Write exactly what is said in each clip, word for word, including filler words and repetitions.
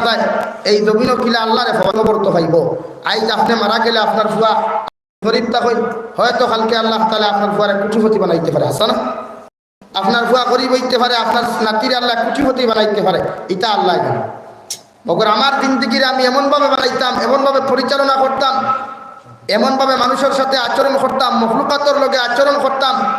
যায়, এই জমিনও কিলা আল্লাহরে ফলো করতে পাইব। আইজ আপনি মারা গেলে আপনার ফুয়া গরিব থাকইন, হয়তো কালকে আল্লাহ তাআলা আপনার ফুয়ারে কোটিপতি বানাইতে পারে, আছে না? আপনার ফুয়া গরিব হইতে পারে, আপনার নাতিরে আল্লাহ কোটিপতি বানাইতে পারে, এটা আল্লাহ জানে। মগর আমার জিন্দেগিরে আমি এমনভাবে বানাইতাম, এমনভাবে পরিচালনা করতাম, এমনভাবে মানুষের সাথে আচরণ করতাম, মখলুকাতর লগে আচরণ করতাম,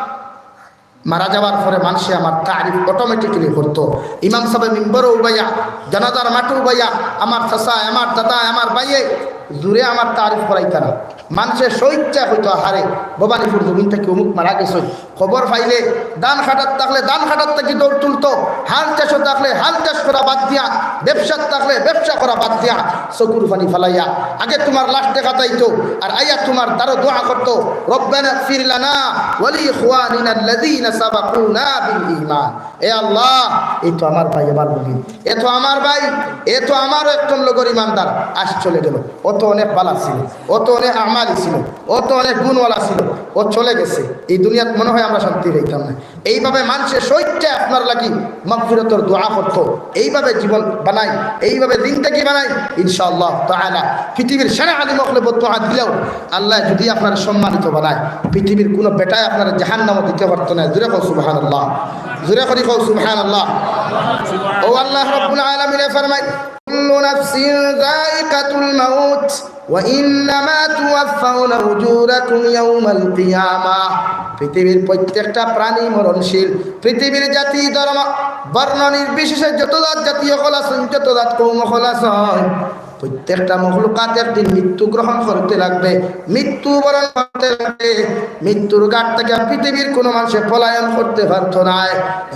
মারা যাওয়ার পরে মানুষে আমার তারিফ অটোমেটিক্যালি করতো। ইমাম সাহেব মিম্বরও উবাইয়া, জানাজার মাঠে উবাইয়া, আমার চাচা, আমার দাদা, আমার ভাইয়ে জুরে আমার তারিফ করাইতা না। মানুষে স্বইচ্ছা হয়তো, "হারে, ভবানীপুর জমিন থেকে অমুক মারা গেছে।" খবর পাইলে ধান কাটাত থাকলে ধান কাটাত থাকি দৌড় তুলতো, হাল চাষও থাকলে হাল চাষ করা বাদ দিয়া, ব্যবসাত থাকলে ব্যবসা করা বাদ দিয়া, চকুর পানি ফালাইয়া আগে তোমার লাশ দেখা যাইতো, আর আইয়া তোমার দ্বারো দোয়া করতো, "রব্বানা ইগফির লানা ওয়া লি ইখওয়ানিনা আল্লাযীনা সাবাকুনা বিল ঈমান।" এ আল্লাহ, এই তো আমার ভাই, আমার বন্ধু, এ তো আমার ভাই, এ তো আমার একজন লগর ইমানদার, আজ চলে গেল। ও তো অনেক ভালা ছিল, ও তো অনেক আমালি ছিল, ও তো অনেক গুণওয়ালা ছিল, ও চলে গেছে। এই দুনিয়াত মনে হয় আমরা শান্তি পাইতাম না। এইভাবে মানুষে স্বইচ্ছায় আপনার লাগি মাগফিরতর দোয়া করতো। এইভাবে জীবন বানাই, এইভাবে জিন্দেগি বানাই, ইনশাআল্লাহ তাআলা পৃথিবীর সেরা আলিম অকলে বদদোয়া দিলেও আল্লাহ যদি আপনার সম্মানিত বানায়, পৃথিবীর কোনো বেটায় আপনার জাহান্নামও দিতে পারতো না। জুরে কও সুবহানাল্লাহ, জুরে করি কও সুবহানাল্লাহ। ও আল্লাহ রাব্বুল আলামিনে ফরমায়, "কুল্লু নাফসিন যায়িকাতুল মাউত ওয়া ইন্নামা তুওয়াফফাউনা উজুরাকুম ইয়াউমাল কিয়ামাহ।" পৃথিবীর প্রত্যেকটা প্রাণী মরণশীল। পৃথিবীর জাতি, ধর্ম, বর্ণ নির্বিশেষে যত জাত জাতি অকল আছইন, যত জাত কওম অকল আছইন, প্রত্যেকটা মখলুকাত একদিন মৃত্যু গ্রহণ করতে লাগবে। মৃত্যু বরণ করতে লাগবে। মৃত্যুর ঘাট থেকে পৃথিবীর কোনো মানুষে পলায়ন করতে পারতো নায়।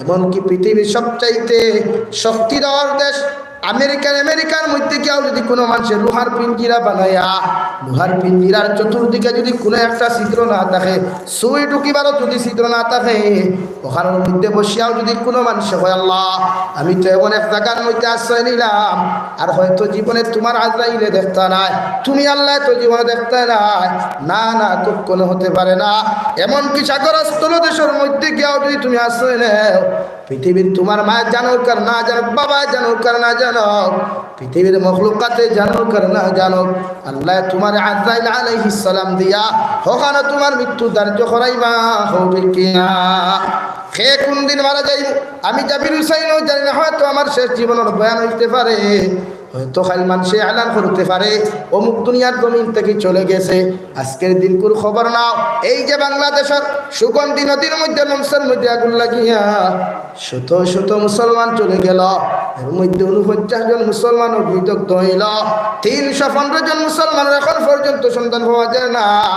এমনকি পৃথিবীর সবচাইতে শক্তিধর দেশ আমেরিকার, আমেরিকার মধ্যে গিয়াও যদি কোনো মানুষে লোহার পিঞ্জিরা বানাইয়া, লোহার পিঞ্জিরার চতুর্দিকে যদি কোনো একটা ছিদ্র না থাকে, সুই ঢুকিবারও যদি ছিদ্র না থাকে, ওখানোর মধ্যে বসিয়াও যদি কোনো মানুষে কয়, "আল্লাহ, আমি তো এমন এক জাগার মধ্যে আশ্রয় নিলাম, আর হয়তো জীবনে তোমার আজরাইলে দেখতা নায়, তুমি আল্লাহ তো জীবনে দেখতা নায়, না, না, কখনো হতে পারে না।" এমনকি সাগর স্থলদেশর মধ্যে গিয়াও যদি তুমি আশ্রয় নেও, পৃথিবীর তোমার মায় জানুক আর না জানুক, বাবায় জানুক আর না জানুক, পৃথিবীর মখলুকাতে জানুক আর না জানুক, আল্লাহ তোমার আজরাইল আলাইহিস সালাম দিয়া ওখানো তোমার মৃত্যু ধার্য করাইবা, হবে কি না? কে কোন দিন মারা যাইব, আমি জাবির হুসাইনও জানি না, হয়তো আমার শেষ জীবনের বয়ান হইতে পারে, হয়তো কাইল মানুষে এলান করতে পারে, অমুক দুনিয়ার জমিন থেকে চলে গেছে। আজকের দিনকুর খবর নাও, এই যে বাংলাদেশের সুগন্ধি নদীর মধ্যে, লঞ্চের মধ্যে আগুন লাগিয়া শত শত মুসলমান চলে গেল, এর মধ্যে ঊনপঞ্চাশ জন মুসলমান অগ্নিদগ্ধ হইল, তিনশো পনেরো জন মুসলমানের এখন পর্যন্ত সন্ধান পাওয়া যায় না।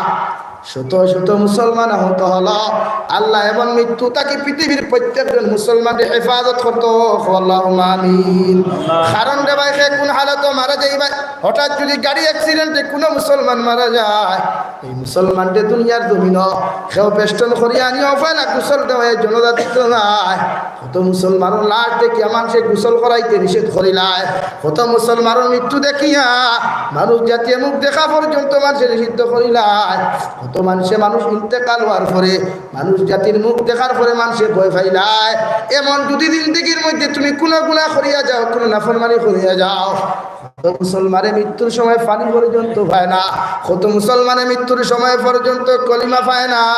শত শত মুসলমান আহত হলো। আল্লাহ এমন মৃত্যু তাকে পৃথিবীর প্রত্যেকজন মুসলমানরে হেফাজত করতো। আল্লাহুম্মা আমিন। কারণ রে ভাই, সে কোন হালতো মারা যাইবা, হঠাৎ যদি গাড়ি অ্যাক্সিডেন্টে কোনো মুসলমান মারা যায়, এই মুসলমানরে দুনিয়ার জমিন কেউ বেষ্টন করিয়া আনিয়া পয়লা গোসল দেওয়ায় জানাজা দিত নায়। কত মুসলমানর লাশ দেখিয়া মানুষে গোসল করাইতে নিষেধ করিলায়, কত মুসলমানর মৃত্যু দেখিয়া মানুষ জাতিয়ে মুখ দেখা পর্যন্ত মানুষে নিষিদ্ধ করিলায়, কত মানুষে মানুষ ইন্তেকাল হওয়ার পরে, মানুষ জাতির মুখ দেখার পরে মানুষে ভয় পাইলায়। এমন যদি জিন্দেগির মধ্যে তুমি কোনো গুনাহ করিয়া যাও, কোনো নাফরমানি করিয়া যাও, কত মুসলমানে মৃত্যুর সময় পানি পর্যন্ত পায় না, কত মুসলমানে মৃত্যুর সময় পর্যন্ত কলিমা পায় না,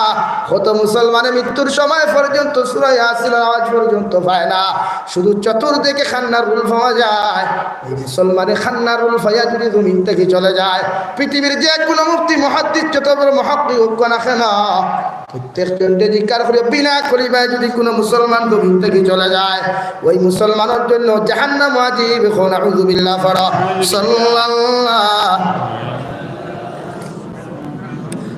কত মুসলমানে মৃত্যুর সময় পর্যন্ত সূরা ইয়াসিনের আওয়াজ পর্যন্ত পায় না, শুধু চতুর্দিকে কান্নার রোল পাওয়া যায়। এই মুসলমানে কান্নার রোল পাইয়া যদি জমিন থেকে চলে যায়, পৃথিবীর যে কোনো মুফতি মুহাদ্দিস, যত বড় মুহাক্কিক হোক না কেন, প্রত্যেক জনরে জিজ্ঞাসা করি, বিনা কলিমায় যদি কোনো মুসলমান জমিন থেকে চলে যায়, ওই মুসলমানের জন্য জাহান্নাম ওয়াজিব। এখন আউযুবিল্লাহ পড়ো। সাল্লাল্লাহু,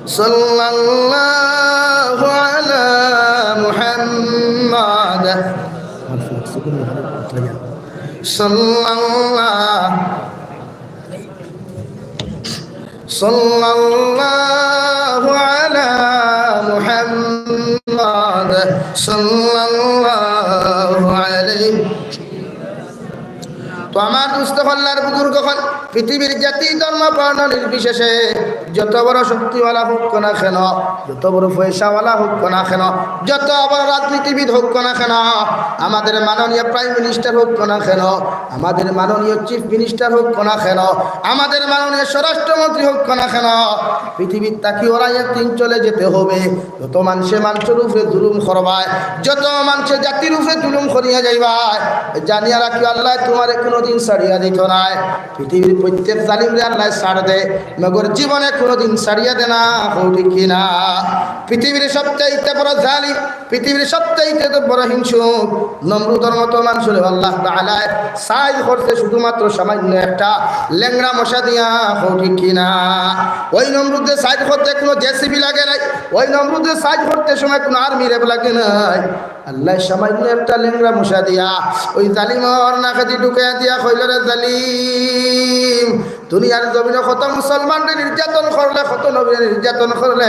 সাল্লাল্লাহু আলা মুহাম্মাদ। সাল্লাল্লাহু সাল্লাল্লাহু আলা মুহাম্মাদ সাল্লাল্লাহু আলাইহি। তো আমার দোস্ত, আল্লাহর বুজুর্গ অকল, পৃথিবীর জাতি, ধর্ম, বর্ণ নির্বিশেষে যত বড় শক্তিওয়ালা হোক না কেন, যত বড় পয়সাওয়ালা হোক না কেন, যত বড় রাজনীতিবিদ হোক না কেন, আমাদের মাননীয় প্রাইম মিনিস্টার হোক না কেন, আমাদের মাননীয় চিফ মিনিস্টার হোক না কেন, আমাদের মাননীয় স্বরাষ্ট্রমন্ত্রী হোক না কেন, পৃথিবীর থাকি ওরা একদিন চলে যেতে হবে। যত মানষে মানষর উপরে জুলুম করবায়, যত মানষে জাতির উপরে জুলুম করিয়া যাইবায়, জানিয়া রাখিও, আল্লায় তুমারে কুনুদিন ছাড়িয়া দিতো নায়। পৃথিবীর প্রত্যেক জালিমরে আল্লায় ছাড় দেয়, মগর জীবনে কুনুদিন ছাড়িয়া দেয় না। কও ঠিক কি না? পৃথিবীর সবচাইতে বড় জালিম, পৃথিবীর সবচাইতে তো বড় হিংসুক নমরুদর মতো মানষরে আল্লাহ তাআলায় সাইজ করছে শুধুমাত্র সামান্য একটা লেংড়া মশা দিয়া। কও ঠিক কি না? ওই নমরুদরে সাইজ করতে কুনু জেসিবি লাগে নাই, ওই নমরুদরে সাইজ করতে সময় কুনু আর্মি রেব লাগে নাই। আল্লায় সামান্য একটা লেংড়া মশা দিয়া ওই জালিমর নাকেদি ঢুকাইয়া দিয়া কইলো, "রে জালিম, দুনিয়ার জমিনো কত মুসলমানরে নির্যাতন করলে, কত নবীরে নির্যাতন করলে,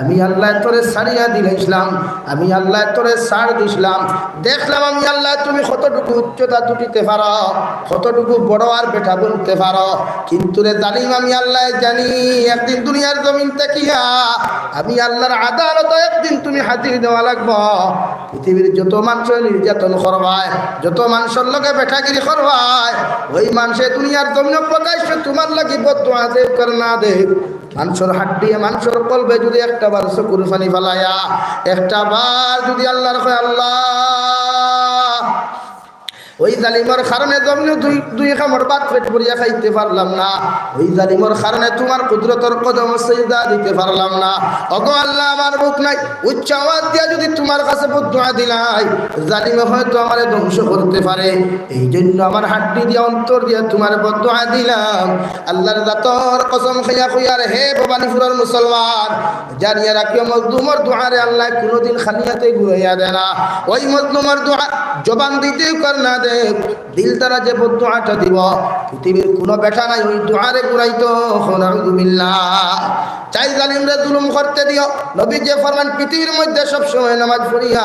আমি আল্লায় তোরে ছাড়িয়া দিলাইছলাম, আমি আল্লায় তোরে ছাড় দিছলাম। দেখলাম আমি আল্লায় তুমি কতটুকু উচ্চতা তুটিতে পারো, কতটুকু বড় আর বেটা বনতে পারো। কিন্তু রে জালিম, আমি আল্লায় জানি, একদিন দুনিয়ার জমিন থাকিয়া আমি আল্লার আদালতো একদিন তুমি হাজির দেওয়া লাগবো। পৃথিবীর যত মানষরে নির্যাতন করবায়, যত মানষর লগে বেটাগিরি করবায়, ওই মানষে দুনিয়ার জমিনো প্রকাশ্যে তুমার লাগি বদদোয়া দেউক আর না দেউক, মানষর হাড্ডিয়ে, মানষর কলবে যুদি একটা বার চকুর পানি ফালাইয়া, একটা বার যুদি আল্লারে কয়, 'আল্লাহ, ওই জালিমর কারণে জমিনো দুই, দুই কামড় ভাত পেট ভরিয়া খাইতে পারলাম না, ওই জালিমর কারণে তুমার কুদরতর কদমো সিজদা দিতে পারলাম না। ওগো আল্লাহ, আমার মুখ নাই, উচ্চ আওয়াজ দিয়া যুদি তুমার কাছে বদদোয়া দিলাই, জালিমে হয়তো আমারে ধ্বংস করতে পারে, এই জন্য আমার হাড্ডি দিয়া, অন্তর দিয়া তুমারে বদদোয়া দিলাম।' আল্লার জাতর কসম খাইয়া কইয়ার, হে ভবানীপুরর মুসলমান, জানিয়া রাখিও, মজলুমর দোয়ারে আল্লায় কুনুদিন খালি আতে ঘুরাইয়া দেয় না। ওই মজলুমর দোয়া জবান দি দেউক আর না দেউক, দিল দ্বারা যে বদদোয়াটা দিবো, পৃথিবীর কুনু বেটা নাই ওই দোয়ারে ঘুরাইতো। নাউজুবিল্লাহ। চাই জালিমরে জুলুম করতে দিও। নবীজিয়ে ফরমান, পৃথিবীর মধ্যে সবসময় নামাজ পড়িয়া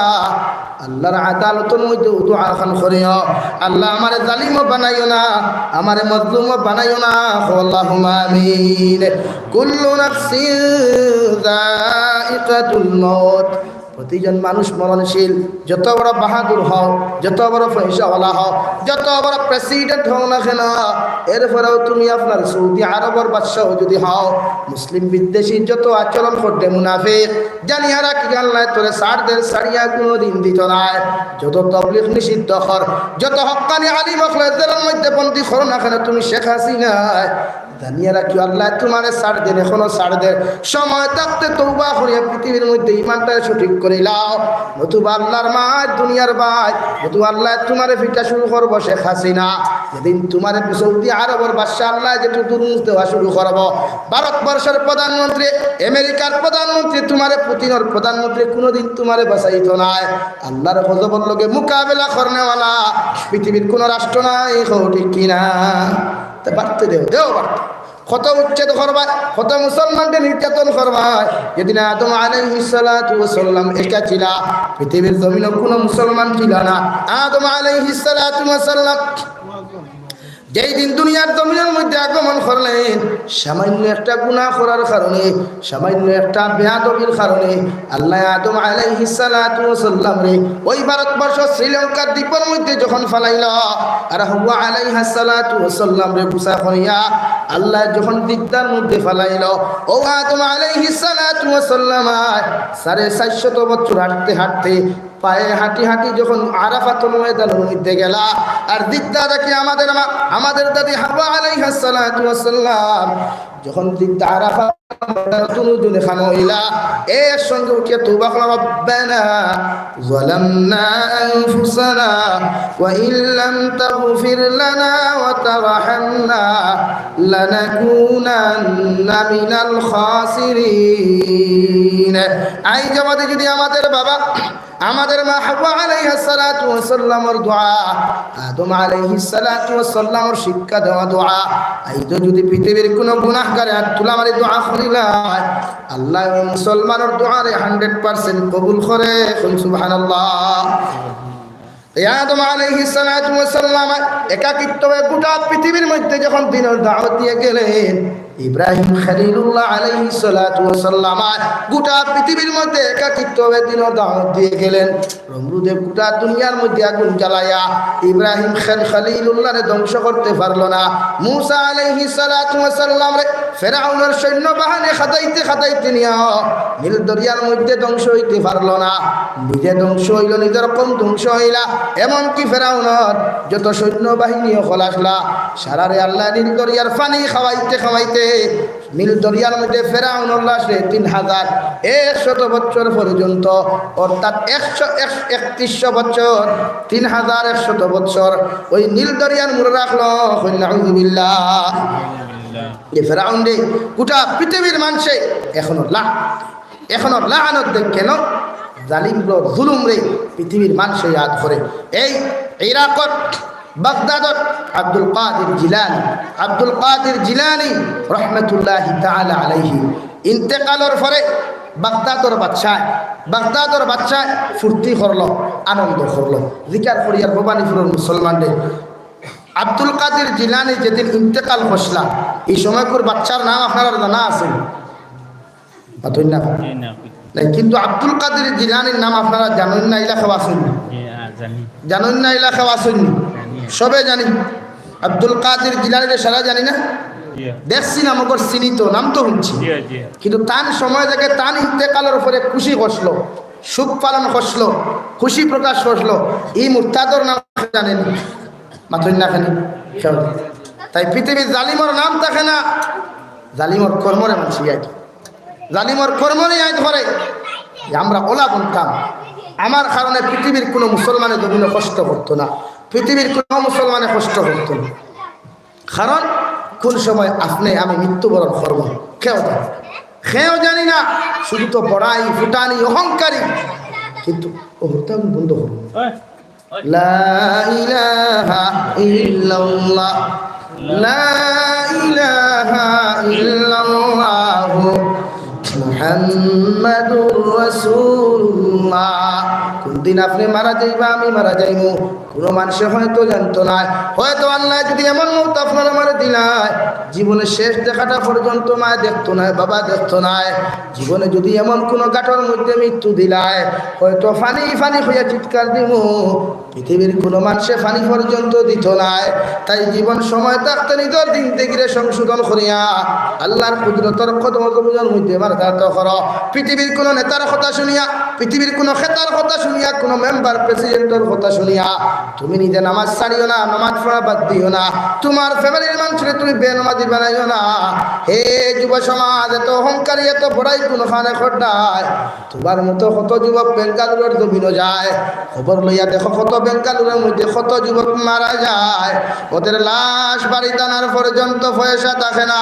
আল্লার আদালতর মধ্যে দোয়া খান করিও, "আল্লাহ, আমারে জালিমও বানাইও না, আমারে মজলুমও বানাইও না।" কও, "আল্লাহুম্মা আমিন।" কুল্লু নাফসিন যায়িকাতুল মাউত। প্রতিজন মানুষ মরণশীল। যত বড় বাহাদুর হও, যত বড় পয়সাওয়ালা হও, যত বড় প্রেসিডেন্ট হও না কেন, এরপরেও তুমি আপনার সৌদি আরবর বাদশাহ যুদি হও, মুসলিম বিদ্বেষী যত আচরণ করতে মুনাফিক, জানিয়া রাখি, আল্লায় তোরে ছাড় দের, ছাড়িয়া কুনুদিন দিতো নায়। যত তবলিগ নিষিদ্ধ কর, যত হক্কানি আলিম অকলরে জেলর মধ্যে বন্দি করো না কেন তুমি শেখ হাসিনায়, জানিয়া রাখিও, আল্লায় তুমারে ছাড় দের, এখনো ছাড় দের। সময় থাকতে তওবা করিয়া পৃথিবীর মধ্যে ইমানটা সঠিক করিলাও, নতুবা আল্লার মায়, দুনিয়ার ভাই, নতুবা আল্লায় তুমারে পিটা শুরু করবো শেখ হাসিনা। যেদিন তুমারে সৌদি আরবর বাদশা আল্লায় যেটু দুরমুখ দেওয়া শুরু করবো, ভারতবর্ষর প্রধানমন্ত্রী, আমেরিকার প্রধানমন্ত্রী, তুমারে পুতিনর প্রধানমন্ত্রী কুনুদিন তুমারে বাঁচাইতো নায়। আল্লার গজবর লগে মোকাবেলা করনেওয়ালা পৃথিবীর কুনু রাষ্ট্র নাই। কও ঠিক কি না? তে বাড়তে দেও, দেও বাড়তে। কত উচ্ছেদ করবায়, কত মুসলমানরে নির্যাতন করবায়। যেদিন আদম আলাইহিস সালাতু ওয়াস সালাম একা ছিলা, পৃথিবীর জমিনো কুনু মুসলমান ছিলা না। আদম আলাইহিস সালাতু ওয়াস সালাম যেই দিন দুনিয়ার জমিনর মধ্যে আগমন করলেন, সামান্য একটা গুনাহ করার কারণে, সামান্য একটা বেয়াদবির কারণে আল্লায় আদম আলাইহিস সালাতু ওয়াস সালামরে ওই ভারতবর্ষ শ্রীলঙ্কার দ্বীপর মধ্যে যখন ফালাইলা, আর হাওয়া আলাইহাস সালাতু ওয়াস সালামরে গুছা করিয়া আল্লায় যখন জিদ্দার মধ্যে ফালাইলা, ও আদম আলাইহিস সালাতু ওয়াস সালাম সাড়ে চাইরশত বছর হাঁটতে হাঁটতে পায়ে হাঁটি হাঁটি যখন আরাফাতর ময়দানর মধ্যে গেলা, আর জিদ্দা দেখি আমাদের মা, আমাদের দাদি হাওয়া আলাইহাস সালাতু ওয়াস সালাম যখন জিদ্দা আরাফাত ময়দানো দুনুজনে খানো অইলা, এর সঙ্গে উঠিয়া তওবা করলা, "রব্বানা যালামনা আনফুসানা ওয়া ইল্লাম তাগফির লানা ওয়া তারহামনা লানাকুনান্না মিনাল খাসিরিন।" আইজ আমাদের যদি আমাদের বাবা আমাদের মা হাওয়া আলাইহাস সালাতু ওয়াস সালামর দোয়া, আদম আলাইহিস সালাতু ওয়াস সালামর শিক্ষা দেওয়া দোয়া, আইজ যদি পৃথিবীর কুনু গুনাহগারে হাত তুলা মারি দোয়া করিলায়, আল্লায় ওই মুসলমানর দোয়ারে হান্ড্রেড পার্সেন্ট কবুল করে। কইন সুবহানাল্লাহ। এই আদম আলাইহিস সালাতু ওয়াস সালাম একাকিত্ব অইয়া গোটা পৃথিবীর মধ্যে যখন দ্বীনর দাওয়াত দিয়া গেলেন, ইব্রাহিম খলিলুল্লাহ আলাইহিস সালাতু ওয়াস সালাম গোটা পৃথিবীর মধ্যে একাকিত্ব অইয়া দ্বীনর দাওয়াত দিয়া গেলেন। নমরুদে গোটা দুনিয়ার মধ্যে আগুন জ্বালাইয়া ইব্রাহিম খল-, খলিলুল্লাহরে ধ্বংস করতে পারলো না। মুসা আলাইহিস সালাতু ওয়াস সালামরে ফেরাউনর সৈন্য বাহিনী খাদাইতে খাদাইতে নিয়া নীল দরিয়ার মধ্যে ধ্বংস অইতে পারলো না। নিজে ধ্বংস অইলো, নিজর কওম ধ্বংস অইলা, এমনকি ফেরাউনর যত সৈন্য বাহিনী অকল আছলা, সারারে আল্লায় নীল দরিয়ার পানি খাওয়াইতে খাওয়াইতে নীল দরিয়ার মধ্যে ফেরাউনর লাশে তিন হাজার একশত বছর পর্যন্ত, অর্থাৎ একশো, এক-, একত্রিশশো বছর, তিন হাজার একশত বছর ওই নীল দরিয়ার মুড়ো রাখলো। কইন নাউজুবিল্লাহ। যে ফেরাউনরে গোটা পৃথিবীর মানষে এখনো লা-, এখনো লানত দেয়। কেন? জালিমর জুলুমরে পৃথিবীর মানষে ইয়াদ করে। এই ইরাকর বাগদাদর আব্দুল কাদির জিলানী, আব্দুল কাদির জিলানী রহমতুল্লাহি তাআলা আলাইহি ইন্তেকালর পরে বাগদাদর বাদশায়, বাগদাদর বাদশায় ফুর্তি করলো, আনন্দ করলো। জিকার করিয়ার ভবানীপুরর মুসলমানরে, আব্দুল কাদির জিলানী যেদিন ইন্তেকাল করছলা, এই সময়কুর বাদশার নাম আপনারার জানা আছে? মাতইন না। জি, না। নাই, কিন্তু আব্দুল কাদির জিলানীর নাম আপনারা জানইন না, ইলা কেউ আছইন নি? জি, আ, জানি। জানইন না, ইলা কেউ আছইন নি? জানি। সবে জানি। আব্দুল কাদির জিলানীরে সারা জানি না? জি। দেখছি নাম অকল, চিনি তো, নাম তো হুনছি। জি, জি। কিন্তু তান সময় থাকি তান ইন্তেকালর পরে খুশি করছলো, শোক পালন করছলো, খুশি প্রকাশ করছলো, ই মুর্তাদর নাম জানে নি? মাতইন না কেনে? তাই পৃথিবীর জালিমর নাম থাকে না, জালিমর কর্মরে মানষে ইয়াদ করে। জালিমর কর্মরে ইয়াদ করে যে আমরা অলা বনতাম, আমার কারণে পৃথিবীর কুনু মুসলমানে জমিনো কষ্ট করতো না, পৃথিবীর কুনু মুসলমানে কষ্ট করতো না। কারণ কুন সময় আপনে আমি মৃত্যুবরণ করমু, কেউ জানে না। কেউ জানি না, শুধু তো বড়াই, ফুটানি, অহংকারী। কিন্তু অ হুরুতা বন্ধ করো। লা ইলাহা ইল্লাল্লাহ, লা ইলাহা ইল্লাল্লাহু মুহাম্মাদুর রাসূলুল্লাহ। কুনদিন আপনে মারা যাইবা, আমি মারা যাইমু, কুনু মানষে হয়তো জানতো নায়। হয়তো আল্লায় যুদি এমন মউত আপনার আমারে দিলায়, জীবনর শেষ দেখাটা পর্যন্ত মায় দেখতো নায়, বাবা দেখতো নায়। জীবনে যুদি এমন কুনু ঘাটর মধ্যে মৃত্যু দিলায়, হয়তো ফানি ফানি অইয়া চিৎকার দিমু, পৃথিবীর কুনু মানষে ফানি পর্যন্ত দিতো নায়। তাই জীবন সময় থাকতে নিজর জিন্দেগিরে সংশোধন করিয়া আল্লার কুদরতর কদম কদমর মধ্যে মারদাত করো। পৃথিবীর কুনু নেতার কথা শুনিয়া, পৃথিবীর কুনু খেতার কথা শুনিয়া, কুনু মেম্বার প্রেসিডেন্টর কথা শুনিয়া তুমি নিজে নামাজ ছাড়িও না, নামাজ পড়া বাদ দিও না, তুমার ফ্যামিলির মানষরে তুমি বেনামাজি বানাইও না। হে যুব সমাজ, এত অহংকারী, এত বড়াই কুনু কারণে কররায়? তুমার মতো কত যুবক বেঙ্গালুরুর জমিনো যায়, খবর লইয়া দেখো কত বেঙ্গালুরুর মধ্যে কত যুবক মারা যায়, ওদের লাশ বাড়িত আনার পর্যন্ত পয়সা থাকে না।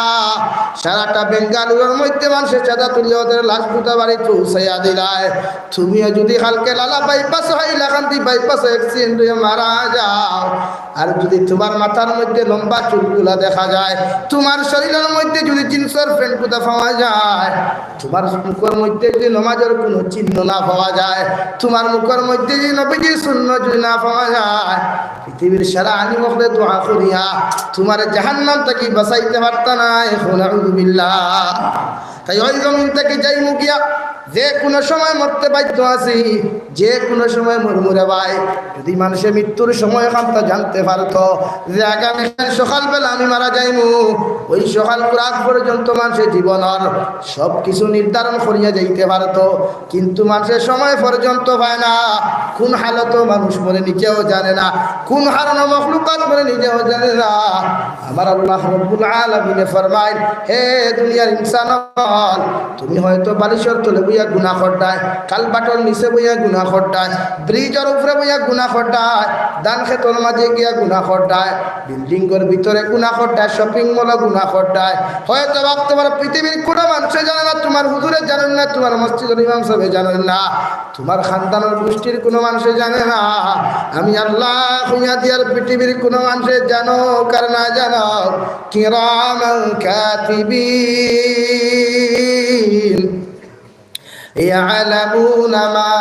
সারাটা বেঙ্গালুরুর মধ্যে মানষে চাঁদা তুলিয়া ওদের লাশ গুতা বাড়িত পৌঁছাইয়া দিলায়। তুমিও যুদি কালকে লালা বাইপাস, হাইলাকান্দি বাইপাস অ্যাক্সিডেন্ট অইয়া মারা যাও, আর যুদি তুমার মাথার মধ্যে লম্বা চুলগুলা দেখা যায়, তুমার শরীরর মধ্যে যুদি জিন্সর প্যান্ট গুতা পাওয়া যায়, তুমার মুখর মধ্যে যুদি নমাজর কুনু চিহ্ন না পাওয়া যায়, তুমার মুখর মধ্যে যুদি নবীজির সুন্নত যুদি না পাওয়া যায়, পৃথিবীর সারা আলিম অকলে দোয়া করিয়া তুমারে জাহান্নাম থাকি বাঁচাইতে পারতা নায়। কও নাউজুবিল্লাহ। তাই ওই জমিন থাকি যাইমু গিয়া, যে কুনু সময় মরতে বাধ্য আছি, যে কুনু সময় মরমু রে ভাই। যুদি মানষে মৃত্যুর সময়খানতা জানতে পারতো যে আগামীকাল সকালবেলা আমি মারা যাইমু, ওই সকালকুর আগ পর্যন্ত মানষে জীবনর সব কিছু নির্ধারণ করিয়া যাইতে পারতো। কিন্তু মানষে সময় পর্যন্ত পায় না। কুন হালতো মানুষ মরে নিজেও জানে না, কুন হারণো মখলুকাত মরে নিজেও জানে না। আমার আল্লাহ রব্বুল আলামিনে ফরমাইন, হে দুনিয়ার ইনসান অকল, তুমি হয়তো বালিশর তলে বইয়া গুনা কররায়, কালভার্টর নিচে বইয়া গুনা কররায়, ব্রিজর উপরে বইয়া গুনা কররায়, ধান খেতর মাঝে গিয়া গুনা কররায়, বিল্ডিংর ভিতরে গুনা কররায়, শপিং মলো গুনা কররায়। হয়তো ভাবতে পারো পৃথিবীর কুনু মানষে জানে না, তুমার হুজুরে জানইন না, তুমার মসজিদর ইমাম সাবে জানইন না, তুমার খানদানর গুষ্টির কুনু মানষে জানে না। আমি আল্লাহ কইয়া দিয়ার পৃথিবীর কুনু মানষে জানো আর না জানো, কিরামান কাতিবিন। يعلمون ما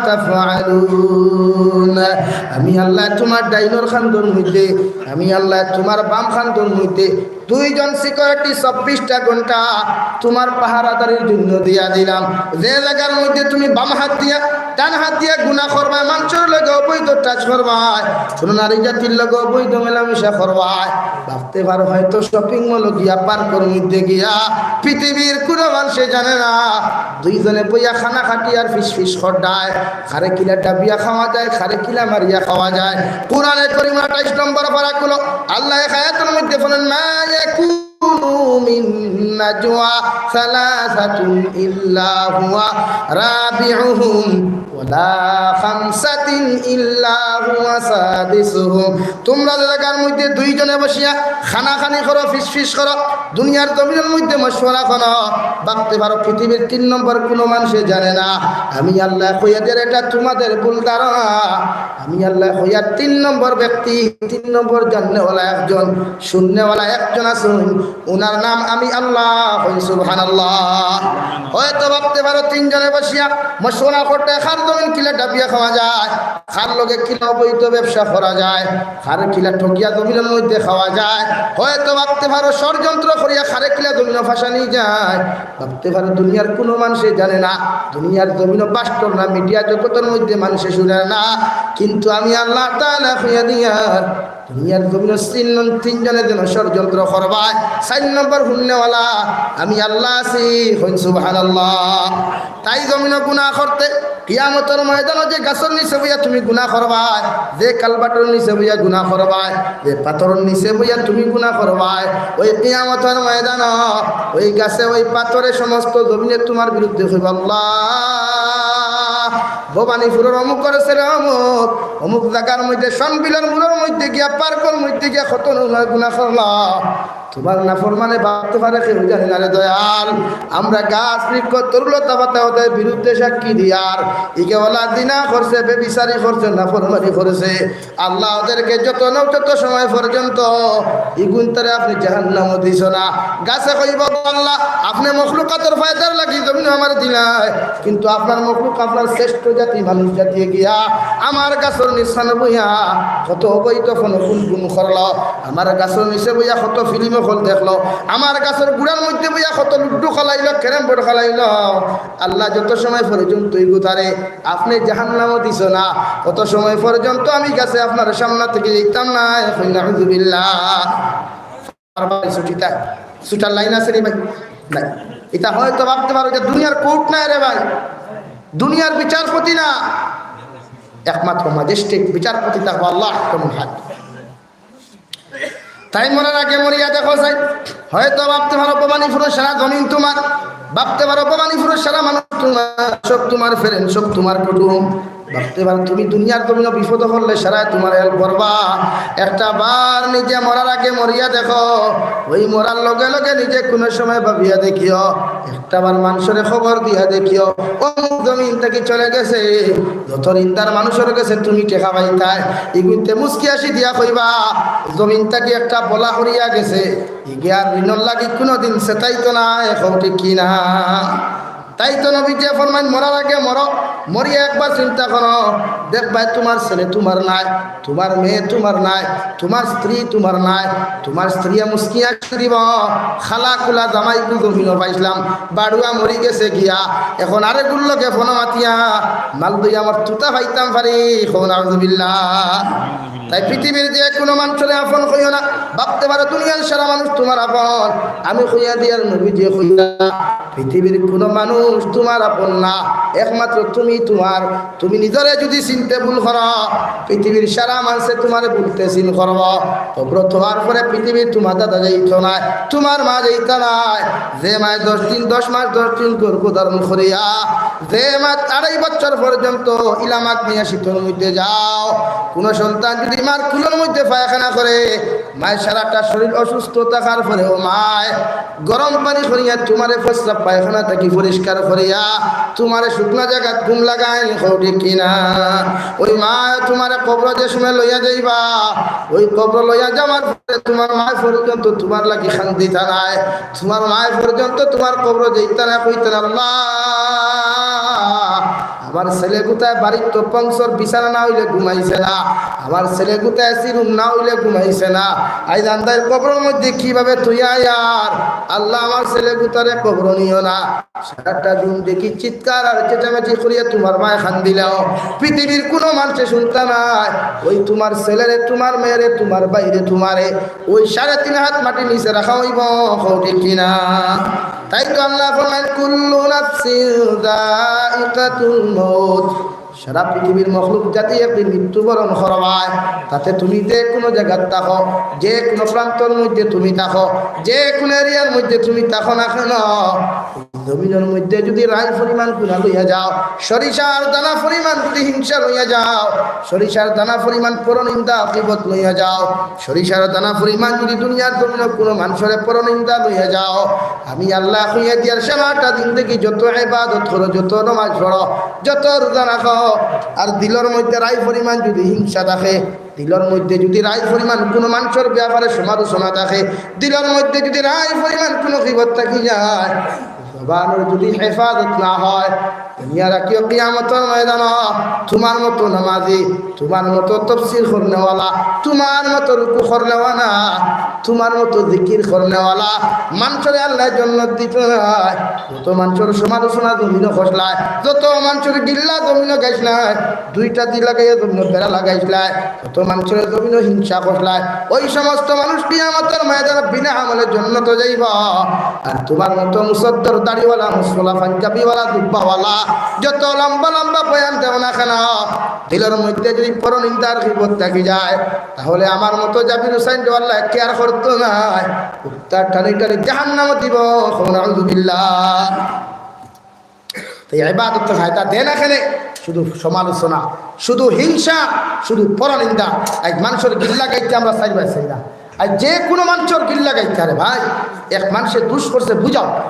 تفعلون। আমি আল্লায় তুমার ডাইনর কান্দর মধ্যে, আমি আল্লায় তুমার বাম কান্দর মধ্যে দুইজন সিকিউরিটি চব্বিশটা ঘন্টা তুমার পাহারাদারির জন্য দিয়া দিলাম। যে জাগার মধ্যে তুমি বাম হাত দিয়া, ডান হাত দিয়া গুনা করবায়, মানষর লগে অবৈধ টাচ করবায়, কুনু নারী জাতির লগে অবৈধ মেলামেশা করবায়, ভাবতে পারো হয়তো শপিং মলো গিয়া, পার্কর মধ্যে গিয়া, পৃথিবীর কুনু মানষে জানে না, দুইজনে বইয়া কানাকাটি আর ফিসফিস কররায়, কারে কিলা ডাবিয়া খাওয়া যায়, কারে কিলা মারিয়া খাওয়া যায়। কোরআনে করিম আঠাইশ নম্বর পারা খুলো, আল্লায় এক আয়াতর মধ্যে বলেন, ما يكون من نجوى ثلاثة إلا هو رابعهم ولا خمسة إلا هو سادسهم। তুমরা যে জাগার মধ্যে দুইজনে বসিয়া কানাকানি করো, ফিসফিস করো, দুনিয়ার জমিনর মধ্যে মশওয়ারা করো, ভাবতে পারো পৃথিবীর তিন নম্বর কুনু মানষে জানে না। আমি আল্লায় কইয়া দিয়ার, ইটা তুমাদের ভুল ধারণা। আমি আল্লায় কইয়ার তিন নম্বর ব্যক্তি, তিন নম্বর জাননেওয়ালা একজন, শুননেওয়ালা একজন আছইন, উনার নাম আমি আল্লাহ। কইন সুবহানাল্লাহ। হয়তো ভাবতে পারো তিনজনে বসিয়া মশওয়ারা করতে, কার জমিন কিলা ডাবিয়া খাওয়া যায়, কার লগে কিলা অবৈধ ব্যবসা করা যায়, কারে কিলা ঠকিয়া জমিনর মধ্যে খাওয়া যায়। হয়তো ভাবতে পারো ষড়যন্ত্র করিয়া কারে কিলা জমিনো ফাঁসানি যায়। ভাবতে পারো দুনিয়ার কুনু মানষে জানে না, দুনিয়ার জমিনো বাস্টর না, মিডিয়া জগতর মধ্যে মানষে শুনে না, কিন্তু আমি আল্লাহ তাআলা কইয়া দিয়ার দুনিয়ার জমিনো তিন, তিনজনে যেন ষড়যন্ত্র করবায়। চাইর নম্বর হুননেওয়ালা আমি আল্লাহ আছি। কইন সুবহানাল্লাহ। তাই জমিনো গুনা করতে, কিয়ামতর ময়দানো যে গাছর নিচে বইয়া তুমি গুনা করবায়, যে কালবাটর নিচে বইয়া গুনা করবায়, যে পাথরর নিচে বইয়া তুমি গুনা করবায়, ওই কিয়ামতর ময়দানো ওই গাছে, ওই পাথরে, সমস্ত জমিনে তুমার বিরুদ্ধে কইবো, আল্লাহ, ভবানীপুরর অমুকর ছেলে অমুক, অমুক জাগার মধ্যে সনবিলর মুড়র মধ্যে গিয়া, পার্কর মধ্যে গিয়া কত নোংরা গুনা করলা। তুমার নাফরমানে ভাবতে পারে কেউ জানে না রে দয়াল। আমরা গাছ বৃক্ষ তরুলতা পাতা ওদের বিরুদ্ধে সাক্ষী দিয়ার, ইগে ওলা জিনা করছে, বেবিচারি করছে, নাফরমানি করছে। আল্লাহ ওদেরকে যত নৌ-, যত সময় পর্যন্ত ইগুইনতারে আপনে জাহান্নামো দিছো না। গাছে কইবো, "আল্লাহ, আপনে মখলুকাতর ফায়দার লাগি জমিনো আমারে দিলায়, কিন্তু আপনার মখলুক, আপনার শ্রেষ্ঠ জাতি মানুষ জাতিয়ে গিয়া আমার গাছর নিচানো বইয়া কত অবৈধ ফোন গুনগুন করলো, আমার গাছর নিচে বইয়া কত ফিল্ম হল দেখলো, আমার গাছর গুড়ার মধ্যে বইয়া কত লুডু খেলাইলো, ক্যারাম বোর্ড খেলাইলো।" আল্লাহ যত সময় পর্যন্ত ইগুতারে আপনে জাহান্নামো দিছো না, অত সময় পর্যন্ত আমি গাছে আপনার সামনা থাকি যাইতাম না। এখন নাউজুবিল্লাহ। আর ভাই ছুটিতা, ছুটার লাইন আছে নি ভাই? নাই। ইতা হয়তো ভাবতে পারো যে দুনিয়ার কোর্ট নায় রে ভাই, দুনিয়ার বিচারপতি না, একমাত্র ম্যাজিস্ট্রেট বিচারপতি থাকবো আল্লাহ আহকামুল হাকিম। তাই মরার আগে মরিয়া দেখো চাই, হয়তো ভাবতে পারো ভবানীপুরর সারা জমিন তুমার, ভাবতে পারো ভবানীপুরর সারা মানুষ তুমার, সব তুমার ফ্রেন্ড, সব তুমার কুটুম। ভাবতে পারো তুমি দুনিয়ার জমিনো বিপদো পড়লে সারায় তুমার হেল্প করবা। একটা বার নিজে মরার আগে মরিয়া দেখো, ওই মরার লগে লগে নিজে কুনু সময় ভাবিয়া দেখিও, একটা বার মানষরে খবর দিয়া দেখিও, অমুক জমিন থাকি চলে গেছে, যত ঋণদার মানুষর গেছে তুমি টেকা পাইতায়, ইগুইনতে মুচকি হাসি দিয়া কইবা, "জমিন থাকি একটা বলা করিয়া গেছে, ইগে আর ঋণর লাগি কুনুদিন চেতাইতো নায়।" কও ঠিক কি না? তাই তো নবীজিয়ে ফরমাইন, "মরার আগে মরো, মরিয়া একবার চিন্তা করো, দেখবায় তুমার ছেলে তুমার নায়, তুমার মেয়ে তুমার নায়, তুমার স্ত্রী তুমার নায়।" তুমার স্ত্রীয়ে মুচকি হাসি দিবো, "খালা কুলা জামাইগু জমিনো পাইছলাম, বাড়ুয়া মরি গেছে গিয়া, এখন আরেকগুর লগে ফোনো মাতিয়া মাল দইয়া আমার তুতা পাইতাম পারি।" কও নাউজুবিল্লাহ। তাই পৃথিবীর যে কুনু মানষরে আপন কইও না, ভাবতে পারো দুনিয়ার সারা মানুষ তুমার আপন। আমি কইয়া দিয়ার নবীজিয়ে কইরা, পৃথিবীর কুনু মানুষ তুমার আপন না, একমাত্র তুমি তুমার। তুমি নিজরে যুদি চিনতে ভুল করো, পৃথিবীর সারা মানষে তুমারে ভুলতে চিন করবো। কবরো থওয়ার পরে পৃথিবীর তুমার দাদা যাইতো নায়, তুমার মা যাইতা নায়। যে মায় দশ দিন, দশ মাস, দশ দিন গর্ভ ধারণ করিয়া, যে মা আড়াই বছর পর্যন্ত ইলামাত নিয়া শীতর মধ্যে যাও, কুনু সন্তান যুদি মার কুলর মধ্যে পায়খানা করে, মায় সারাটা শরীর অসুস্থ থাকার পরেও মায় গরম পানি করিয়া তুমারে প্রস্রাব পায়খানা থাকি পরিষ্কার করিয়া তুমারে শুকনা জাগাত ঘুম লাগাইন, কও ঠিক কি না? ওই মায় তুমারে কবরো যে সময় লইয়া যাইবা, ওই কবরো লইয়া যাওয়ার পরে তুমার মায় পর্যন্ত তুমার লাগি কান্দিতা নায়, তুমার মায় পর্যন্ত তুমার কবরো যাইতা নায়, কইতা নায়, "আল্লাহ, আমার ছেলে গুতায় বাড়িত তো পংসর বিছানা না অইলে ঘুমাইছে না, আমার ছেলে গুতায় এসি রুম না অইলে ঘুমাইছে না। আইজ আন্দাইর কবরর মধ্যে কিভাবে থইয়া আইয়ার, আল্লাহ আমার ছেলে গুতারে কবরো নিও না। সারাটা দিন দেখি চিৎকার আর চেঁচামেচি করিয়া তুমার মায় কান্দিলেও পৃথিবীর কুনু মানষে হুনতা নায়। ওই তুমার ছেলেরে, তুমার মেয়েরে, তুমার ভাইরে, তুমারে ওই সাড়ে তিন হাত মাটির নিচে রাখা অইবো, কও ঠিক কি না? তাই তো আল্লায় ফরমাইন, "কুল্লু নাফসিন যায়িকাতুল মাউত।" সারা পৃথিবীর মখলুক জাতি একদিন মৃত্যুবরণ করবায়। তাতে তুমি যে কুনু জাগাত থাকো, যে কুনু প্রান্তর মধ্যে তুমি থাকো, যে কুনু এরিয়ার মধ্যে তুমি থাকো না কেন, জমিনর মধ্যে যুদি রাইর পরিমাণ গুনা লইয়া যাও, সরিষার দানা পরিমাণ যদি হিংসা লইয়া যাও, সরিষার দানা পরিমাণ পরনিন্দা গীবত লইয়া যাও, সরিষার দানা পরিমাণ যুদি দুনিয়ার জমিনো কুনু মানষরে পরনিন্দা লইয়া যাও, আমি আল্লায় কইয়া দিয়ার সারাটা দিন দেখি যত ইবাদত করো, যত নমাজ পড়ো, যত রোজা রাখো, আর দিলর মধ্যে রাইর পরিমাণ যুদি হিংসা থাকে, দিলর মধ্যে যুদি রাইর পরিমাণ কুনু মানষর ব্যাপারে সমালোচনা থাকে, দিলর মধ্যে যুদি রাইর পরিমাণ কুনু গীবত থাকি যায়, জবানর যুদি হেফাজত না হয়, দুনিয়া রাখিও কিয়ামতর ময়দানো তুমার মতো নামাজি, তুমার মতো তফসির করনেওয়ালা, তুমার মতো রুকু করনেওয়ালা, তুমার মতো জিকির করনেওয়ালা মানষরে আল্লায় জন্নত দিতা নায়। যত মানষর সমালোচনা জমিনো করলায়, যত মানষর গিল্লা জমিনো গাইছলায়, দুইটা দিল লাগাইয়া জমিনো বেড়া লাগাইছলায়, যত মানষর জমিনো হিংসা করলায়, ওই সমস্ত মানুষ কিয়ামতর ময়দানো বিনা আমলে জন্নতো যাইবা। আর তুমার মতো মুসদ্দর দাড়িওয়ালা, মুসলা পাঞ্জাবিওয়ালা, জুব্বাওয়ালা, যত লম্বা লম্বা বয়ান দেও না কেন, দিলর মধ্যে যুদি পরনিন্দার গীবত থাকি যায়, তাহলে আমার মতো জাবির হুসাইনরে আল্লায় কেয়ার করতো নায়। উত্তার টানি টানি জাহান্নামো দিবো। কও নাউজুবিল্লাহ। তো এই ইবাদত তো ফায়দা দেয় না কেনে? শুধু সমালোচনা, শুধু হিংসা, শুধু পরনিন্দা। আইজ মানষর গিল্লা গাইতে আমরা চাইর বায় চাইর না। আইজ যে কুনু মানষর গিল্লা গাইতে, আরে ভাই, এক মানষে দুষ করছে, বুঝাও।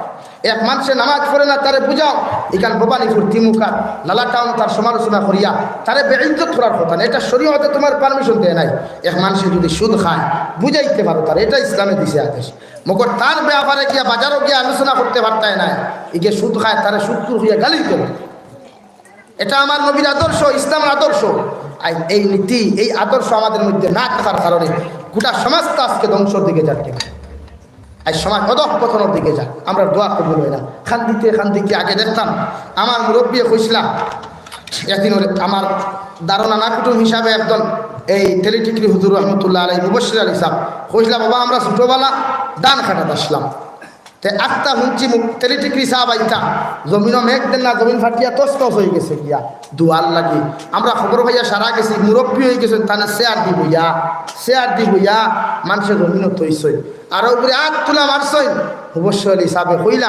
এক মানষে নামাজ পড়ে না, তারে বুঝাও। ইখান ভবানীপুর, তিমুকাত, লালা টাউন তার সমালোচনা করিয়া তারে বেইজ্জত করার কথা না। এটা শরীয়তে তুমার permission দেয় নাই। এক মানষে যুদি সুদ খায়, বুঝাইতে পারো তারে, এটা ইসলামে দিছে আদেশ। মগর তার ব্যাপারে গিয়া, বাজারো গিয়া আলোচনা করতে পারতায় নায়। ইগে সুদ খায়, তারে সুদখুর কইয়া গালি দিতে পারে। এটা আমার নবীর আদর্শ, ইসলামের আদর্শ। আর এই নীতি, এই আদর্শ আমাদের মধ্যে না থাকার কারণে গোটা সমাজটা আজকে ধ্বংসর দিকে যাচ্ছে। আর সমাজ অধঃপতনের দিকে যায়, আমরা দোয়া কবুল হয় না। কান্দিতে কান্দিতে আগে দেখতাম, আমার মুরব্বী কইছলা, একদিন ওরে আমার ধারণা না কুটুম হিসাবে একজন এই তেলিটিকরি হুজুর রহমতুল্লাহ আলাই, মুবশির আলী সাহেব কইছলা, "বাবা, আমরা ছোটবেলা ধান কাটাত আসলাম, তে আখতা হুনছি মুখ তেলিটিকরি সাহেব আইতা, জমিনও মেঘ দেন না, জমিন ফাটিয়া তছনছ হয়ে গেছে গিয়া দুয়ার লাগি। আমরা খবর পাইয়া সারা গেছি, মুরব্বী হয়ে গেছেন, তানে চেয়ার দি বইয়া, চেয়ার দি বইয়া মানষে জমিনও থইছইন।" আর উপরে আত তুলা মারছইন, মুবশির আলী সাহেবে কইলা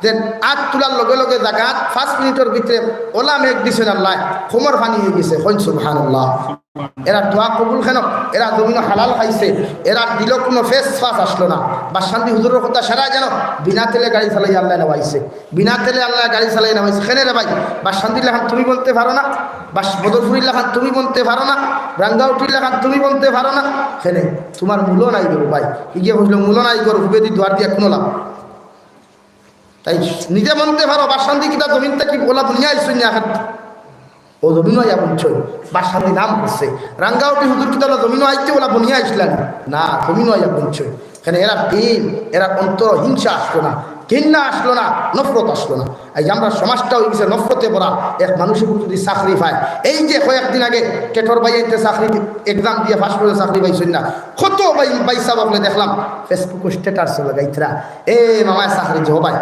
যে আত তুলার লগে লগে জাগাত পাঁচ মিনিটর ভিতরে ওলা মেঘ দিছইন আল্লায়, কোমর পানি হয়ে গেছে। কইন সুবহানাল্লাহ। এরা দোয়া কবুল কেনে? এরা জমিনও হালাল খাইছে, এরার দিলো কুনু ফেস ফাস আসলো না। বাসকান্দি হুজুরর কথা সারা জানো, বিনা তেলে গাড়ি চালাই আল্লায় নেওয়াইছে, বিনা তেলে আল্লায় গাড়ি চালাই নেওয়াইছে। কেনে রে ভাই, বাসকান্দির লাখান তুমি বনতে পারো না? বাস বদরপুরির লাখান তুমি বনতে পারো না? রাঙ্গাউটির লাখান তুমি বনতে পারো না? কেনে? তুমার মূলও নাই গো ভাই। ইগে বুঝলো মূলও নাই গো, হুবেদি দুয়ার দিয়া কুনু লাভ। তাই নিজে বনতে পারো, বাসকান্দি কিতা জমিন থাকি ওলা বনিয়া আইছইন না? ও জমিনও আইয়া বনছইন, বাসকান্দি নাম করছে। রাঙ্গাউটি হুজুর কিতা ওলা জমিনও আইতে ওলা বনিয়া আইছলা নি? না, জমিনও আইয়া বনছইন। কেনে? এরার দিল, এরার অন্তর হিংসা আসলো না, ঘিন্না আসলো না, নফরত আসলো না। এই যে আমরা সমাজটা হয়ে গেছে নফরতে ভরা, এক মানুষে যদি চাকরি পায়, এই যে কয়েকদিন আগে টেটর ভাই এতে চাকরি, এক্সাম দিয়া পাস করে চাকরি পাইছইন না, কত ভাই, ভাই সাহেব অকলে দেখলাম Facebook-ও স্ট্যাটাস লাগাইতরা, "এ মামায় চাকরি যে ভাই,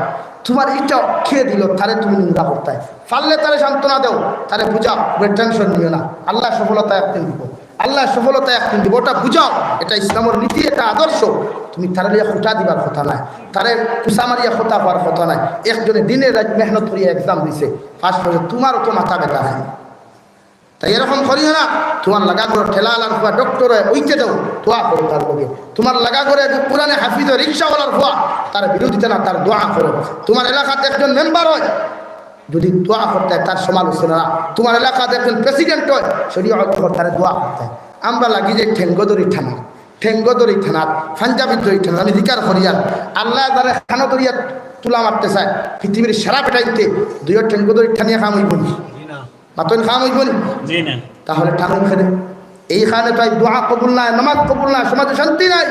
তুমার ইটা কে দিল, তারে তুমি নিন্দা করতায়? পারলে তারে সান্ত্বনা দেও, তারে বুঝাও, ওরে টেনশন নিও না, আল্লায় সফলতা একদিন দিব, আল্লায় সফলতা একদিন দিব, ওটা বুঝাও, এটা ইসলামের নীতি, এটা আদর্শ।" তুমি তারে লইয়া খুঁটা দিবার কথা নায়, তারে কুচা মারিয়া কথা কওয়ার কথা নায়। একজনে দিনে রাইত মেহনত করিয়া এক্সাম দিছে, পাস করছে, তুমারও তো মাথা ব্যথা নাই। তাই এরকম করিও না। তুমার লাগা ঘরো ঠেলাআলার ফুয়া ডক্টর অয়, অইতে দেও, দোয়া করো তার লগে। তুমার লাগা ঘরো একজন কোরআনে হাফিজ অয়, রিক্সাআলার ফুয়া, তার বিরোধিতা না, তার দোয়া করো। তুমার এলাকাত একজন মেম্বার অয়, যদি দোয়া করতায়, তার সমালোচনা না। তুমার এলাকাত একজন প্রেসিডেন্ট অয়, শরীয়ত অয়, তারে দোয়া করতায়। আমরা লাগি যে ঠেঙ্গো ধরি টানা, ঠেঙ্গো ধরি টানা, পাঞ্জাবি ধরি টানা, আমি জিকার করি আর আল্লায় যারে কানো ধরিয়া তুলা মারতে চায়, পৃথিবীর সারা বেটাইন্তে দুইও ঠেঙ্গো ধরি টানিয়া কাম অইবো নি? মাতইন কাম অইবো নি? জি না। তাহলে টানুন কেনে? এইখানে তো এই দোয়া কবুল নাই, নামাজ কবুল নাই, সমাজে শান্তি নাই,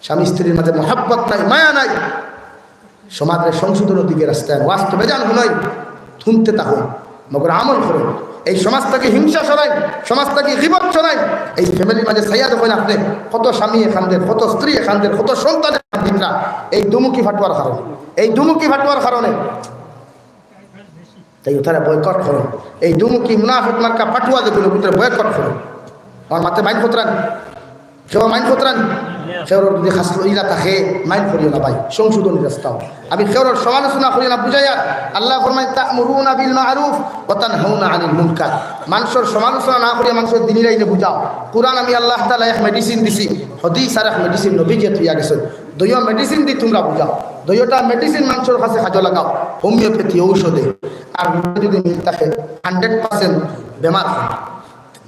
স্বামী স্ত্রীর মাঝে মহব্বত নাই, মায়া নাই, সমাজের সংশোধনের দিকে রাস্তায় ওয়াজ তো বেজান হুনইন, হুনতে তা হই, মগর আমল করইন। এই সমাজ থাকি হিংসা সরাইন, সমাজ থাকি গিবত সরাইন। এই ফ্যামিলির মাঝে চাইয়া দেখইন আপনে, কত স্বামী কান্দের, কত স্ত্রী কান্দের, কত সন্তানে কান্দিতরা এই দুমুখী ফাটুয়ার কারণে, এই দুমুখী ফাটুয়ার কারণে। তাই তারা বয়কট করো, এই দুমুখী মুনাফিক মার্কা ফাটুয়া যেগুলো ভিতরে বয়কট করো। আমার মাতে মাইন্ড করতরা নি, কেউ মাইন্ড করতরা নি, কেউ যদি খাসলো ইলা থাকে মাইন্ড করিও না ভাই, সংশোধনী রাস্তাও। আমি কেউর সমালোচনা করি না, বুঝাইয়া। আল্লায় ফরমাইন, "তা'মুরুনা বিল মা'রুফ ওয়া তানহাউনা আনিল মুনকার।" মানষর সমালোচনা না করিয়া মানষর দ্বীনি লাইনে বুঝাও। কুরআন আমি আল্লাহ তাআলায় এক মেডিসিন দিছি, হাদিস আর এক মেডিসিন নবীজিয়ে থইয়া গেছইন। দুইও মেডিসিন দি তুমরা বুঝাও, দুইওটা মেডিসিন মানষর কাছে কাজো লাগাও, হোমিওপ্যাথি ঔষধে। আর যদি মিল থাকে, হান্ড্রেড পার্সেন্ট বেমার হয়।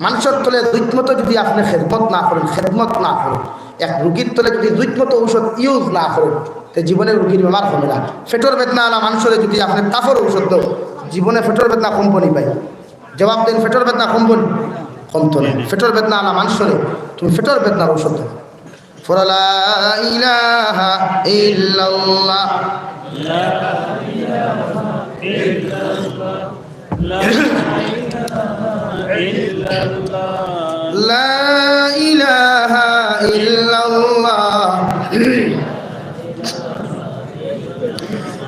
মানষর তলে জুইত মতো যদি আপনে খেদমত না করইন, খেদমত না করইন, এক রুগীর তলে যদি জুইত মতো ঔষধ ইউজ না করইন, তে জীবনে রুগীর বেমার কমে না। পেটর বেদনা আলা মানষরে যদি আপনে তাপর ঔষধ দেও, জীবনে পেটর বেদনা কমবো নি ভাই? জবাব দেইন, পেটর বেদনা কমবো নি? কমতো না। পেটর বেদনা আলা মানষরে তুমি পেটর বেদনার ঔষধ দেও। পড়ো, লা ইলাহা ইল্লাল্লাহ। লা ইলাহা ইল্লাল্লাহ।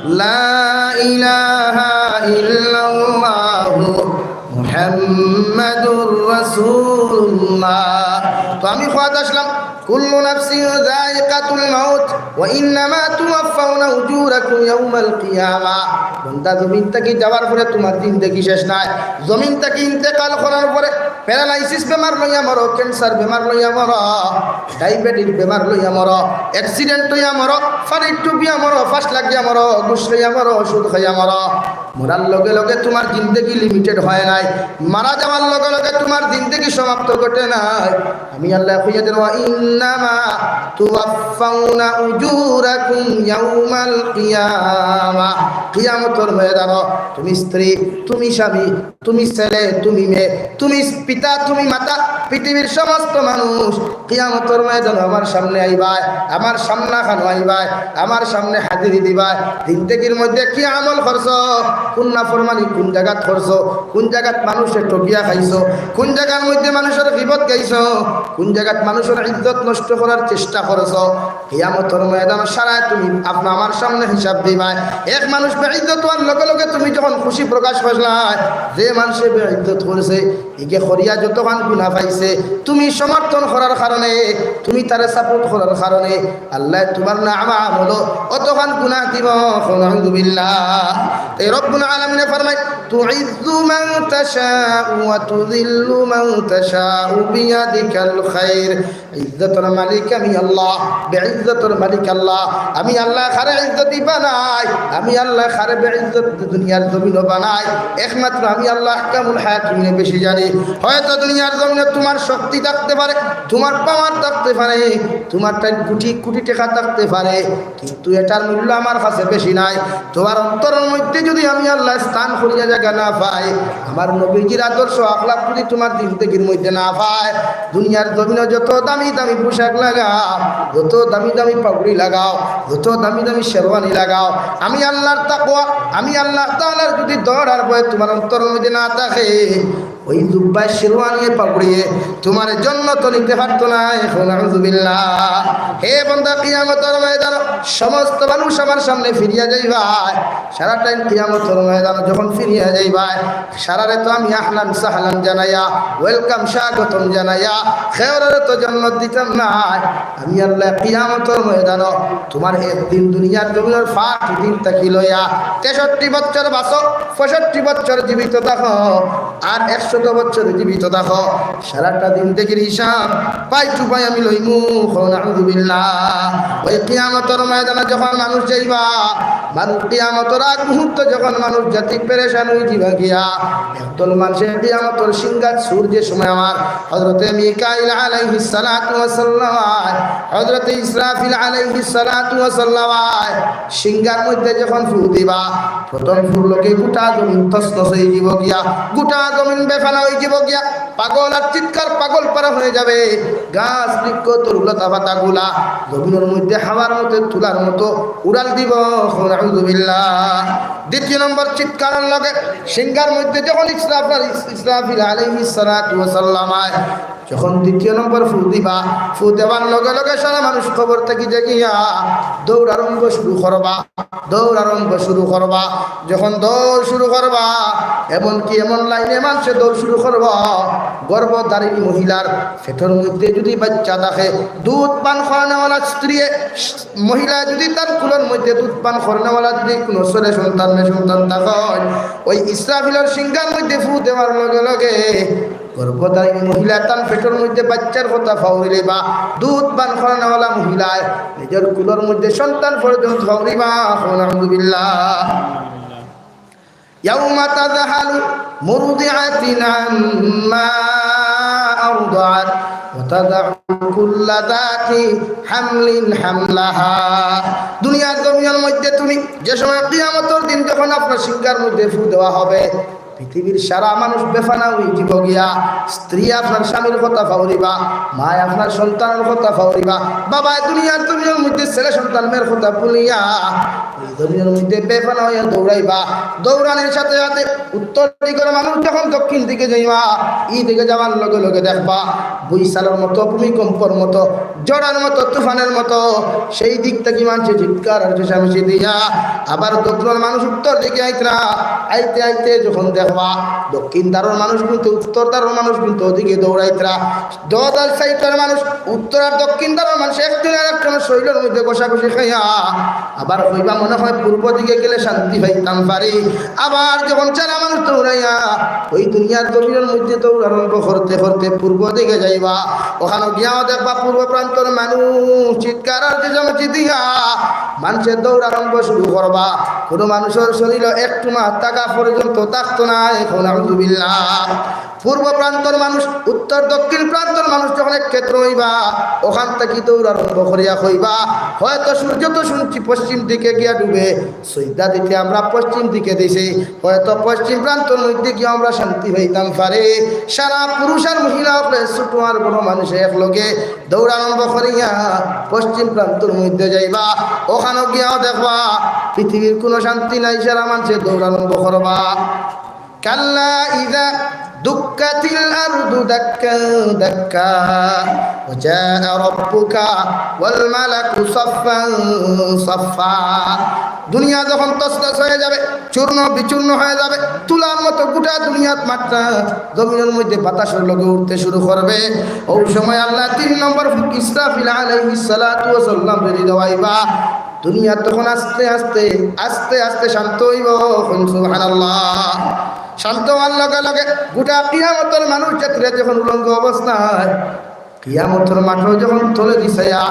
লা ইলাহা ইল্লাল্লাহু মুহাম্মাদুর রাসূলুল্লাহ। তো আমি কওয়াত আসলাম, কুল্লু নাফসিন যায়িকাতুল মাউত ওয়া ইন্নামা তুওয়াফফাউনা উজুরাকুম ইয়াউমাল কিয়ামাহ। বান্দা, জমিন থাকি যাওয়ার পরে তুমার জিন্দেগি শেষ নায়। জমিন থাকি ইন্তেকাল করার পরে প্যারালাইসিস বেমার লইয়া মরো, ক্যান্সার বেমার লইয়া মরো, ডায়াবেটিস বেমার লইয়া মরো, অ্যাক্সিডেন্ট অইয়া মরো, পানিত ডুবিয়া মরো, ফাঁস লাগিয়া মরো, ঘুষ লইয়া মরো, সুদ খাইয়া মরো, মরার লগে লগে তুমার জিন্দেগি লিমিটেড হয় নাই। মারা যাওয়ার লগে লগে তুমার জিন্দেগি সমাপ্ত ঘটে নাই। আমি আল্লায় কইয়া দিলাম, "ওয়া ইন্নামা তুওয়াফফাউনা উজুরাকুম ইয়াউমাল কিয়ামাহ।" কিয়ামতর ময়দানো তুমি স্ত্রী, তুমি স্বামী, তুমি ছেলে, তুমি মেয়ে, তুমি পিতা, তুমি মাতা, পৃথিবীর সমস্ত মানুষ কিয়ামতর ময়দানো আমার সামনে আইবায়, আমার সামনাখানো আইবায়, আমার সামনে হাজিরি দিবায়। জিন্দেগির মধ্যে কি আমল করছো, কুন নাফরমানি কুন জাগাত করছো, কুন জাগাত মানষরে ঠগিয়া খাইছো, কুন জাগার মধ্যে মানষর গিবত গাইছো, কুন জাগাত মানষর ইজ্জত নষ্ট করার চেষ্টা করছো, কিয়ামতর ময়দানো সারায় তুমি আপনা আমার সামনে হিসাব দিবায়। এক মানুষ বেইজ্জত অওয়ার লগে লগে তুমি যখন খুশি প্রকাশ করলায়, যে মানষে বেইজ্জত করছে, ইগে করিয়া যতখান গুনা পাইছে, তুমি সমর্থন করার কারণে, তুমি তারে সাপোর্ট করার কারণে আল্লায় তুমার নামা আমলো অতখান গুনা দিবো। নাউজুবিল্লাহ। এই রব্বুল আলামিনে ফরমায়, "তুইজ্জু মান তাশাউ ওয়া তুযিল্লু মান তাশাউ বিয়াদিকাল খায়র।" ইজ্জতর মালিক আমি আল্লাহ, বেইজ্জতর মালিক আল্লাহ। আমি আল্লায় কারে ইজ্জতি বানাই, আমি আল্লায় কারে বেইজ্জত দুনিয়ার জমিনো বানাই, একমাত্র আমি আল্লাহ আহকামুল হাকিমিনে বেশি জানি। হয়তো দুনিয়ার জমিনো তুমার শক্তি থাকতে পারে, তুমার পাওয়ার থাকতে পারে, তুমার তাই কোটি কোটি টেকা থাকতে পারে, কিন্তু এটার মূল্য আমার কাছে বেশি নাই। তুমার অন্তরর মধ্যে যদি আমি আল্লায় স্থান করিয়া জাগা না পাই, আমার নবীজির আদর্শ আখলাক যদি তুমার জিন্দেগির মধ্যে না পায়, দুনিয়ার জমিনো যত দামি দামি পোশাক লাগাও, যত দামি দামি পাগড়ি লাগাও, যত দামি দামি শেরওয়ানি লাগাও, আমি আল্লাহর তাকওয়া, আমি আল্লাহ তাআলার যদি ডর আর ভয় তুমার অন্তরর মধ্যে না থাকে, ওই জুব্বায় শেরওয়ানিয়ে পাগড়িয়ে তুমারে জন্নতো নিতে পারতো নায়। নাউজুবিল্লাহ। হে বান্দা, কিয়ামতর ময়দানো সমস্ত মানুষ আমার সামনে ফিরিয়া যাইবায়। সারা টাইম কিয়ামতর ময়দানো যখন ফিরিয়া যাইবায়, সারারে তো আমি আহলান সাহলান জানাইয়া, ওয়েলকাম, স্বাগতম জানাইয়া, কেউরে তো জন্নত দিতাম নায়। আমি আল্লায় কিয়ামতর ময়দানো তুমার একদিন দুনিয়ার জমিনর পাঁচ দিন থাকি লইয়া তেষট্টি বছর বাঁচো, পঁয়ষট্টি বছর জীবিত থাকো, আর একশত বছর জীবিত থাকো, সারাটা জিন্দেগির হিসাব পাই টু পাই আমি লইমু। নাউজুবিল্লাহ। ওই কিয়ামতর ময়দানো যখন মানুষ যাইবা, মানুষ কিয়ামতর আগ মুহূর্ত যখন মানুষ জাতি পেরেশান অইযিবা গিয়া, একদল মানষে কিয়ামতর সিংহাত সুর যে সময় আমার হযরতে মিকাইল আলাইহিস সালাতু ওয়াস সালাম আয়, হযরতে ইসরাফিল আলাইহিস সালাতু ওয়াস সালাম আয়, সিংহার মধ্যে যখন ফু দিবা, প্রথম ফুর লগে গোটা জমিন তছনছ অইযিবো গিয়া, গোটা জমিন বেফানা অইযিবো গিয়া, পাগল আর চিৎকার পাগল পারা হয়ে যাবে। গাছ বৃক্ষ তরুলতা পাতাগুলা জমিনর মধ্যে হাওয়ার মতো তুলার মতো উড়াল দিবো। নাউজুবিল্লাহ। দ্বিতীয় নম্বর চিৎকারর লগে সিংহার মধ্যে যখন ইসরাফিল, ইসরাফিল আলাইহিস সালাতু ওয়াস সালাম আয়, যখন দ্বিতীয় নম্বর ফু দিবা, ফু দেওয়ার লগে লগে সারা মানুষ কবর থাকি জাগিয়া দৌড় আরম্ভ শুরু করবা। দৌড় আরম্ভ শুরু করবা। যখন দৌড় শুরু করবা, এমনকি এমন লাইনে মানষে দৌড় শুরু করবা, গর্ভধারিণী মহিলার পেটর মধ্যে যদি বাচ্চা থাকে, দুধ পান করানেওয়ালা স্ত্রী, মহিলা যদি তার কুলর মধ্যে দুধ পান করানেওয়ালা যদি কুনু ছেলে সন্তান, মেয়ে সন্তান থাকে, ওই ইসরাফিলর সিংহার মধ্যে ফু দেওয়ার লগে লগে গর্ভধারিণী মহিলা তান পেটর মধ্যে বাচ্চার কথা ফাউরিলিবা, দুধ পান করানেওয়ালা মহিলায় নিজর কুলর মধ্যে সন্তান পর্যন্ত ফাউরিবা। নাউজুবিল্লাহ। يوم تذهل مرضعة عما أرضعت وتضع كل ذات حمل حملها। দুনিয়ার জমিনর মধ্যে তুমি যে সময় কিয়ামতর দিন যখন আপনার সিংহার মধ্যে ফু দেওয়া হবে, পৃথিবীর সারা মানুষ বেফানা অইযিবো গিয়া। স্ত্রী আপনার স্বামীর কথা ফাউরিবা, মায় আপনার সন্তানর কথা ফাউরিবা, বাবায় দুনিয়ার জমিনর মধ্যে ছেলে সন্তান মেয়ের কথা ভুলিয়া ওই জমিনর মধ্যে বেফানা অইয়া দৌড়াইবা। দৌড়ানির সাথে সাথে উত্তর দিকর মানুষ যখন দক্ষিণ দিকে যাইবা, ই দিকে যাওয়ার লগে লগে দেখবা বৈশালর মতো, ভূমিকম্পর মতো, ঝড়র মতো, তুফানের মতো, সেই দিক থাকি মানষে চিৎকার আর চেঁচামেচি দিয়া। আবার দক্ষিণর মানুষ উত্তর দিকে আইতরা, আইতে আইতে যখন দেখবা দক্ষিণ ধারর মানুষ কিন্তু উত্তর ধারর মানুষ কিন্তু ওদিকে দৌড়াইতরা। দশ আর সাইটর মানুষ উত্তর আর দক্ষিণ ধারর মানুষ একজন আর একজনর শরীলর মধ্যে ঘষাঘষি খাইয়া আবার কইবা, মনে হয় পূর্ব দিকে গেলে শান্তি পাইতাম পারি। আবার যখন সারা মানুষ দৌড়াইয়া ওই দুনিয়ার জমিনর মধ্যে দৌড় আরম্ভ করতে করতে পূর্ব দিকে যাইবা, ওখানো গিয়াও দেখবা পূর্ব প্রান্তর মানুষ চিৎকার আর চেঁচামেচি দিয়া মানষে দৌড় আরম্ভ শুরু করবা। কুনু মানুষর শরীলো এক টুমা টাকা পর্যন্ত থাকতো নায়। নাউজুবিল্লাহ। পূর্ব প্রান্তর মানুষ, উত্তর দক্ষিণ প্রান্তর মানুষ যখন একত্র অইবা, ওখান থাকি দৌড় আরম্ভ করিয়া কইবা, হয়তো সূর্য তো শুনছি পশ্চিম দিকে গিয়া ডুবে, সইজদা দিতে আমরা পশ্চিম দিকে দিছি, হয়তো পশ্চিম প্রান্তর মধ্যে গিয়া আমরা শান্তি পাইতাম পারি। সারা পুরুষ আর মহিলা অকলে, ছোট আর বড় মানষে একলগে দৌড় আরম্ভ করিয়া পশ্চিম প্রান্তর মধ্যে যাইবা, ওখানো গিয়াও দেখবা পৃথিবীর কুনু শান্তি নাই, সারা মানষে দৌড় আরম্ভ করবা। كلا إذا دكت الأرض دكا دكا وجاء ربك والملك صفا صفا। দুনিয়া যখন তছনছ হয়ে যাবে, চূর্ণ বিচূর্ণ হয়ে যাবে, তুলার মতো গোটা দুনিয়াত মাত্রা জমিনর মধ্যে বাতাসর লগে উড়তে শুরু করবে। ওই সময় আল্লায় তিন নম্বর ফুক ইসরাফিল আলাইহিস সালাতু ওয়াস সালাম যদি দেওয়াইবা, দুনিয়া তখন আস্তে আস্তে, আস্তে আস্তে শান্ত অইবো। কইন সুবহানাল্লাহ। শান্ত অওয়ার লগে লগে গোটা কিয়ামতর মানুষ জাতিরে যখন উলঙ্গ অবস্থায় কিয়ামতর মাঠো যখন তলেদি চাইয়া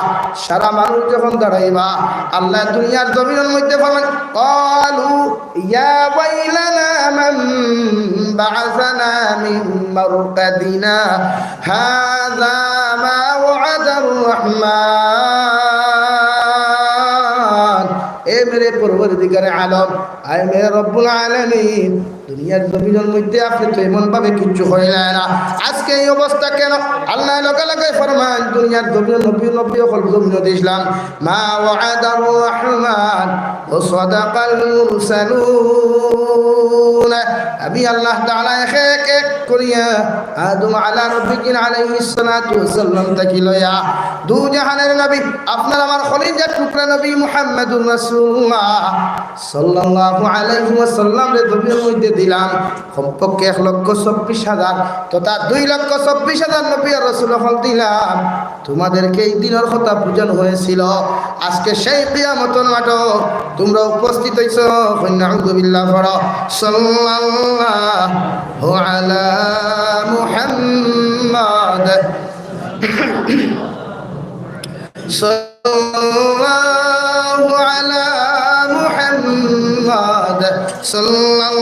সারা মানুষ যখন দাঁড়াইবা, আল্লায় দুনিয়ার জমিনর মধ্যে ফরমাইন, قالوا يا ويلنا من بعثنا من مرقدنا هذا ما وعد الرحمن। এ মেরে পরওয়ারদিগারে আলম, আয় মেরে রব্বুল আলামিন, দুনিয়ার জমিনর মধ্যে আপনে তো এমন ভাবে কিচ্ছু কইলা না, আজকে এই অবস্থা কেন? আল্লায় লগে লগে ফরমাইন, দুনিয়ার জমিনর নবী, নবী অকল জমিনো দিছলাম, ما وعد الرحمن وصدق المرسلون। আমি আল্লাহ তাআলা এক এক করিয়া আদম আলা নবীনা আলাইহিস সালাতু ওয়াস সালাম থাকি লইয়া দু জাহানের নবী, আপনার আমার কলিজার টুকরা নবী মুহাম্মাদুর রাসূলুল্লাহ সাল্লাল্লাহু আলাইহি ওয়াসাল্লামরে জমিনর মধ্যে দিলাম কমপক্ষে এক লক্ষ চব্বিশ হাজার তথা দুই লক্ষ চব্বিশ হাজার নবী আর রাসূল অকল দিলাম। তোমাদেরকে এই দিনর কথা বুঝানো হয়েছিল, আজকে সেই কিয়ামতর মাঠো তোমরা উপস্থিত হইছো। কইন নাউজুবিল্লাহ পড়ো। সাল্লাল্লাহু আলা মুহাম্মাদ। সাল্লাল্লাহু আলা মুহাম্মাদ। সাল্লাল্লাহু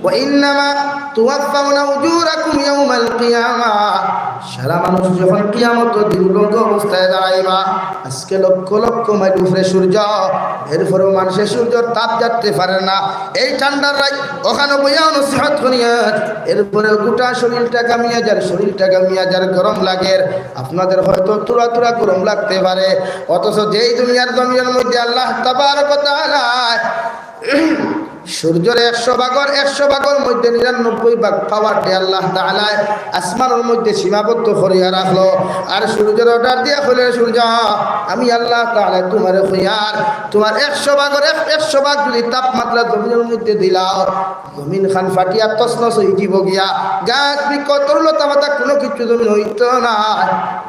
ওয়া ইন্নামা তুওয়াফাউনা উজুরাকুম ইয়াউমাল কিয়ামা। সারা মানুষ যখন কিয়ামতর দিন উলঙ্গ অবস্থায় দাঁড়াইবা, আজকে লক্ষ লক্ষ মাইল উপরে সূর্য, এরপরেও মানুষে সূর্যর তাপ জারতে পারে না। এই ঠান্ডার রাইত অখানো বইয়া নসিহত করিয়ার, এরপরেও গোটা শরীরটা ঘামিয়া যার, শরীরটা ঘামিয়া যার, গরম লাগের। আপনাদের হয়তো থুড়া থুড়া গরম লাগতে পারে, অথচ যেই দুনিয়ার জমিনের মধ্যে আল্লাহ তাবারক ওয়া তাআলা সূর্যর একশো ভাগর একশো ভাগর মধ্যে নিরানব্বই ভাগ পাওয়ার দে আল্লাহ তাআলায় আসমানর মধ্যে সীমাবদ্ধ করিয়া রাখলো। আর সূর্যর অর্ডার দিয়া কইলে, "সূর্য, আমি আল্লাহ তাআলায় তুমারে কইয়ার, তুমার একশো ভাগর এক, একশো ভাগ যদি তাপমাত্রা জমিনর মধ্যে দিলাও, জমিন খান ফাটিয়া তছনছ অইযিবো গিয়া, গাছ বৃক্ষ তরুলতা পাতা কুনু কিচ্ছু জমিন অইতো না।"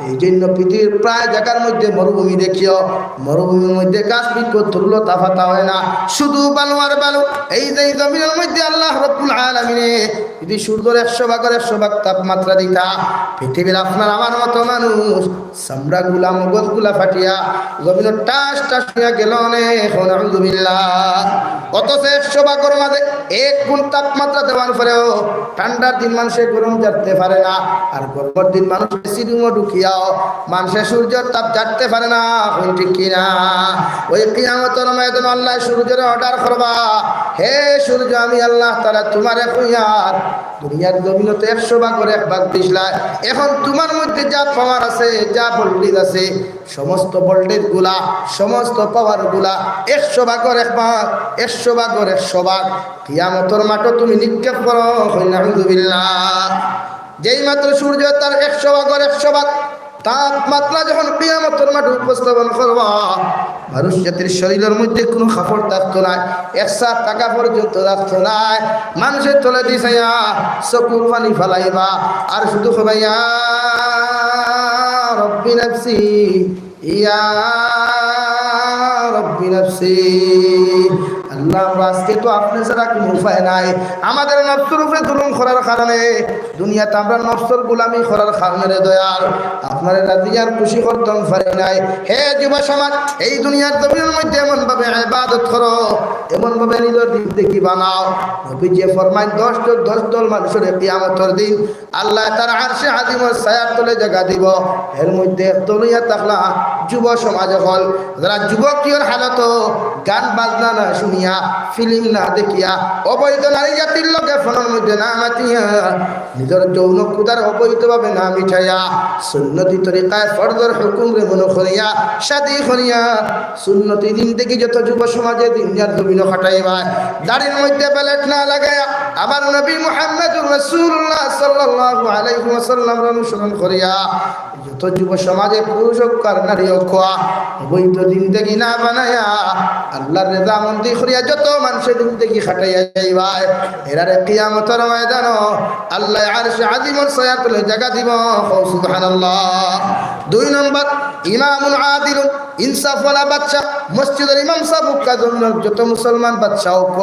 এই জন্য পৃথিবীর প্রায় জাগার মধ্যে মরুভূমি দেখিও, মরুভূমির মধ্যে গাছ বৃক্ষ তরুলতা পাতা অয় না, শুধু বালু আর বালু। এই যে এই জমিনর মধ্যে আল্লাহ রব্বুল আলামিনে যদি সূর্যর একশো ভাগর একশো ভাগ তাপমাত্রা দিতা, পৃথিবীর আপনার আমার মতো মানুষ চামড়াগুলা, মগজগুলা ফাটিয়া জমিনর টাস টাস অইয়া গেলো অনে, নাউজুবিল্লাহ। অথচ একশো ভাগর মাঝে এক গুণ তাপমাত্রা দেওয়ার পরেও ঠান্ডার দিন মানুষে গরম জারতে পারে না, আর গরমর দিন মানুষ এসি রুমো ঢুকিয়াও মানুষে সূর্যর তাপ জারতে পারে না। কইন ঠিক কি না? ওই কিয়ামতর ময়দানো আল্লায় সূর্যরে অর্ডার করবা, "হে সূর্য, আমি আল্লাহ তাআলা তুমারে কইয়ার, দুনিয়ার জমিনো তো একশো ভাগর এক ভাগ দিছলায়, এখন তুমার মধ্যে যা পাওয়ার আছে, যা ভোল্টেজ আছে, সমস্ত ভোল্টেজগুলা, সমস্ত পাওয়ারগুলা একশো ভাগর এক ভাগ, একশো ভাগর একশো ভাগ কিয়ামতর মাঠো তুমি নিক্ষেপ করো।" কইন নাউজুবিল্লাহ। যেই মাত্র সূর্য তার একশো ভাগর একশো ভাগ তাপমাত্রা যখন কিয়ামতর মাঠে উপস্থাপন করবা, মানুষ জাতির শরীরর মধ্যে কুনু কাপড় থাকতো নায়, এক সাত টাকা পর্যন্ত থাকতো নায়। মানুষের তলে দি চাইয়া চকুর পানি ফালাইবা, আর শুধু কইবা, "ইয়া রব্বি নাফসি, ইয়া রব্বি নাফসি।" আল্লাহ, আমরা আজকে তো আপনি ছাড়া কোনো উপায় নাই। আমাদের নফসর উপরে জুলুম করার কারণে, দুনিয়াত আমরা নফসর গোলামি করার কারণে রে দয়াল, আপনারে রাজি আর খুশি করতাম পারি নাই। হে যুব সমাজ, এই দুনিয়ার জমিনের মধ্যে এমন ভাবে ইবাদত করো, এমন ভাবে নিজের জিন্দেগি বানাও। নবীজি ফরমাইন, দশ দল, দশ দল মানুষরে কিয়ামতর দিন আল্লাহ তার আরশে আজিমর ছায়ার তলে জাগা দিবো। এর মধ্যে এক দল অইয়া থাকলা যুব সমাজ অকল, যারা যুবকীয়র হালতো গান বাজনা না শুনিয়া, ফিল্ম না দেখিয়া, অবৈধ নারী জাতির লগে ফোনর মধ্যে না মাতিয়া, নিজর যৌন ক্ষুধার অবৈধভাবে না মিটাইয়া, সুন্নতি তরিকায় ফরজর হুকুমরে মনো করিয়া, শাদি করিয়া, সুন্নতি জিন্দেগি যত যুব সমাজে দুনিয়ার জমিনো কাটাইবা, দাড়ির মধ্যে বেলেট না লাগাইয়া, আমার নবী মুহাম্মদুর রাসূলুল্লাহ সাল্লাল্লাহু আলাইহি ওয়াসাল্লামর অনুসরণ করিয়া, যত যুব সমাজে পুরুষ অউক আর নারী অউক, অবৈধ জিন্দেগি না বানাইয়া, আল্লাহর রেজামন্দি করিয়া যত মানুষে জিন্দেগি কাটাইয়া যাইবা, এরারে কিয়ামতর ময়দানো আল্লাহ আরশে আজিমর ছায়ার তলে জাগা দিবো। কও সুবহানাল্লাহ। দুই নম্বর, ইমামুন আদিলুন, ইনসাফওয়ালা বাদশা, মসজিদর ইমাম সাব অউক, জমিনর যত মুসলমান বাদশা অউক,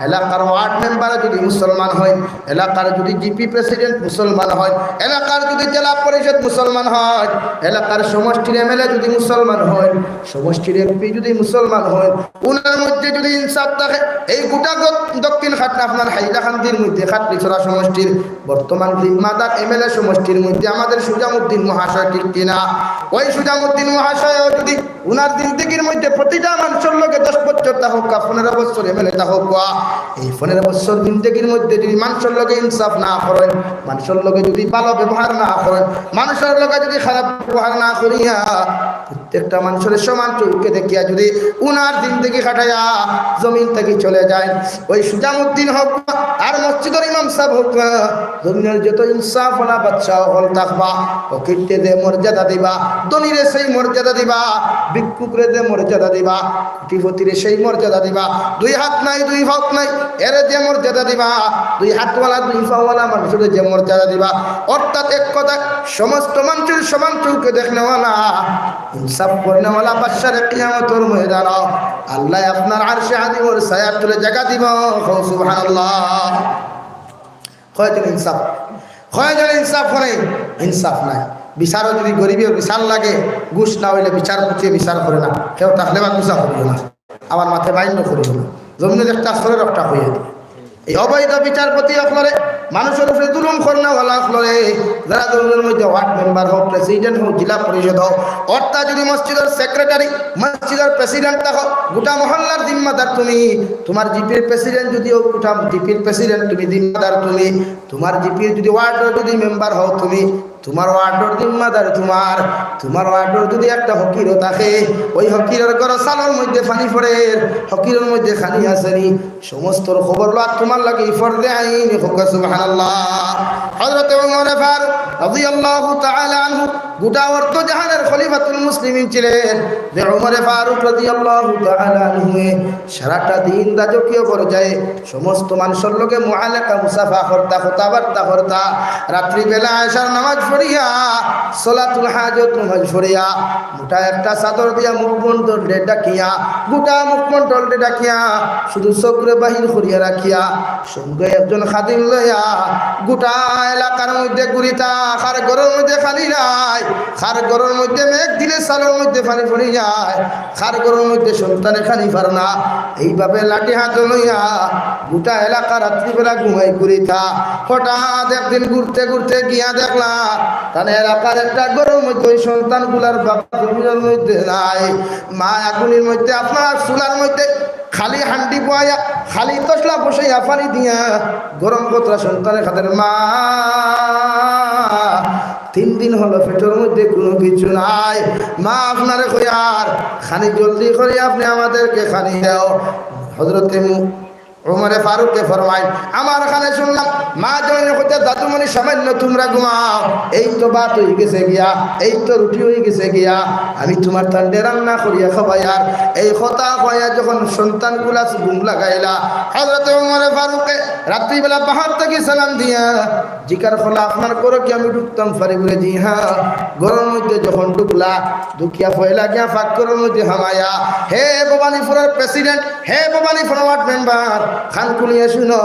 এলাকার ওয়ার্ড মেম্বার যদি মুসলমান হয়, এলাকার যদি জিপি প্রেসিডেন্ট মুসলমান হয়, এলাকার যদি জেলা পরিষদ মুসলমান হয়, এলাকার সমষ্টির এমএলএ যদি মুসলমান হয়, সমষ্টির এমপি যদি মুসলমান হয়, উনার মধ্যে যদি ইনসাফ থাকে, এই গোটা গ-, দক্ষিণ খাটনা আপনার হাইলাকান্দির মধ্যে খাটলিছড়া সমষ্টির বর্তমান জিম্মাদার এমএলএ সমষ্টির মধ্যে আমাদের সুজামুদ্দিন মহাশয়, ঠিক কিনা? ওই সুজামুদ্দিন মহাশয় যদি উনার জিন্দেগির মধ্যে প্রতিটা মানুষর লগে দশ বছর থাকউক্কা, পনেরো বছর এমএলএ থাকউক্কা, এই পনেরো বছর জিন্দেগির মধ্যে যদি মানুষর লগে ইনসাফ না করেন, মানুষর লগে যদি ভালো ব্যবহার না করেন, মানুষর লগে যদি খারাপ ব্যবহার না করিয়া, প্রত্যেকটা মানুষরে সমান চউখে দেখিয়া যদি উনার জিন্দেগি কাটাইয়া জমিন থাকি চলে যায়, ওই সুজামুদ্দিন অউক আর মসজিদর ইমাম সাব অউক, জমিনর যত ইনসাফওয়ালা বাদশা অকল থাকবা, ফকিররে যে মর্যাদা দিবা, ধনীরে সেই মর্যাদা দিবা, ভিক্ষুকরে যে মর্যাদা দিবা, কোটিপতিরে সেই মর্যাদা দিবা, দুই হাত নাই, দুই পাও নাই, এরে যে মর্যাদা দিবা, দুই হাতওয়ালা, দুই পাওওয়ালা মানুষরে যে মর্যাদা দিবা, অর্থাৎ এক কথা, সমস্ত মানুষর সমান চউখে দেখনেওয়ালা, ইনসাফ করনেওয়ালা বাদশারে কিয়ামতর ময়দানো আল্লাহ আপনার আরশে আজিমর ছায়ার তলে জাগা দিবো। কও সুবহানাল্লাহ। কয়জন ইনসাফ? কয়জন ইনসাফ করে? ইনসাফ নাই। বিচারও যদি গরিবের বিচার লাগে, ঘুষ না অইলে বিচারপতিয়ে বিচার করে না। কেউ থাকলে বা গুসা করিও না, আমার মাথায় মাইন্ড করিও না, জমিনে একটা আসরে রক্ষা হইয়া দিবে। এই অবৈধ বিচারপতি অকলরে, মানুষর উপরে জুলুম করনেওয়ালা অকলরে, যারা জমিনর মধ্যে ওয়ার্ড মেম্বার হোক, প্রেসিডেন্ট হোক, জেলা পরিষদ হোক, অর্থাৎ যদি মসজিদর সেক্রেটারি, মসজিদর প্রেসিডেন্ট থাকো, গোটা মহল্লার জিম্মাদার তুমি। তোমার জিপির প্রেসিডেন্ট যদি হোক, গোটা জিপির প্রেসিডেন্ট তুমি জিম্মাদার তুমি। তোমার জিপির যদি ওয়ার্ডর যদি মেম্বার হও তুমি, তোমার ওয়ার্ডর জিম্মাদার তোমার। তোমার ওয়ার্ডর যদি একটা ফকিরও থাকে, ওই ফকিরর ঘরর চালর মধ্যে পানি পড়ের, ফকিরর মধ্যে পানি আছেনি, সমস্তর খবর লওয়া তোমার লাগি ফরজে আইন। কউক্কা সুবহানাল্লাহ। হযরতে উমরে ফারুক রাদিয়াল্লাহু তাআলা আনহু গোটা অর্ধ জাহানের খলিফাতুল মুসলিমিন ছিলেন। যে উমরে ফারুক রাদিয়াল্লাহু তাআলা আনহুয়ে সারাটা দিন রাজকীয় পর্যায়ে সমস্ত মানষর লগে মুআলাকা মুসাফা করতা, কথাবার্তা করতা। রাত্রিবেলা এশার নামাজ পড়িয়া, সলাতুল হাজত নামাজ পড়িয়া, মোটা একটা চাদর দিয়া মুখমণ্ডলরে ঢাকিয়া, গোটা মুখমণ্ডলরে ঢাকিয়া, শুধু চোখরে বাহির করিয়া রাখিয়া, সঙ্গে একজন খাদিম লইয়া গোটা এলাকার মধ্যে ঘুরিতা। কার ঘরর মধ্যে পানি নাই, কার ঘরর মধ্যে মেঘ দিলে চালর মধ্যে পানি পড়ি যায়, কার ঘরর মধ্যে সন্তানে পানি পার না, এইভাবে লাঠি হাতো লইয়া গোটা এলাকা রাত্রিবেলা ঘুমাই ঘুরিতা। হঠাৎ একদিন ঘুরতে ঘুরতে গিয়া দেখলা, তান এলাকার একটা ঘরর মধ্যে ওই সন্তানগুলার বাবা জমিনর মধ্যে নাই। মা আগুনির মধ্যে, আপনার চুলার মধ্যে খালি হান্ডি বওয়াইয়া, খালি তসলা বসাইয়া পানি দিয়া গরম কতরা সন্তানে খাদের। মা, তিন দিন হলো পেটর মধ্যে কুনু কিছু নাই। মা আপনারে কইয়ার, খানি জলদি করি আপনে আমাদেরকে খানি দেও। হযরতে মু-, উমরে ফারুকে ফরমাইন, আমার কানে শুনলাম, মা জননী কইতা, "দাদুমণি, সামান্য তুমরা ঘুমাও, এই তো ভাত অইগেছে গিয়া, এই তো রুটি অইগেছে গিয়া, আমি তুমার তানরে রান্না করিয়া খাবাইয়ার।" এই কথা কইয়া যখন সন্তানগুলা ঘুম লাগাইলা, হযরতে উমরে ফারুকে রাত্রিবেলা বাহির থাকি সালাম দিয়া জিকার করলা, "আপনার ঘরো কি আমি ঢুকতাম পারি?" বলে, "জি হ্যাঁ।" ঘরর মধ্যে যখন ঢুকলা, ঢুকিয়া পয়লা গিয়া পাকঘরর মধ্যে হামাইয়া, হে ভবানীপুরর প্রেসিডেন্ট, হে ভবানীপুরর ওয়ার্ড মেম্বার, কান খুলিয়া শুনো,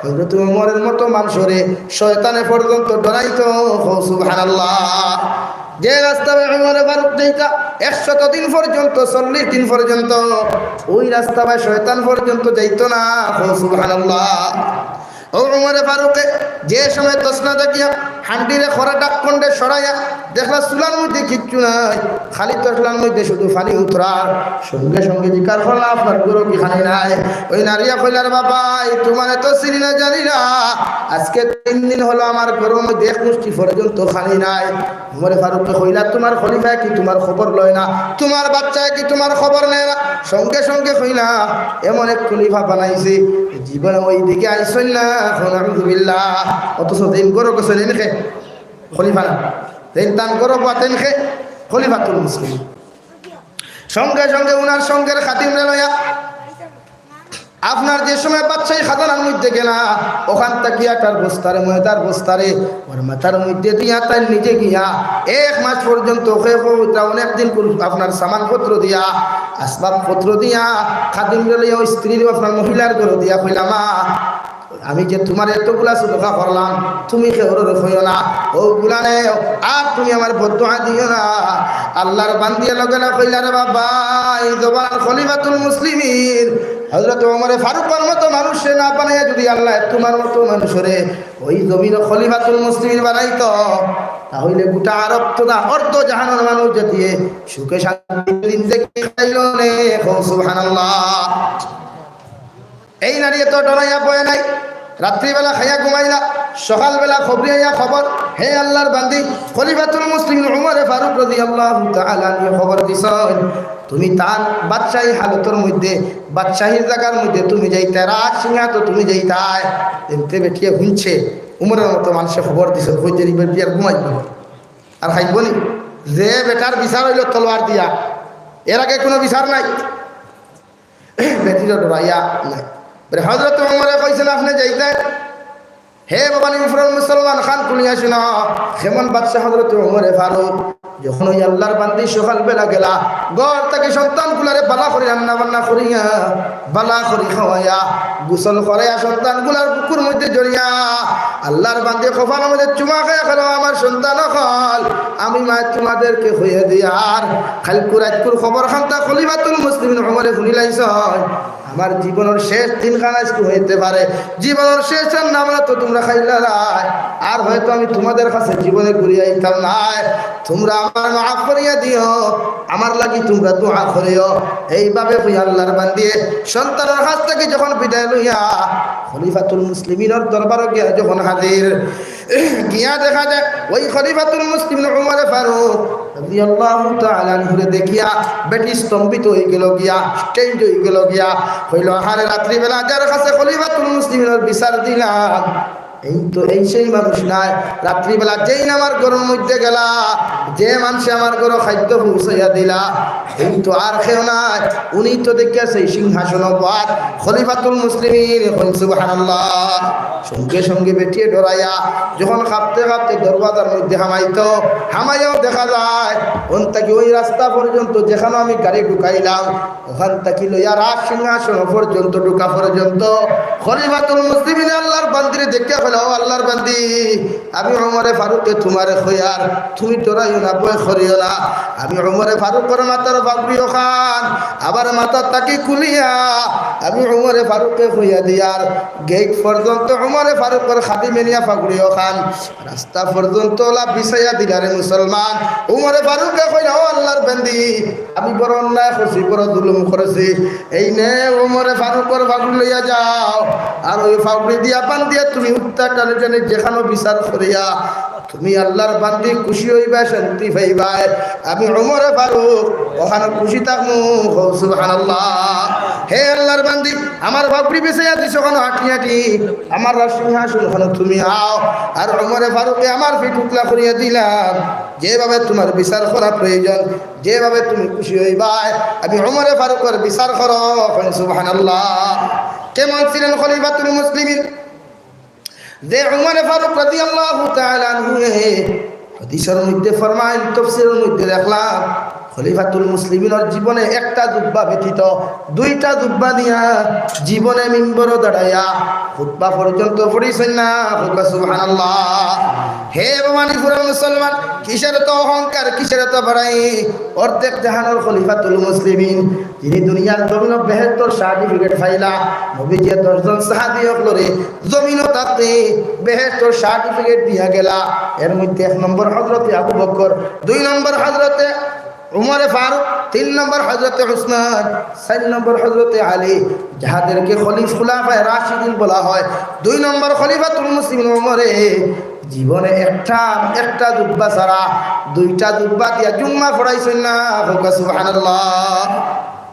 হযরত উমরের মতো মানষরে শয়তানে পর্যন্ত ডরাইতো। কও সুবহানাল্লাহ। যে রাস্তা বায় উমরে ফারুক যাইতা একশত দিন পর্যন্ত, চল্লিশ দিন পর্যন্ত, ওই রাস্তা বায় শয়তান পর্যন্ত যাইতো না। কও সুবহানাল্লাহ। ও উমরে ফারুকে যে সময় তসলা দেখিয়া হান্ডিরে খরা ঢাকনরে সরাইয়া দেখলা চুলার মধ্যে কিচ্ছু নাই, খালি তসলার মধ্যে শুধু পানি উতরার, সঙ্গে সঙ্গে জিকার করলা, "আপনার ঘরো কি খানি নাই?" ওই নারীয়ে কইলা, "রে বাবা, এই তুমারে তো চিনি না জানি না, আজকে তিন দিন হলো আমার ঘরর মধ্যে এক মুষ্টি পর্যন্ত খানি নাই।" উমরে ফারুকে কইলা, "তুমার খলিফায় কি তুমার খবর লয় না? তুমার বাচ্চায় কি তুমার খবর নেয় না?" সঙ্গে সঙ্গে কইলা, "এমন এক খলিফা বানাইছি, জীবনে ওই দিকে আইছইন না।" কও নাউজুবিল্লাহ। অথচ যেইন ঘরো গেছইন, এইন কে খলিফা না, যেইন তান ঘরো বওয়া, এইন কে খলিফাতুল মুসলিমিন। সঙ্গে সঙ্গে উনার সঙ্গের খাদিমরে লইয়া আপনার যে সময় বাদশাহী খাজানার মধ্যে গেলা, ওখান থাকি আটার বস্তারে, ময়দার বস্তারে, ওর মাথার মধ্যে দিয়া তাই নিজে গিয়া এক মাস পর্যন্ত ওকে ওটা অনেক দিন করে আপনার সামানপত্র দিয়া, আসবাবপত্র দিয়া, খাদিমরে লইয়া, ওই স্ত্রীরে, আপনার মহিলার ঘরো দিয়া কইলা, "মা, আমি যে তুমারে এতগুলা সদকা করলাম, তুমি কেউরে কইও না, ওগুলা নেও, আর তুমি আমারে বদদোয়া দিও না।" আল্লাহর বান্দিয়ে লগে না কইলা, "রে বাবা, এই জমানার খলিফাতুল মুসলিমিন হযরত ওমরে ফারুকর মতো মানুষরে না বানাইয়া যদি আল্লায় তুমার মতো মানুষরে ওই জমিনর খলিফাতুল মুসলিমিন বানাইতো, তাহলে গোটা আরব তো না, অর্ধ জাহানর মানুষ জাতিয়ে সুখে শান্তি জিন্দেগি খাইলো নে।" কও সুবহানাল্লাহ। এই নারীয়ে তো ডরাইয়া ভয় নাই, রাত্রিবেলা খাইয়া ঘুমাইলা, সকালবেলা খবরে আইয়া খবর, হে আল্লাহর বান্দি, খলিফাতুল মুসলিমিন উমরে ফারুক রাদিয়াল্লাহু তাআলা আনহু খবর দিছইন, তুমি তান বাদশাহী হালতর মধ্যে, বাদশাহীর জাগার মধ্যে তুমি যাইতায়, রাজ সিংহাতো তুমি যাইতায়। এমতে বেটিয়ে হুনছে, উমরের মতো মানষে খবর দিছে, কইতে নি বেটি আর ঘুমাইবো নি? আর খাইবো নি? যে বেটার বিচার অইলো তলোয়ার দিয়া, এর আগে কুনু বিচার নাই। বেটিরে ডরাইয়া নাই। বলে, হযরত উমরে কইছইন, আপনে যাইতায়। হে ভবানীপুরর মুসলমান, কান খুলিয়া শুনো, কেমন বাদশা হযরত উমরে ফারুক। যখন ওই আল্লাহর বান্দি সকালবেলা গেলা, ঘর থাকি সন্তানগুলারে বালা করি রান্না বান্না করিয়া, বালা করি খাওয়াইয়া, গোসল করাইয়া, সন্তানগুলার বুকুর মধ্যে জড়িয়া, আল্লাহর বান্দি কপালর মধ্যে চুমা খাইয়া কইলা, "আমার সন্তান অকল, আমি মায় তোমাদেরকে কইয়া দিয়ার, কাইলকু রাইতকুর খবর খান্তা খলিফাতুল মুসলিমিন উমরে হুনিলাইছইন।" আমার জীবনর শেষ দিন খান আইজকু অইতে পারে, জীবনর শেষ রান্না বান্না তো তোমরা খাইলায়, আর হয়তো আমি তোমাদের কাছে জীবনে ঘুরিয়া আইতাম নায়। তোমরা আমারে মাফ করিয়া দিও, আমার লাগি তোমরা দোয়া করিও। এইভাবে কই আল্লাহর বান্দিয়ে সন্তানর কাছ থাকি যখন বিদায় লইয়া খলিফাতুল মুসলিমিনর দরবারো গিয়া যখন হাজির, গিয়া দেখা যায় ওই খলিফাতুল মুসলিমিন উমরে ফারুক রাদিয়াল্লাহু তাআলা আনহুরে দেখিয়া বেটি স্তম্ভিত অইগেলো গিয়া, টেন্ট অইগেলো গিয়া। কইলো, "আহারে, রাত্রিবেলা যার কাছে খলিফাতুল মুসলিমিনর বিচার দিলাম, এইন তো এই সেই মানুষ নায়। রাত্রিবেলা যেইন আমার ঘরর মধ্যে গেলা, যে মানষে আমার ঘরো খাদ্য পৌঁছাইয়া দিলা, এইন তো আর কেউ নায়। উনি তো দেখিয়া সেই সিংহাসনো বওয়াত খলিফাতুল মুসলিমিন।" কইন সুবহানাল্লাহ। সঙ্গে সঙ্গে বেটিয়ে ডরাইয়া যখন কাঁপতে কাঁপতে দরওয়াজার মধ্যে হামাইতো, হামাইয়াও দেখা যায় অন থাকি ওই রাস্তা পর্যন্ত যেখানো আমি গাড়ি ঢুকাইলাম, অখান থাকি লইয়া রাজ সিংহাসন পর্যন্ত ঢুকা পর্যন্ত খলিফাতুল মুসলিমিন আল্লাহর বান্দিরে দেখিয়া কইলা, "ও আল্লাহর বান্দি, আমি উমরে ফারুকে তোমারে কইয়ার, তুমি ডরাইও না, ভয় করিও না। আমি উমরে ফারুকর মাথার পাগড়ি অখান আবার মাথার থাকি খুলিয়া আমি উমরে ফারুকে কইয়া দিয়ার, গেইট পর্যন্ত উমরে ফারুকর খাদিমে নিয়া পাগড়ি অখান রাস্তা পর্যন্ত অলা বিছাইয়া দিলা রে মুসলমান।" উমরে ফারুকে কইলা, "ও আল্লাহর বান্দি, আমি বড় অন্যায় করছি, বড় জুলুম করছি। এইনে উমরে ফারুকর পাগড়ি লইয়া যাও, আর ওই পাগড়ি দিয়া বান্দিয়া তুমি উত্তা টানে টানে যেখানো বিচার করিয়া তুমি আল্লাহর বান্দি খুশি অইবায়, শান্তি পাইবায়। আমি উমরে ফারুক অখানো খুশি থাকমু।" কও সুবহানাল্লাহ। হে আল্লাহর বান্দি, আমার পাগড়ি বিছাইয়া দিছো অখানো আটি আটি, আমার রাজ সিংহাসন অখানো তুমি আও। আর উমরে ফারুকে আমার পিঠ উতলা করিয়া দিলাম, যেভাবে তোমার বিচার করা প্রয়োজন, যেভাবে তুমি খুশি অইবায়, আমি উমরে ফারুকর বিচার করো। কইন সুবহানাল্লাহ। কেমন ছিলেন খলিফাতুল মুসলিমিন? যে উমরে ফারুক রাদিয়াল্লাহু তাআলা আনহু, হাদিসর মধ্যে ফরমাইন, তফসিরর মধ্যে দেখলাম, খলিফাতুল মুসলিমিনর জীবনে একটা জুব্বা ব্যতীত দুইটা জুব্বা দিয়া জীবনে মিম্বরো দাঁড়াইয়া খুতবা পর্যন্ত পড়ছইন না। কও সুবহানাল্লাহ। হে ভবানীপুরর মুসলমান, কিসের তো অহংকার, কিসের তো বড়াই? অর্ধেক জাহানর খলিফাতুল মুসলিমিন, যিনি দুনিয়ার জমিনো বেহেশতর সার্টিফিকেট পাইলা, নবীজিয়ে দশজন সাহাবী অকলরে জমিনো থাকতে বেহেশতর সার্টিফিকেট দিয়া গেলা। এর মধ্যে এক নম্বর হযরতে আবু বকর, দুই নম্বর হযরতে উমরে ফারুক, তিন নম্বর হযরতে উসমান, চার নম্বর হযরতে আলী, যাহাদেরকে খলিফ-, খুলাফায়ে রাশিদিন বলা হয়। দুই নম্বর খলিফাতুল মুসলিমিন উমরে জীবনে একটা, একটা জুব্বা ছাড়া দুইটা জুব্বা দিয়া জুম্মা পড়াইছইন না। কও সুবহানাল্লাহ।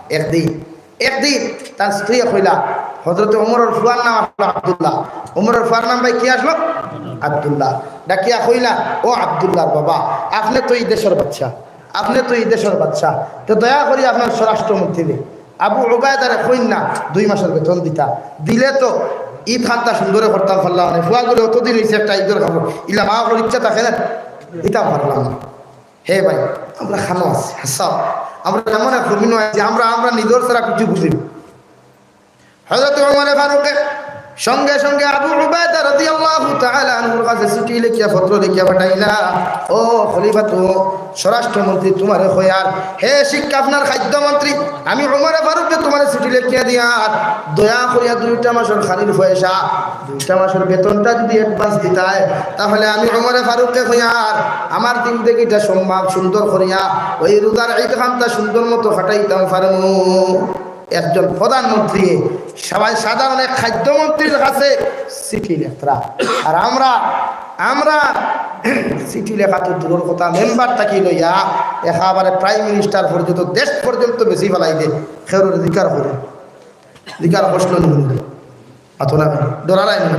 একদিন, একদিন তার স্ত্রী কইলা, হযরতে উমরর ফুয়ার নাম আসলো আব্দুল্লাহ। উমরর ফুয়ার নাম ভাই কি আসলো? আব্দুল্লাহ। ডাকিয়া কইলা, "ও আব্দুল্লাহর বাবা, আপনে তো ই দেশর বাদশা, আপনে তো ই দেশর বাদশা, তো দয়া করি আপনার স্বরাষ্ট্রমন্ত্রীরে আবু উবায়দারে কইন না দুই মাসর বেতন দিতা, দিলে তো ইদ খান্তা সুন্দরে করতাম পারলাম না, ফুয়াগুরে অতদিন অইছে একটা ইদর কাপড়, ইলা মা বাপর ইচ্ছা থাকে না, দিতাম পারলাম না।" হে ভাই, আমরা খানো আছি, হাছা। আমরা এমন এক জমিনো আছি, আমরা, আমরা নিজর ছাড়া কিছু বুঝি না। হযরত উমরে ফারুকে সঙ্গে সঙ্গে আবু উবায়দা রাদিয়াল্লাহু তাআলা আনহুর কাছে চিঠি লেখিয়া, পত্র লেখিয়া পাঠাইলা, "ও খলিফা, তো স্বরাষ্ট্রমন্ত্রী তোমারে কইয়ার, হে শিক্ষা আপনার খাদ্যমন্ত্রী, আমি উমরে ফারুকে তোমারে চিঠি লেখিয়া দিয়ার, দয়া করিয়া দুইটা মাসর খানির পয়সা, দুইটা মাসর বেতনটা যদি অ্যাডভান্স দিতায়, তাহলে আমি উমরে ফারুককে কইয়ার আমার জিন্দেগিটা সম্ভব সুন্দর করিয়া ওই রোজার ইদ খান্তা সুন্দর মতো কাটাইতাম পারমু।" একজন প্রধানমন্ত্রী সবাই সাধারণ এক খাদ্যমন্ত্রীর কাছে চিঠি লেখরা। আর আমরা, আমরা চিঠি লেখা তো দূরর কথা, মেম্বার থাকি লইয়া একেবারে প্রাইম মিনিস্টার পর্যন্ত, দেশ পর্যন্ত বেশি ফালাই দে, খেরোর অধিকার করে, অধিকার কষ্ট নিয়ে আতো না, ডরারাই না।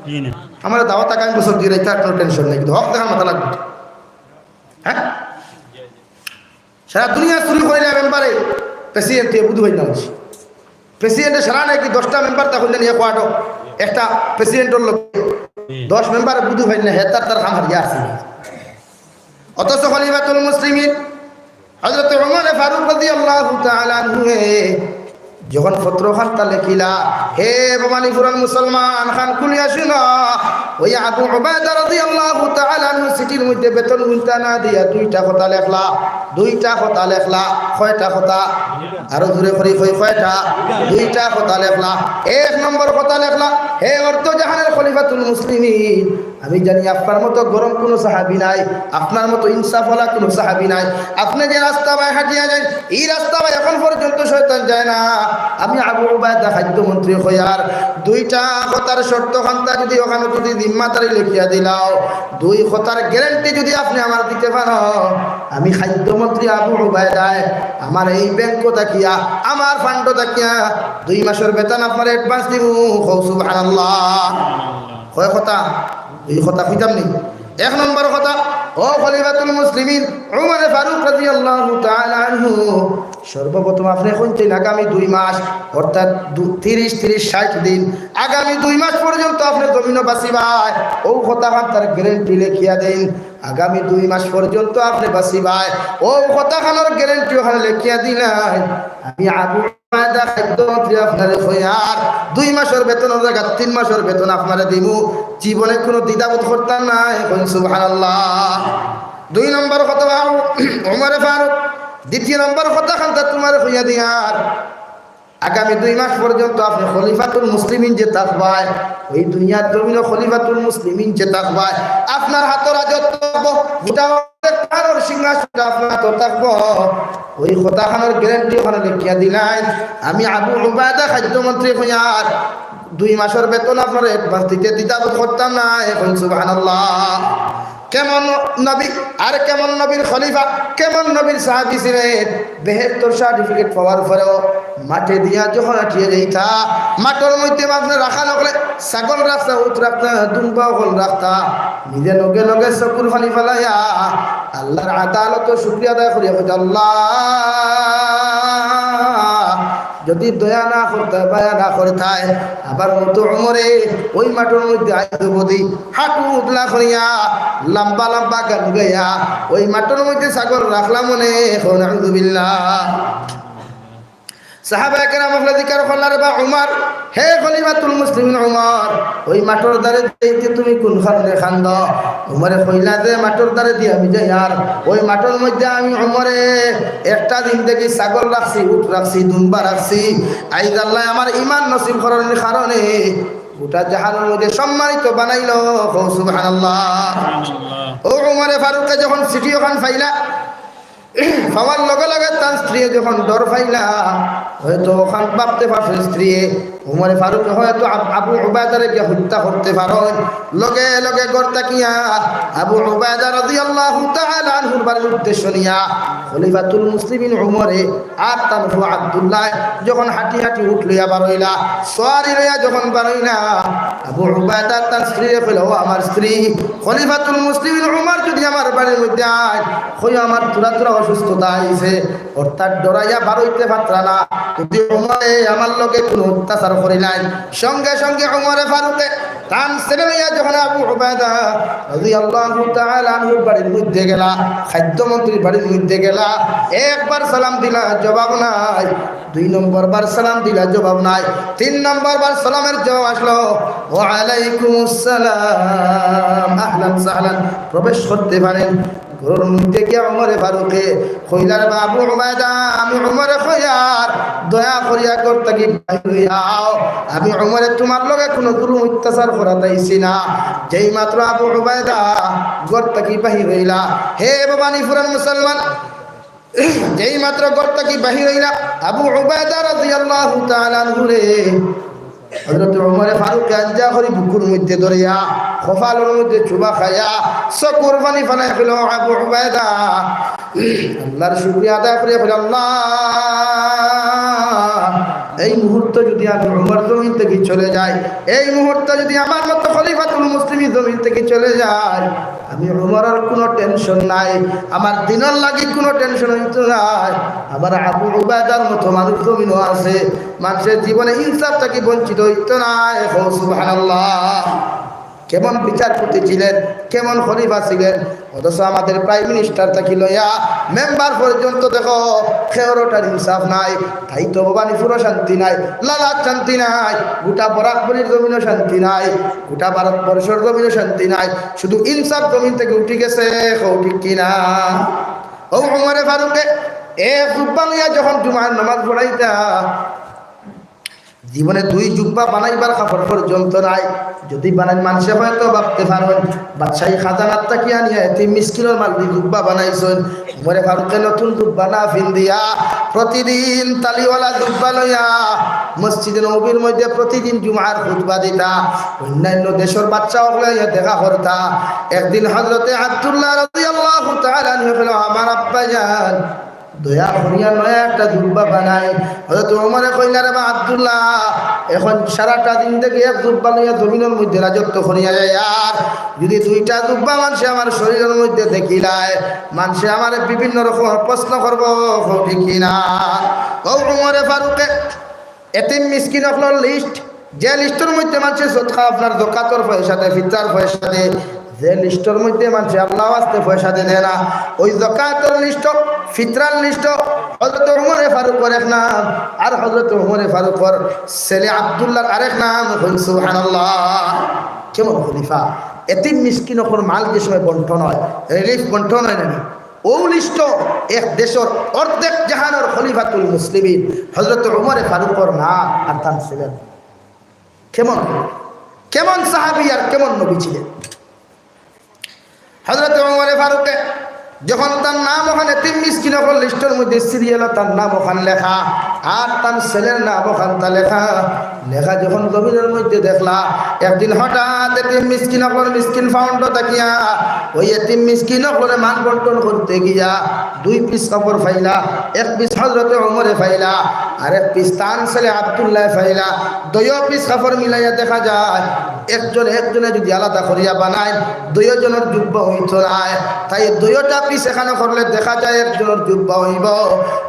জি না। আমরা দাওয়াত আগামী বছর দিয়ে রাখতে আর কোনো টেনশন নেই, কিন্তু হক দেখার মাথা লাগবে। হ্যাঁ, সারা দুনিয়া চুরি করিলা মেম্বারে, প্রেসিডেন্ট তুই বুধু ভাই না হচ্ছে। প্রেসিডেন্টে সারা নাকি দশটা মেম্বার তা করলেন, ইয়ে কোয়াটো, একটা প্রেসিডেন্টর লোক দশ মেম্বার বুধু ভাই না, হে তার, তার খাম হারিয়ে আসে। অথচ খলিফাতুল মুসলিমিন রাদিয়াল্লাহু তাআলা আনহুয়ে যখন পত্র খান্তা লেখিলা, হে ভবানীপুরর মুসলমান, কান খুলিয়া শুনো, ওই আবু উবায়দা রাদিয়াল্লাহু তাআলা আনহু চিঠির মধ্যে বেতন গুনতা না দিয়া দুইটা কথা লেখলা, দুইটা কথা লেখলা। কয়টা কথা? আরো জোরে করি কই, কয়টা? দুইটা কথা লেখলা। এক নম্বর কথা লেখলা, হে অর্ধজাহানের খলিফাতুল মুসলিমিন, আমি জানি আপনার মতো গরম কোনো সাহাবী নাই, আপনার মতো ইনসাফওয়ালা কোনো সাহাবী নাই। আপনে যে রাস্তা বায় হাঁটিয়া যাইন, ই রাস্তা বায় এখন পর্যন্ত শয়তান যায় না। আমি আবু উবায়দা খাদ্যমন্ত্রী কইয়ার দুইটা কথার শর্ত খান্তা যদি অখানো যদি জিম্মাদারি লেখিয়া দিলাও, দুই কথার গ্যারান্টি যদি আপনে আমার দিতে পারো, আমি খাদ্যমন্ত্রী আবু উবায়দায় আমার এই ব্যাংক থাকিয়া, আমার ফান্ড থাকিয়া দুই মাসর বেতন আপনারে অ্যাডভান্স দিমু। কও সুবহানাল্লাহ। কয় কথা? এই কথা কইতাম নি? এক নম্বর কথা, ও খলিফাতুল মুসলিমিন উমরে ফারুক রাদিয়াল্লাহু তাআলা আনহু, সর্বপ্রথম আপনে কইনতে আগামী দুই মাস, অর্থাৎ দু-, তিরিশ, তিরিশ, ষাইট দিন, আগামী দুই মাস পর্যন্ত আপনে জমিনো বাঁচিবায়, ও কথা খান্তার গ্যারান্টি লেখিয়া দেইন। আগামী দুই মাস পর্যন্ত আপনে বাঁচিবায়, ও কথা খানোর গ্যারান্টি অখানো লেখিয়া দিলাইন। আমি আবু উবায়দা খাদ্যমন্ত্রী আপনারে কইয়ার দুই মাসর বেতনর জাগাত তিন মাসর বেতন আপনারে দিমু। জীবনে কোনো দ্বিধাবোধ করতাম নায়। কইন সুবহানাল্লাহ। দুই নম্বর কথা, উমরে ফারুক দ্বিতীয় নম্বর কথা খান্তা তুমারে কইয়া দিয়ার, আগামী দুই মাস পর্যন্ত আপনে খলিফাতুল মুসলিমিন যে থাকবায়, ওই দুনিয়ার জমিনো খলিফাতুল মুসলিমিন যে থাকবায়, আপনার হাতো রাজত্ব থাকবো, গোটা পাহাড়র সিংহাসন আপনার হাতো থাকবো। ওই কথা খানোর গ্যারান্টি অখানো লেখিয়া দিলাইন। আমি আবু উবায়দা খাদ্যমন্ত্রী কইয়ার দুই মাসর বেতন আপনারে অ্যাডভান্স দিতে দ্বিধাবোধ করতাম নায়। কইন সুবহানাল্লাহ। কেমন নবী আর কেমন নবীর খলিফা, কেমন নবীর সাহাবী ছিলেন। বেহেস্তর সার্টিফিকেট পাওয়ার পরেও মাঠে দিয়া যখন আটিয়ে যাইতা, মাঠর মধ্যে মাঝে রাখা লাগলে ছাগল রাখতা, উট রাখতা, দুম্বা অকল রাখতা, নিজে লগে লগে চকুর পানি ফালাইয়া আল্লাহর আদালতো শুকরিয়া আদায় করিয়া কইতা, আল্লাহ, যদি দয়া না করতায়, মায়া না করতায়, আমার মতো উমরে ওই মাঠর মধ্যে আইজ অবধি হাঁটু উদলা করিয়া, লম্বা লম্বা গান গাইয়া, ওই মাঠর মধ্যে ছাগল রাখলাম মনে। কও নাউজুবিল্লাহ। সাহাবায়ে কেরাম অকলে জিকার করলা, রে বা উমর, হে খলিফাতুল মুসলিমিন উমর, ওই মাঠর ধারে যাইতে তুমি কোন কারণে কান্দো? উমরে কইলা যে মাঠর ধারে দিয়া আমি যাইয়ার ওই মাঠর মধ্যে আমি উমরে একটা দিন থাকি ছাগল রাখছি, উট রাখছি, দুম্বা রাখছি। আইজ আল্লায় আমার ইমান নসিব করার কারণে গোটা জাহানর মধ্যে সম্মানিত বানাইলো। কও সুবহানাল্লাহ। ও উমরে ফারুকে যখন চিঠি অখান পাইলা, পাওয়ার লগে লগে তান স্ত্রীয়ে যখন ডর পাইলা, হয়তো অখান ভাবতে পারছে স্ত্রীয়ে, উমরে ফারুকে হয়তো আব-, আবু উবায়দারে গিয়া হত্যা করতে পারইন। লগে লগে ঘর থাকিয়া আবু উবায়দা রাদিয়াল্লাহু তাআলা আনহুর বাড়ির উদ্দেশ্য নিয়া খলিফাতুল মুসলিমিন উমরে আর তান ফুয়া আব্দুল্লাহ যখন হাঁটি হাঁটি উট লইয়া বারইলা, সোয়ারি লইয়া যখন বারইলা, আবু উবায়দা তান স্ত্রীরে কইলা, ও আমার স্ত্রী, খলিফাতুল মুসলিমিন উমর যদি আমার বাড়ির মধ্যে আয়, কইও আমার থুড়া থুড়া অসুস্থতা আইছে, অর্থাৎ ডরাইয়া বারইতে পাররা না। যদি উমরে আমার লগে কোনো অত্যাচার করিলাইন, সঙ্গে সঙ্গে উমরে ফারুকে তান ছেলে লইয়া যখন আবু উবায়দা রাদিয়াল্লাহু তাআলা আনহুর বাড়ির মধ্যে গেলা, খাদ্যমন্ত্রীর বাড়ির মধ্যে গেলা, একবার সালাম দিলা, জবাব নাই। দুই নম্বর বার সালাম দিলা, জবাব নাই। তিন নম্বর বার সালামের জবাব আসলো, "ওয়া আলাইকুমুস সালাম, আহলান সাহলান, প্রবেশ করতে পারেন।" ঘরর মধ্যে গিয়া উমরে ফারুকে কইলা, "রে বা আবু উবায়দা, আমি উমরে কইয়ার, দয়া করিয়া ঘর থাকি বাহির অইয়া আও। আমি উমরে তুমার লগে কোনো জুলুম অত্যাচার করাত আইছি না।" যেই মাত্র আবু উবায়দা ঘর থাকি বাহির অইলা, হে ভবানীপুরর মুসলমান, যেই মাত্র ঘর থাকি বাহির অইলা, আবু উবায়দা রাদিয়াল্লাহু তাআলা আনহুরে হযরত উমরে ফারুকে আঞ্জা করি বুকুর মধ্যে ধরিয়া, কপালর মধ্যে চুমা খাইয়া, চকুর পানি ফালাই কইলা, "আবু উবায়দা, আল্লাহর শুকরিয়া আদায় করিয়া কইলা, আল্লাহ, এই মুহূর্তে যদি আমি উমর জমিন থাকি চলে যাই, এই মুহূর্তে যদি আমার মতো খলিফাতুল মুসলিমিন জমিন থাকি চলে যায়, আমি উমরর কোনো টেনশন নাই, আমার দিনর লাগি কোনো টেনশন অইতো নায়। আমার আবু উবায়দার মতো মানুষ জমিনো আছে, মানষে জীবনে ইনসাফ থাকি বঞ্চিত অইতো নায়।" কও সুবহানাল্লাহ। কেমন বিচারপতি ছিলেন, কেমন খলিফা ছিলেন। অথচ আমাদের প্রাইম মিনিস্টার থাকি লইয়া মেম্বার পর্যন্ত দেখো, কেউরটার ইনসাফ নাই। তাই তো ভবানীপুরও শান্তি নাই, লালাত শান্তি নাই, গোটা বরাকভ্যালির জমিনও শান্তি নাই, গোটা ভারতবর্ষর জমিনও শান্তি নাই। শুধু ইনসাফ জমিন থাকি উঠি গেছে, কও ঠিক কিনা? ও উমরে ফারুকে এক জুব্বা লইয়া যখন জুমার নামাজ পড়াইতা, জীবনে দুই জুব্বা বানাইবার কাপড় পর্যন্ত নাই। যদি বানাইন, মানষে হয়তো ভাবতে পারইন, বাদশাহী খাজানাত থাকি আনিয়া এতিম মিসকিনর মাল দি জুব্বা বানাইছইন। উমরে ফারুকে নতুন জুব্বা না ফিন্দিয়া প্রতিদিন তালিওয়ালা জুব্বা লইয়া মসজিদে নববীর মধ্যে প্রতিদিন জুমার খুতবা দিতা। অন্যান্য দেশর বাদশা অকলে আইয়া দেখা করতা। একদিন হযরতে আব্দুল্লাহ রাদিয়াল্লাহু তাআলা আনহু কইল, "আমার আব্বাজান, দয়া করিয়া নয়া একটা জুব্বা বানাই।" হযরত উমরে কইলা, "রে বা আব্দুল্লাহ, এখন সারাটা জিন্দেগি এক জুব্বা লইয়া জমিনর মধ্যে রাজত্ব করিয়া যাইয়ার, যদি দুইটা জুব্বা মানষে আমার শরীরর মধ্যে দেখিলায়, মানষে আমারে বিভিন্ন রকম প্রশ্ন করবো, কও ঠিক কিনা?" ও উমরে ফারুকে এতিম মিসকিন অকলর লিস্ট, যে লিস্টর মধ্যে মানষে সদকা, আপনার জকাতর পয়সা দেয়, ফিতরার পয়সা দেয়, যে লিস্টর মধ্যে মানষে আল্লাহ ওয়াস্তে পয়সা দেয় না, ওই জকাতর লিস্ট, ফিতরার লিস্ট, হযরত উমরে ফারুকর এক নাম, আর হযরত উমরে ফারুকর ছেলে আব্দুল্লাহর আরেক নাম। কইন সুবহানাল্লাহ। কেমন খলিফা! এতিম মিসকিন অকলর মাল যে সময় বন্টন হয়, রিলিফ বন্টন হয় না নি? ও লিস্ট এক দেশর অর্ধেক জাহানর খলিফাতুল মুসলিমিন হযরত উমরে ফারুকর নাম আর তান ছিলেন। কেমন, কেমন সাহাবী আর কেমন নবী ছিলেন? হযরত উমরে ফারুকে যখন তার নাম ওখান এতিম মিসকিন অকলর লিস্টর মধ্যে সিরিয়াল, তার নাম ওখান লেখা, আর তার ছেলের নাম ওখান তা লেখা, লেখা যখন জমিনর মধ্যে দেখলা, একদিন হঠাৎ এতিম মিসকিন অকলর মিসকিন ফাউন্ড থাকিয়া ওই এতিম মিসকিন অকলরে মাল বন্টন করতে গিয়া দুই পিস কাপড় পাইলা, এক পিস হযরতে উমরে পাইলা, আর এক পিস তান ছেলে আব্দুল্লাহ পাইলা। দুইও পিস কাপড় মিলাইয়া দেখা যায়, একজন একজনে যদি আলাদা করিয়া বানায়, দুইও জনর জুব্বা হইতো নায়। তাই দুইওটা পিস এখানো করলে দেখা যায় একজনর জুব্বা হইব।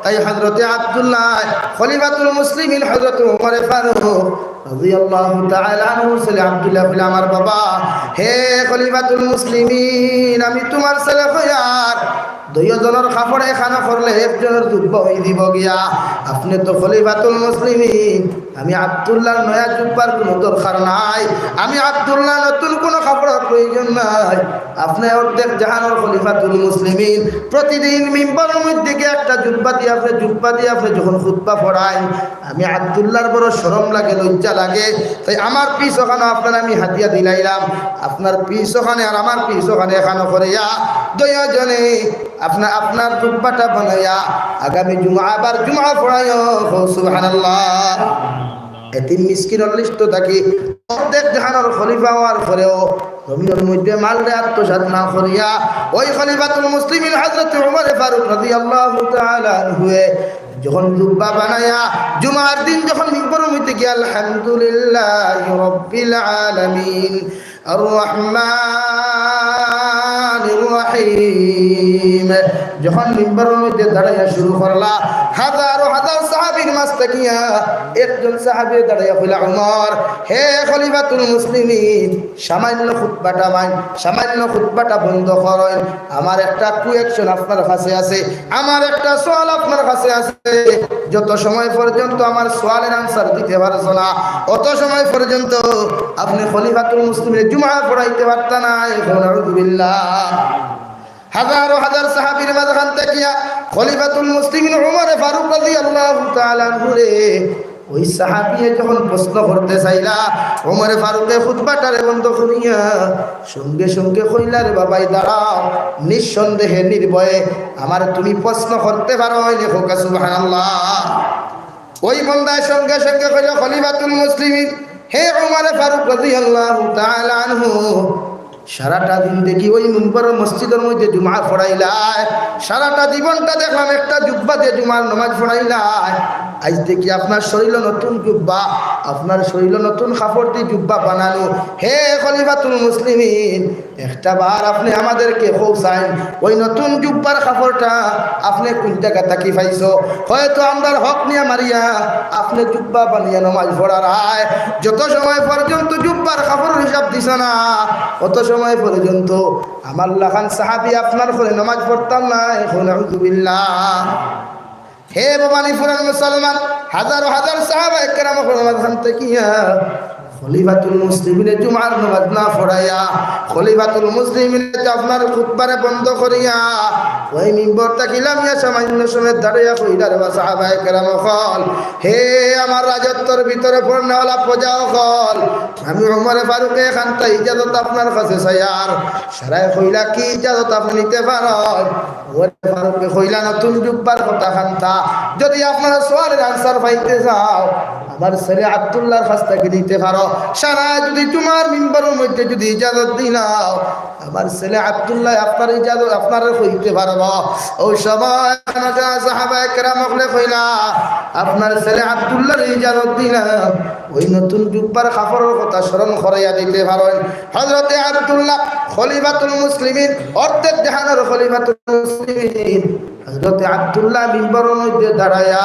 তাই হযরতে আব্দুল্লাহ, খলিফাতুল মুসলিমিন হযরত উমরে ফারুক রাদিয়াল্লাহু তাআলা আনহু ছেলে আব্দুল্লাহ বলে, "আমার বাবা, হে খলিফাতুল মুসলিমিন, আমি তোমার ছেলে হইয়ার দুইও জনর কাপড় এখানো করলে একজনর জুব্বা হই দিব গিয়া। আপনি তো খলিফাতুল মুসলিমিন, আমি আব্দুল্লাহর নয়া জুব্বার কোনো দরকার নাই, আমি আব্দুল্লাহ নতুন কোনো কাপড়র প্রয়োজন নাই। আপনি অর্ধেক জাহানর খলিফাতুল মুসলিমিন, প্রতিদিন মিম্বরর মধ্যে গিয়া একটা জুব্বা দিয়ে আপনি, জুব্বা দিয়ে আপনি যখন খুতবা পড়াইন, আমি আব্দুল্লাহর বড় শরম লাগে, লজ্জা লাগে। তাই আমার পিস ওখানো আপনার আমি হাদিয়া দিলাইলাম, আপনার পিস ওখানে আর আমার পিস ওখানে এখানো করিয়া দুইও জনে আপনার, আপনার জুব্বাটা বানাইয়া আগামী জুমা আবার জুমা পড়াইও।" কও সুবহানাল্লাহ। এতিম মিসকিনর লিস্ট থাকি অর্ধেক জাহানর খলিফা হওয়ার পরেও জমিনর মধ্যে মালরে আত্মসাৎ না করিয়া ওই খলিফাতুল মুসলিমিন হযরত উমরে ফারুক রাদিয়াল্লাহু তাআলা আনহুয়ে যখন জুব্বা বানাইয়া জুমার দিন যখন মিম্বরর মধ্যে গিয়া "আলহামদুলিল্লাহি রাব্বিল আলামিন, আর রহমানির রহিম", যখন মিম্বরর মধ্যে দাঁড়াইয়া শুরু করলা, হাজারো হাজার সাহাবীর মাঝ থাকিয়া একজন সাহাবী দাঁড়াইয়া কইলা, "উমর, হে খলিফাতুল মুসলিমিন, সামান্য খুতবাটা মাইন, সামান্য খুতবাটা বন্ধ করইন। আমার একটা কোয়েকশন আপনার কাছে আছে, আমার একটা সওয়াল আপনার কাছে আছে। যত সময় পর্যন্ত আমার সওয়ালের আনসার দিতে পারছো না, অত সময় পর্যন্ত আপনি খলিফাতুল মুসলিমিন জুমা পড়াইতে পারতা না।" এখন আউযুবিল্লাহ। হাজারো হাজার সাহাবীর মাঝখান থাকিয়া খলিফাতুল মুসলিমিন উমরে ফারুক রাদিয়াল্লাহু তাআলা আনহুরে ওই সাহাবিয়ে যখন প্রশ্ন করতে চাইলা, উমরে ফারুকে খুতবাটারে বন্ধ করিয়া সঙ্গে সঙ্গে কইলা, "রে বাবাই, দাঁড়াও, নিঃসন্দেহে নির্ভয়ে আমারে তুমি প্রশ্ন করতে পারো।" এই লেখো সুবহানাল্লাহ। ওই বন্দায় সঙ্গে সঙ্গে কইল, "খলিফাতুল মুসলিমিন, হে উমরে ফারুক রাদিয়াল্লাহু তাআলা আনহু, সারাটা দিন দেখি ওই মিম্বরর মসজিদর মধ্যে জুমা পড়াইলায়, সারাটা জীবনটা দেখলাম একটা জুব্বা দিয়ে জুমার নামাজ পড়াইলায়, আইজ থাকি আপনার শরীলো নতুন জুব্বা, আপনার শরীলো নতুন কাপড় দি জুব্বা বানানো। হে খলিফাতুল মুসলিমিন, একটা বার আপনে আমাদেরকে কওছাইন, ওই নতুন জুব্বার কাপড়টা আপনে কুন জাগা থাকি পাইছো? হয়তো আমরার হক নিয়া মারিয়া আপনে জুব্বা বানাইয়া নমাজ পড়ার আয়। যত সময় পর্যন্ত জুব্বার কাপড়র হিসাব দিছো না, অত সময় পর্যন্ত আমার লাখান সাহাবি আপনার ঘরে নমাজ পড়তাম নায়। কও নাউজুবিল্লাহ। হে ভবানীপুরর মুসলমান, হাজারো হাজার সাহাবায়ে কেরাম অকলর মাঝখান থাকিয়া খলিফাতুল মুসলিমিনে জুমার নামাজ না পড়াইয়া, খলিফাতুল মুসলিমিনে আপনার খুতবারে বন্ধ করিয়া ওই মিম্বর থাকি লামিয়া সামান্য সময় দাঁড়াইয়া কইলা, রে বা সাহাবায়ে কেরাম অকল, হে আমার রাজত্বর ভিতরে পড়নেওয়ালা প্রজা অকল, আমি ওমরে ফারুকে এখানতা ইজাজত আপনার কাছে চাইয়ার। সারায় কইলা, কি ইজাজত আপনে নিতে পারইন? ওমরে ফারুকে কইলা, নতুন জুব্বার কথা খানতা। যদি আপনারা সওয়ালর answer পাইতে চাও, আমার ছেলে আব্দুল্লাহর কাছ থাকি নিতে পারো। সারায় যদি জুমার মিম্বরর মধ্যে যদি ইজাজত দিলাও, আমার ছেলে আব্দুল্লাহ আপনার ইজাজত আপনারে কইতে পারবো। ওই সময় সাহাবায়ে কেরাম অকলে কইলা, আপনার ছেলে আব্দুল্লাহরে ইজাজত দিলাম, ওই নতুন জুব্বার কাপড়র কথা স্মরণ করাইয়া দিতে পারইন। হযরতে আব্দুল্লাহ খলিফাতুল মুসলিমিন, অর্ধেক জাহানর খলিফাতুল মুসলিমিন, হযরতে আব্দুল্লাহ মিম্বরর মধ্যে দাঁড়াইয়া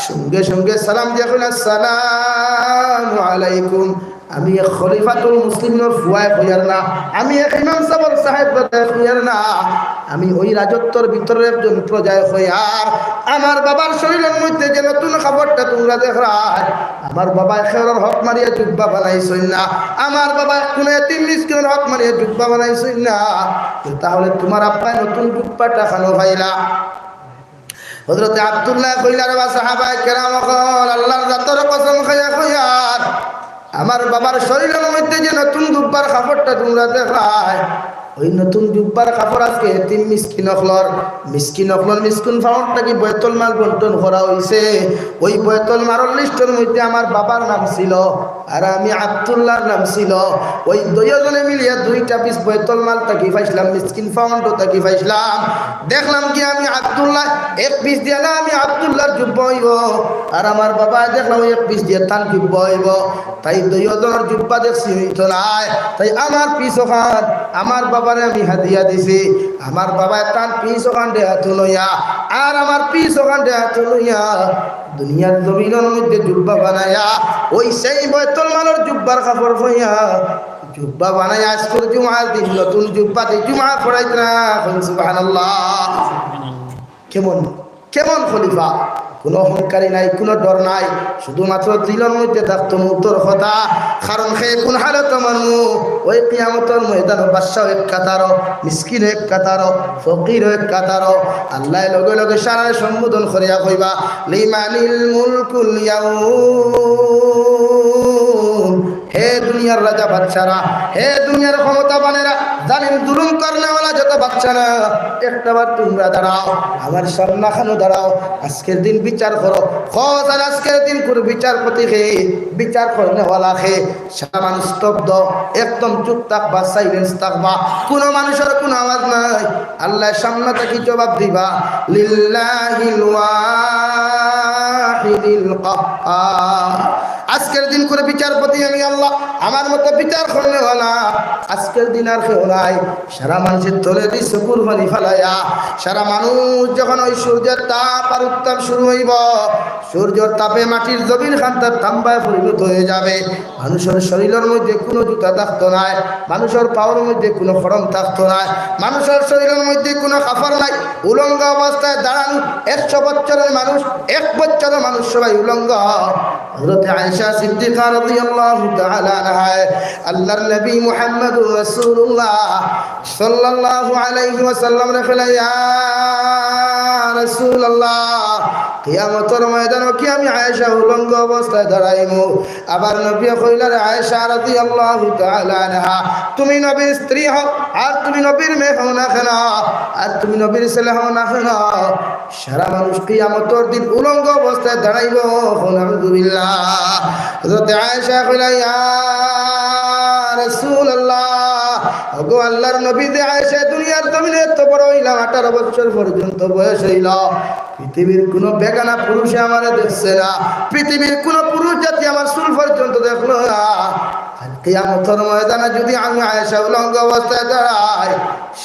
সঙ্গে সঙ্গে সালাম দিয়া কইলা, আসসালামু আলাইকুম। আমি এক খলিফাতুল মুসলিমিনর ফুয়ায় কইয়ার না, আমি এক ইমাম সাবর সাহেব দাদায় কইয়ার না, আমি ওই রাজত্বর ভিতরে একজন প্রজায় কইয়ার। আমার বাবার শরীলর মধ্যে যে নতুন কাপড়টা তুমরা দেখরায়, আমার বাবায় কেউরর হক মারিয়া জুব্বা বানাইছইন না, আমার বাবায় কুনু এতিম মিসকিনর হক মারিয়া জুব্বা বানাইছইন না, তে তাহলে তুমার আব্বায় নতুন জুব্বাটা খানো পাইলা? হযরতে আব্দুল্লাহ কইলা, রে বা সাহাবায়ে কেরাম অকল, আল্লাহর জাতর কসম খাইয়া কইয়ার, আমার বাবার শরীলর মধ্যে যে নতুন জুব্বার কাপড়টা তুমরা দেখরায়, ওই নতুন জুব্বার কাপড় আজকে এতিম মিসকিন অকলর, মিসকিন অকলর মিসকিন ফাউন্ড থাকি বয়তুল মাল বন্টন করা অইছে। ওই বয়তুল মালর লিস্টর মধ্যে আমার বাবার নাম ছিল, আর আমি আব্দুল্লাহর নাম ছিল। ওই দুইওজনে মিলিয়া দুইটা পিস বয়তুল মাল থাকি পাইছলাম, মিসকিন ফাউন্ড থাকি পাইছলাম। দেখলাম কি আমি আব্দুল্লাহ এক পিস দিয়া না, আমি আব্দুল্লাহর জুব্বা অইবো, আর আমার বাবায় দেখলাম ওই এক পিস দিয়া তান জুব্বা অইবো। তাই দুইওজনর জুব্বা দেখছি অইতো নায়, তাই আমার পিস অখান আমার বাবারে আমি হাদিয়া দিছি। আমার বাবায় তান পিস অখান দেহাত লইয়া, আর আমার পিস অখান দেহাত লইয়া দুনিয়ার জমিনর মধ্যে জুব্বা বানাইয়া, ওই সেই বয়তুল মালর জুব্বার কাপড় পাইয়া জুব্বা বানাইয়া আজকুর জুমার দিন নতুন জুব্বা দি জুমা পড়াইতরা। কইন সুবহানাল্লাহ। কেমন, কেমন খলিফা? কুনু অহংকারী নাই, কুনু ডর নাই, শুধুমাত্র দিলর মধ্যে থাকতো মউতর কথা। কারণ হে কুন হালতো মানমু, ওই কিয়ামতর ময়দানো বাদশাও এক কাতারো, মিসকিনও এক কাতারো, ফকিরও এক কাতারো। আল্লায় লগে লগে সারারে সম্বোধন করিয়া কইবা, লিমানিল মুলকুল ইয়াউম। হে দুনিয়ার রাজা বাদশারা, হে দুনিয়ার ক্ষমতাবানেরা, জালিম জুলুম করনেওয়ালা যত বাদশারা, একটা বার তুমরা দাঁড়াও, আমার সামনাখানো দাঁড়াও, আজকের দিন বিচার করো। খোঁজ আর আজকের দিন কুর বিচারপতি কে, বিচার করনেওয়ালা কে। সারা মানুষ স্তব্ধ, একদম চুপ থাকবা, silence থাকবা, কুনু মানুষর কুনু আওয়াজ নাই। আল্লায় সামনে থাকি জবাব দিবা, লিল্লাহিল ওয়াহিদিল কাহ্হার। আজকের দিন কুর বিচারপতি আমি আল্লাহ, আমার মতো বিচার করনেওয়ালা আজকের দিন আর কেউ নাই। সারা মানুষের তলে দি চকুর পানি ফালাইয়া, সারা মানুষ যখন ওই সূর্যর তাপ আর উত্তাপ শুরু অইবো, সূর্যর তাপে মাটির জমিন খান্তার তাম্বায় পরিণত অইযাবে। মানুষর শরীলর মধ্যে কুনু জুতা থাকতো নায়, মানুষর পাওর মধ্যে কুনু খড়ম থাকতো নায়, মানুষর শরীলর মধ্যে কুনু কাপড় নাই, উলঙ্গ অবস্থায় দাঁড়ানো। একশো বছরর মানুষ, এক বছরর মানুষ সবাই উলঙ্গ। হযরতে আয়েশা সিদ্দিকা রাদিয়াল্লাহু তাআলা আনহায় আল্লাহর নবী মুহাম্মাদুর রাসূলুল্লাহ সাল্লাল্লাহু আলাইহি ওয়াসাল্লামরে কইলা, ইয়া রাসূলুল্লাহ, কিয়ামতর ময়দানো কি আমি আয়েশা উলঙ্গ অবস্থায় দাঁড়াইমু? আবার নবীয়ে কইলা, রে আয়েশা রাদিয়াল্লাহু তাআলা আনহা, তুমি নবীর স্ত্রী হও, আর তুমি নবীর মেয়ে হও না কেন, আর তুমি নবীর ছেলে হও না কেন, সারা মানুষ কিয়ামতর দিন উলঙ্গ অবস্থায় দাঁড়াইবো। নাউজুবিল্লাহ। হযরতে আয়েশা কইলা, ইয়া রাসূলুল্লাহ, ওগো আল্লাহর নবী, যে আয়েশা দুনিয়ার জমিনে এত বড় অইলাম, আঠারো বছর পর্যন্ত বয়স অইলো, পৃথিবীর কোনো বেগানা পুরুষে আমারে দেখছে না, পৃথিবীর কোনো পুরুষ জাতি আমার চুল পর্যন্ত দেখলো না। কাল কিয়ামতর ময়দানে যদি আমি আয়েশা উলঙ্গ অবস্থায় দাঁড়াই,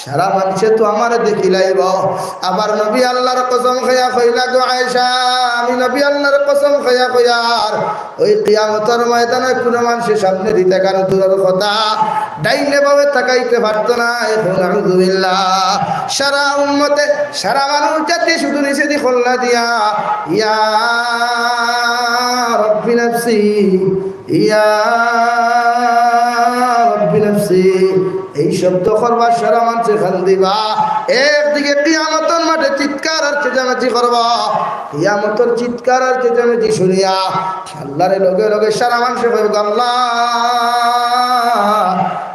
সারা মানষে তো আমারে দেখিলাইব। আবার নবী আল্লাহর কসম খাইয়া কইলা, "গো আয়েশা, আমি নবী আল্লাহর কসম খাইয়া কইয়ার, ওই কিয়ামতর ময়দানে কোনো মানষে সামনেদি তাকানো দূরর কথা, ডাইনে বামে তাকাইতে পারতো না।" এখন আউযুবিল্লাহ, সারা উম্মতে, সারা মানুষ জাতি শুধু নিচেদি কল্লা দিয়া, "ইয়া রব্বি নাফসি, ইয়া রব্বি নাফসি।" এই শব্দ করবা, সারা মানষে কান্দিবা। একদিকে কিয়ামতর মাঠে চিৎকার আর চেঁচামেচি করবা, কিয়ামতর চিৎকার আর চেঁচামেচি শুনিয়া আল্লাহরে লগে লগে সারা মানষে কইব, "আল্লাহ,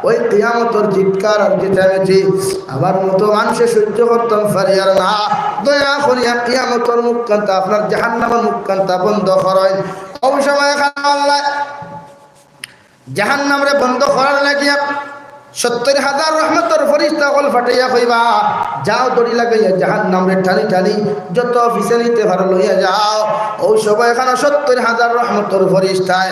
ওই কিয়ামতর চিৎকার আর চেঁচামেচি আমার মতো মানষে সহ্য করতাম পারিয়ার না, দয়া করিয়া কিয়ামতর মুখখানতা, আপনার জাহান্নামর মুখখানতা বন্ধ করইন।" ওই সময় খান আল্লাহ জাহান্নামরে বন্ধ করার লাগিয়া সত্তর হাজার রহমতর ফিরিস্তা অকল পাঠাইয়া কইবা, "যাও, দড়ি লাগাইয়া জাহান্নামরে টানি টানি যত পিছে নিতে পারো লইয়া যাও।" ওই সময় খান সত্তর হাজার রহমতর ফিরিস্তায়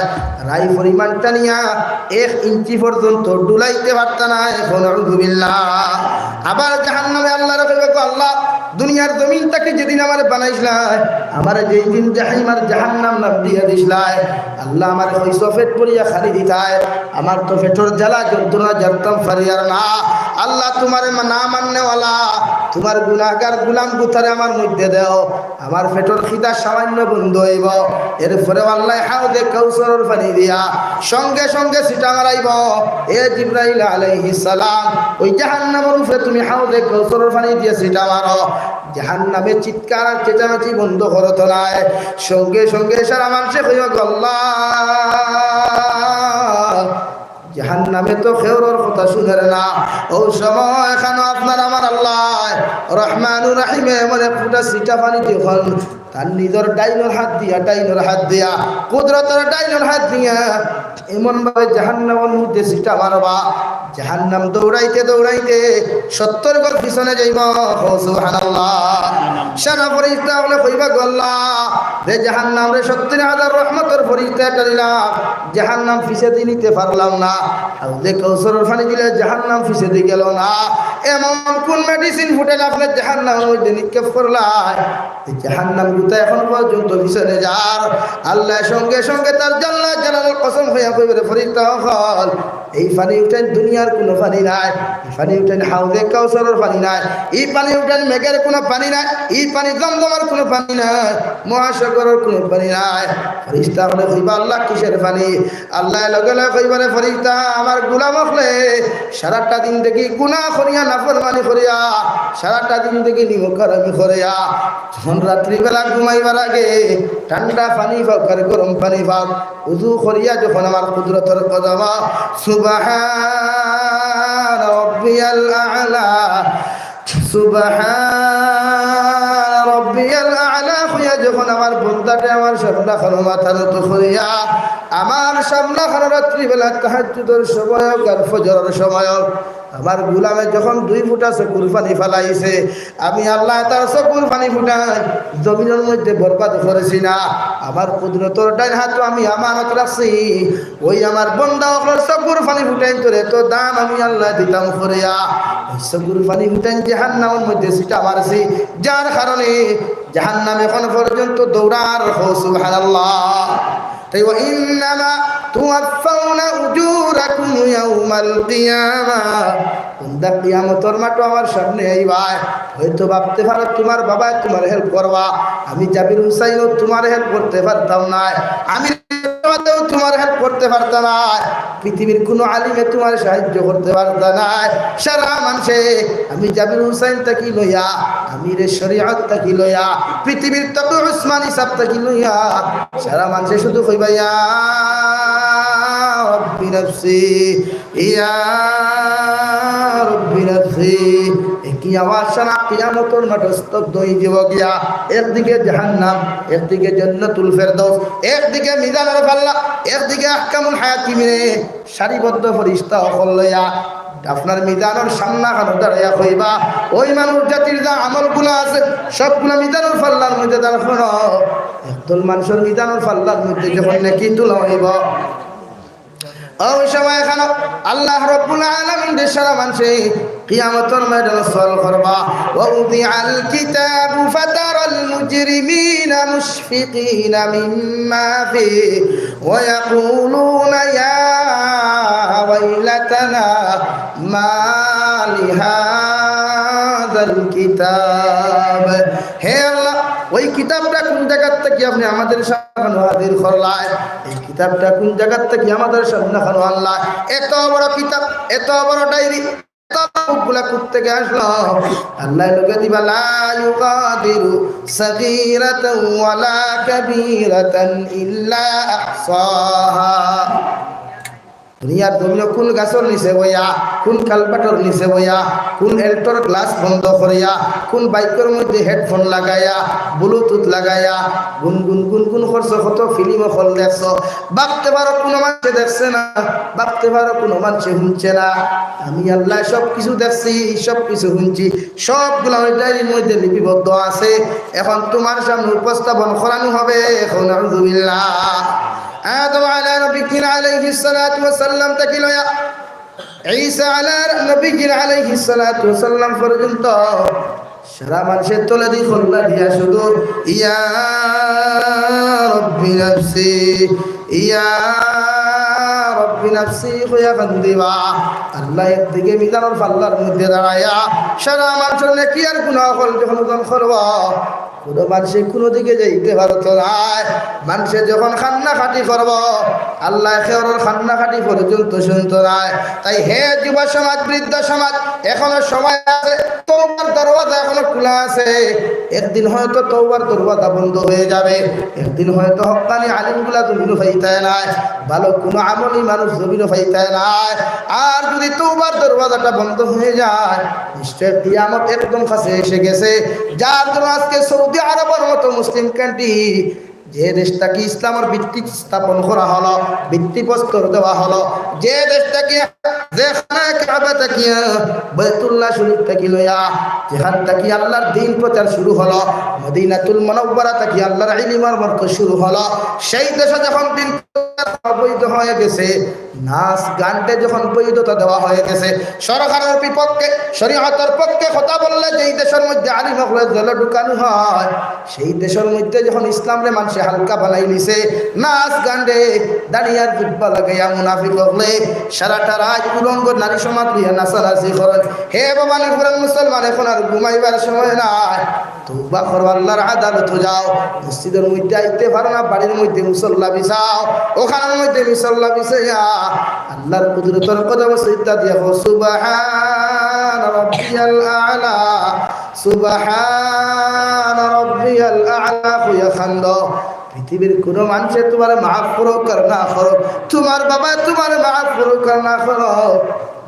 রাই পরিমাণ টানিয়া এক ইঞ্চি পর্যন্ত ডুলাইতে পারতা না। এখন আউযুবিল্লাহ। আবার জাহান্নামে আল্লাহরে কইবা, "গো আল্লাহ, দুনিয়ার জমিন থাকি যেদিন আমারে বানাইছলায়, আমারে যেই দিন জাহিম আর জাহান্নাম নাম দিয়া দিছলায়, আল্লাহ আমারে কইছো পেট ভরিয়া খানি দিতায়, আমার তো পেটর জ্বালা যন্ত্রণা জারতাম পারিয়ার না। আল্লাহ তুমারে মা-, না মাননেওয়ালা তুমার গুনাহগার গুলাম গুতারে আমার মধ্যে দেও, আমার পেটর খিদা সামান্য বন্ধ অইব।" এরপরে আল্লাহ হাউজে কাউসারর পানি দিয়া সঙ্গে সঙ্গে ছিটা মারাইব, "এ জিব্রাইল আলাইহিস সালাম, ওই জাহান্নামর উপরে তুমি হাউজে কাউসারর পানি দিয়া ছিটা মারো।" জাহান্নামে চিৎকার আর চেঁচামেচি বন্ধ করতো নায়। সঙ্গে সঙ্গে সারা মানষে কইব, "গো আল্লাহ, জাহান্নামে তো কেউরর কথা শুনের না।" ওই সময় খানো আপনার আমার আল্লাহ রহমানুর রহিমে এমন এক ফুটা ছিটা পানি যখন তার নিজর ডাইনর হাত দিয়া, ডাইনর হাত দিয়া, কুদরতর ডাইনর হাত দিয়া এমন ভাবে জাহান্নামর মধ্যে ছিটা মারবা, জাহান্নাম দৌড়াইতে দৌড়াইতে সত্তর গজ পিছনে যাইব। কও সুবহানাল্লাহ। সারা ফিরিস্তা অকলে কইবা, "গো আল্লাহ, যে জাহান্নামরে সত্তর হাজার রহমতর ফিরিস্তা টানিলাম, জাহান্নাম পিছেদি নিতে পারলাম না। হাউজে কাউসারর পানি দিলে জাহান্নাম পিছেদি গেল না। এমন কোন মেডিসিন ফুটাইল আপনে জাহান্নামর মধ্যে নিক্ষেপ করলা?" এই জাহান্নাম গুতা এখন পর্যন্ত পিছনে যার। আল্লাহ সঙ্গে সঙ্গে তার জাল্লা জালালর কসম খাইয়া কইবা, "রে ফিরিস্তা অকল, এই পানি উঠাইন দুনিয়ার কোনো পানি নায়, এই পানি উঠাইন হাউজে কাউসারর পানি নায়, এই পানি উঠাইন মেঘর কোনো পানি নায়, এই পানি জমজমর কোনো পানি নায়, মহাসাগরর কোনো পানি নায়।" ফিরিস্তা অকলে কইবা, "আল্লাহ, কিসের পানি?" আল্লাহ লগে লগে কইবা, "রে ফিরিস্তা, আমার গুলাম অকলে সারাটা দিন থাকি গুনাহ করিয়া, নাফরমানি করিয়া, সারাটা দিন থাকি নিমক হারামি করিয়া, যখন রাত্রিবেলা ঘুমাইবার আগে ঠান্ডা পানি পাউক আর গরম পানি পাউক, উজু করিয়া যখন আমার কুদরতর কদম, সুবহান রব্বিয়াল আ'লা, সুবহান রব্বিয়াল আ'লা কইয়া যখন আমার বন্দাটা আমার সামনে খানো মাথা নত করিয়া, আমার সামনে খানো রাত্রিবেলা তাহাজ্জুদর সময় অউক আর ফজরর সময় অউক, আমার গুলামে যখন দুই ফুটা চকুর পানি ফালাইছে, আমি আল্লাহ তার চকুর পানি ফুটাই জমিনর মধ্যে বরবাদ করছি না। আমার কুদরতর ডাইন হাতো আমি আমানত রাখছি, ওই আমার বন্দা অকলর চকুর পানি ফুটাইন তোরে তো দাম আমি আল্লাহ দিতাম করিয়া।" ওই চকুর পানি ফুটাইন জাহান্নামর মধ্যে ছিটা মারছি, যার কারণে জাহান্নাম এখন পর্যন্ত দৌড়ার। কও সুবহানাল্লাহ। তাই, "ওয়া ইন্নামা তুওয়াফফাউনা উজুরাকুম ইয়াউমাল কিয়ামা।" বন্দা কিয়ামতর মাঠো আমার সামনে আইবায়, হয়তো ভাবতে পারো তুমার বাবায় তুমার হেল্প করবা, আমি জাবির হুসাইনও তুমার হেল্প করতে পারতাম নায়, আমি তুমার হেল্প করতে পারতা নায়, পৃথিবীর কোনো আলিমে তুমার সাহায্য করতে পারতা নায়। সারা মানষে আমি জাবির হুসাইন থাকি লইয়া, আমিরে শরিয়ত থাকি লইয়া, পৃথিবীর তকি উসমানী সাব থাকি লইয়া, সারা মানষে শুধু কইবা, "ইয়া রব্বি নাফসি, ইয়া রব্বি নাফসি।" একই আওয়াজ সারা কিয়ামতর মাঠো স্তব্ধ অই যিবো গিয়া। একদিকে জাহান্নাম, একদিকে জান্নাতুল ফেরদৌস, একদিকে মিজানর পাল্লা, একদিকে আহকামুল হাকিমিনে সারিবদ্ধ ফিরিস্তা অকল লইয়া আপনার মিজানর সামনাখানো দাঁড়াইয়া কইবা, ওই মানুষ জাতির যে আমলগুলা আছে, সবগুলা মিজানর পাল্লার মধ্যে দাঁড় করো। একদল মানুষর মিজানর পাল্লার মধ্যে যখন নেকি তুলা অইবো, ওই সময় এখানো আল্লাহ রব্বুল আলামিনরে সারা মানষে কিয়ামতর ময়দানো সওয়াল করবা, "ওয়া উদিআল কিতাবু ফাতারাল মুজরিমিনা মুশফিকিনা মিম্মা ফিহি ওয়া ইয়াকুলুনা ইয়া ওয়াইলাতানা মা লিহাযাল কিতাব।" হে আল্লাহ, ওই কিতাবটা কোন জায়গার থাকি আপনি আমাদের সামনে হাজির করলায়? এই কিতাবটা কোন জায়গার থাকি আমাদের সামনে হাজির আনলায়? এত বড় কিতাব, এত বড় ডায়েরি, এত বড় বুকগুলা কোত্থেকে আসলো? আল্লাহ লগে দিবা, "লা ইউগাদিরু সাগীরাতান ওয়ালা কাবীরাতান ইল্লা আহসাহা।" দুনিয়ার জমিনো কোন গাছর নিচে বইয়া, কোন কালপাটর নিচে বইয়া, কোন এলটোর গ্লাস বন্ধ করিয়া, কোন বাইকর মধ্যে হেডফোন লাগাইয়া, ব্লুটুথ লাগাইয়া, গুনগুন গুনগুন করছো, কত ফিল্ম হল দেখছো, ভাবতে পারো কোনো মানষে দেখছে না, ভাবতে পারো কোনো মানষে হুনছে না। আমি আল্লাহ সব কিছু দেখছি, সব কিছু হুনছি, সবগুলা ওই ডায়েরির মধ্যে লিপিবদ্ধ আছে। এখন তোমার সামনে উপস্থাপন করানো হবে। এখন নাউজুবিল্লাহ। আদম আলা নবীনা আলাইহিস সালাতু ওয়াস সালাম থাকি লইয়া ঈসা আলা নবীনা আলাইহিস সালাতু ওয়াস সালাম পর্যন্ত সারা মানষে তলে দি কল্লা দিয়া শুধু ইয়া রব্বি নাফসি, ইয়া রব্বি নাফসি কইয়া কান্দিবা। আল্লাহ একদিকে মিজানর পাল্লার মধ্যে দাঁড়াইয়া সারা মানষর নেকি আর গুনাহ অকল যখন ওজন করবো, কোনো মানষে কোনো দিকে যাইতে পারতো নায়। মানষে যখন কান্নাকাটি করবো, আল্লাহ কেউরর কান্নাকাটি পর্যন্ত শুনতো নায়। তাই হে যুব সমাজ, বৃদ্ধ সমাজ, এখনো সময় আছে, তওবার দরওয়াজা এখনো খোলা আছে। একদিন হয়তো তওবার দরওয়াজা বন্ধ হয়ে যাবে, একদিন হয়তো হক্কানি আলিমগুলা জমিনো পাইতায় নায়, ভালো কোনো আমলি মানুষ জমিনো পাইতায় নায়। আর যদি তওবার দরওয়াজাটা বন্ধ হয়ে যায়, নিশ্চয় কিয়ামত একদম কাছে এসে গেছে। যার জন্য আজকে সৌদি আরবের মতো মুসলিম কান্ট্রি, যে দেশ থাকি ইসলামের ভিত্তি স্থাপন করা হলো, ভিত্তি প্রস্তর দেওয়া হলো, যে দেশ থাকি, যেখানে কাবা থাকি, বাইতুল্লাহ শরীফ থাকি লইয়া, যেখান থাকি আল্লাহর দ্বীন প্রচার শুরু হলো, মদিনাতুল মুনাওয়ারা থাকি আল্লাহর ইলিমর মরকজ শুরু হলো, সেই দেশে যখন দ্বীন প্রচার অবৈধ হয়ে গেছে, নাচ গানরে যখন বৈধতা দেওয়া হয়ে গেছে, সরকারের বিপক্ষে, শরীয়তের পক্ষে কথা বললে যেই দেশের মধ্যে আলিম অকলরে জেলো ঢুকানো হয়, সেই দেশের মধ্যে যখন ইসলামরে মানষে হালকা বানাই নিছে, নাচ গানরে দাড়ি আর জুব্বা লাগাইয়া মুনাফিক অকলে সারাটা রাত উলঙ্গ নারী সমাজ লইয়া নাচানাচি করেন। হে বাবা, নি পুরান মুসলমান, এখন আর ঘুমাইবার সময় নাই। তওবা করো, আল্লাহর আদালতো যাও। মসজিদের মধ্যে আইতে পারো না, বাড়ির মধ্যে মুসল্লা বিছাও, ওখানের মধ্যে মুসল্লা বিছাইয়া আল্লাহর কুদরতর কদমে সিজদা দিয়া কও, "সুবহান রাব্বিয়াল আ'লা, সুবহান রাব্বিয়াল আ'লা" কইয়া কান্দো। পৃথিবীর কোনো মানষে তোমারে মাফ করউক আর না করউক, তোমার বাবা তোমারে মাফ করউক আর না করউক,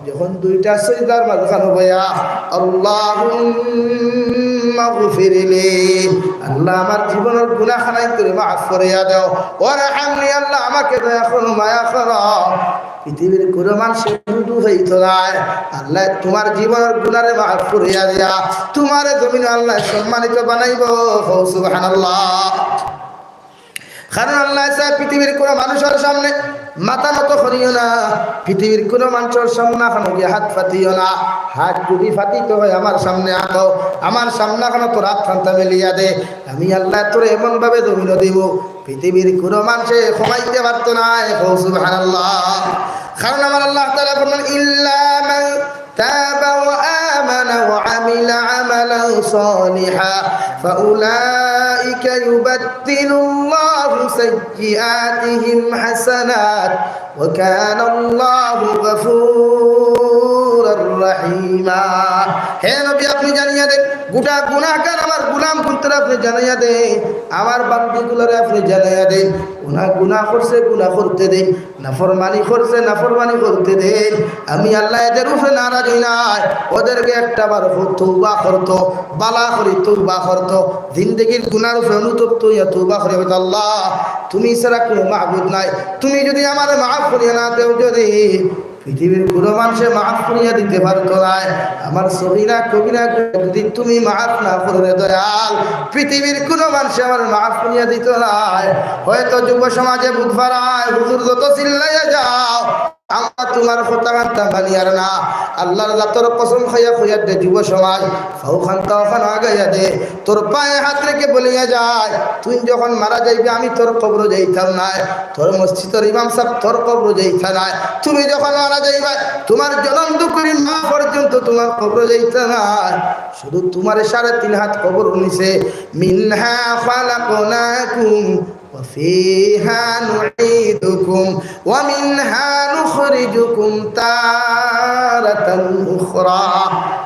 যখন দুইটা সিজদার মাঝখানো বইয়া, "আল্লাহুম্মা গফিরলি", আল্লাহ, আমার জীবনের গুনাহ খানাইন তুমি মাফ করিয়া দেও, "ওয়ারহামনি", আল্লাহ, আমাকে দয়া করো, মায়া করো। পৃথিবীর কোনো মানষে মৃদু হইতো নায়। আল্লাহ, তোমার জীবনের গুনারে মাফ করিয়া দিয়া, তোমারে জমিনো আল্লাহ সম্মানিত বানাইবো। কও সুবহানাল্লাহ। কারণ আল্লাহ চায় পৃথিবীর কোনো মানুষের সামনে মাথা নত করিও না, পৃথিবীর কোনো মানুষের সামনে খানো গিয়া হাত পাতিও না। হাত যদি পাতিতে হয় আমার সামনে আতো, আমার সামনে খানো তোর হাত খানটা মেলিয়া দে, আমি আল্লাহ তোরে এমন ভাবে জমিনো দিব, পৃথিবীর কোনো মানষে কমাইতে পারতো না। কও সুবহানাল্লাহ। কারণ আমার আল্লাহ তাআলা ফরমান, "ইল্লা মান তাবা ওয়া আমানা ওয়া আমিলা আমালান সালিহা ফাউলাইকা ইউবাদদিলুল্লাহু সাইয়্যিআতিহিম হাসানাত ওয়া কানাল্লাহু গাফুরার রাহিমা।" হে নবী, আপনি জানিয়ে দেন, গোটা গুনাহগার আমার গোলাম কুনতারা আপনি জানিয়ে দেন, আমার বান্দিগুলারে আপনি জানিয়ে দেন, গুনাহ, গুনাহ করছে, গুনাহ করতে দেন, নাফরমানি করছে, নাফরমানি করতে দেন। আমি আল্লাহ এদের উপরে নারাজ হই নাই। ওদেরকে একটা বার হ-, তওবা করতো, বালা করি তওবা করতো। জিন্দেগির গুনার উপরে অনুতপ্ত হইয়া তওবা করে বলতো, "আল্লাহ, তুমি ছাড়া কোনো মাবুদ নাই। তুমি যদি আমারে মাফ করিয়া না দেও যদি, পৃথিবীর কোনো মানুষে মাফ করিয়া দিতে পারতো নায়। আমার সগীরা কবিরা যদি তুমি মাফ না করো রে দয়াল, পৃথিবীর কোনো মানুষে আমার মাফ করিয়া দিত নায়। হয়তো যুব সমাজে বুধ ফারায়, হুজুর যত চিল্লাইয়া যাও, আমরা তোমার কথা কান্তা মানিয়ার না। আল্লাহর জাতর কসম খাইয়া কইয়ার দে যুব সমাজ, ফাও খান্তা অখান আগাইয়া দে, তোর পায়ে হাত রেখে বলিয়া যায়, তুই যখন মারা যাইবে আমি তোর কবরো যাইতাম নায়, তোর মসজিদর ইমাম সাহেব তোর কবরো যাইতা নায়। তুমি যখন মারা যাইবা, তোমার জনম দুকুরি মা পর্যন্ত তোমার কবরো যাইতা নায়। শুধু তোমার সাড়ে তিন হাত কবর নিচে, মিনহা খালাকনাকুম ওয়া ফিহা নুঈদুকুম ওয়া মিনহা নুখরিজুকুম তারাতান উখরা।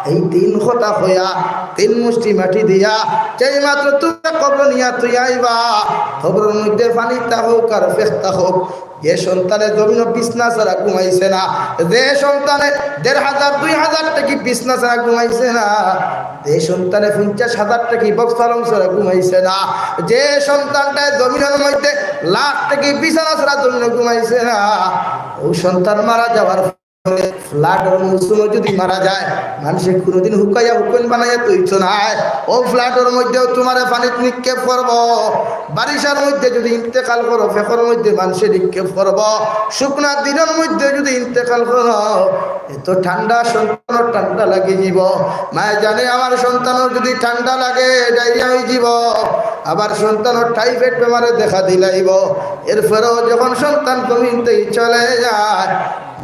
এই তিন কথা কইয়া, তিন মুষ্টি মাটি দিয়া, যেই মাত্র তুমি কবর নিয়া তুই আইবা, কবরর মধ্যে পানি থাকুক আর ফেক থাকুক, যে সন্তানে জমিনো বিছনা ছাড়া ঘুমাইছে না, যে সন্তানে দেড় হাজার, দুই হাজার টেকি বিছনা ছাড়া ঘুমাইছে না, যে সন্তানে পঞ্চাশ হাজার টেকি বক্স পালং ছাড়া ঘুমাইছে না, যে সন্তানটায় জমিনর মধ্যে লাখ টেকি বিছনা ছাড়া জমিনো ঘুমাইছে না, ও সন্তান মারা যাওয়ার ফলে ফ্লাডর মৌসুমে যদি মারা যায়, মানুষে কোনোদিন হুকাইয়া হুকন বানাইয়া তৈত নাই। ও ফ্লাডর মধ্যেও তোমারে পানিত নিক্ষেপ করব। বারিশার মধ্যে যদি ইন্তেকাল করো, ফেকর মধ্যে মানুষে নিক্ষেপ করব। শুকনা দিনর মধ্যে যদি ইন্তেকাল করো, এত ঠান্ডা, সন্তানর ঠান্ডা লাগি যাব। মায়ে জানে আমার সন্তানর যদি ঠান্ডা লাগে, ডায়রিয়া হয়ে যাব, আবার সন্তানর টাইফয়েড বেমারে দেখা দিলাইব। এরপরেও যখন সন্তান জমিন থেকে চলে যায়,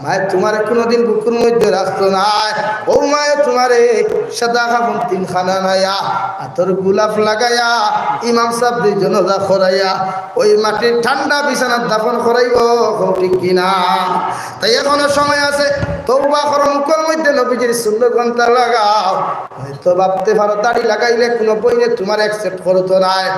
মায়ে তোমারে কোনোদিন বুকুর মধ্যে রাখতো নায়। ও মায়ে তোমারে সাদা কাফন তিনখান আনাইয়া, আতর গোলাপ লাগাইয়া, ইমাম সাহেব দুই জনাজা করাইয়া, ওই মাটির ঠান্ডা বিছানাত দাফন করাইব, কও ঠিক কিনা? তাই এখনো সময় আছে, তওবা করো, মুখর মধ্যে নবীজির সুন্নত ঘন্টা লাগাও। হয়তো ভাবতে পারো দাড়ি লাগাইলে কোনো বইনে তোমার অ্যাকসেপ্ট করতো নায়,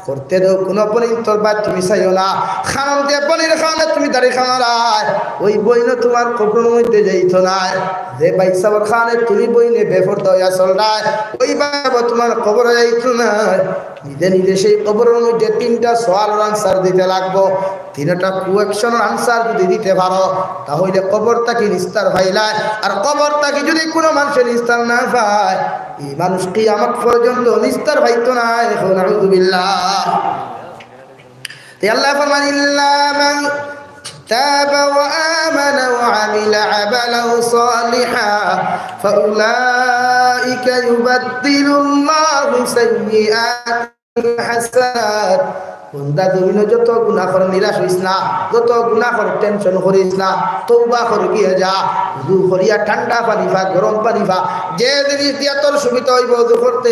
করতে দেও, কোনো বইন তোর বাদ তুমি চাইও না। খান যে বইনর কারণে তুমি দাড়ি কামারায়, ওই বইনও তোমার কবরর মধ্যে যাইতো নায়। যে ভাইসাবর কারণে তুমি বইনে বেপর্দা হইয়া চলরায়, ওই ভাইসাব তোমার কবরো যাইতো নায়। নিজে নিজে সেই কবরর মধ্যে তিনটা সওয়ালর আনসার দিতে লাগবো। তিনটা কোয়েকশনর আনসার যদি দিতে পারো, তাহলে কবর থাকি নিস্তার পাইলায়। আর কবর থাকি যদি কোনো মানুষে নিস্তার না পায়, এই মানুষ কিয়ামত পর্যন্ত নিস্তার পাইতো নায়। কও নাউজুবিল্লাহ। তে আল্লাহ ফরমান, "ইল্লা মান তাবা ওয়া আমানা ওয়া আমিলা আমালান সালিহা ফাউলাইকা ইউবাদদিলুল্লাহু সাইয়্যিআতিহিম হাসানাত।" বন্দা, জমিনো যত গুনাহ কর, নিরাশ হইস না, যত গুনাহ কর, টেনশন করিস না, তওবা কর, গিয়া যা, উজু করিয়া ঠান্ডা পানি পা, গরম পানি পা, যে জিনিস দিয়া তোর সুবিধা হইব উজু করতে,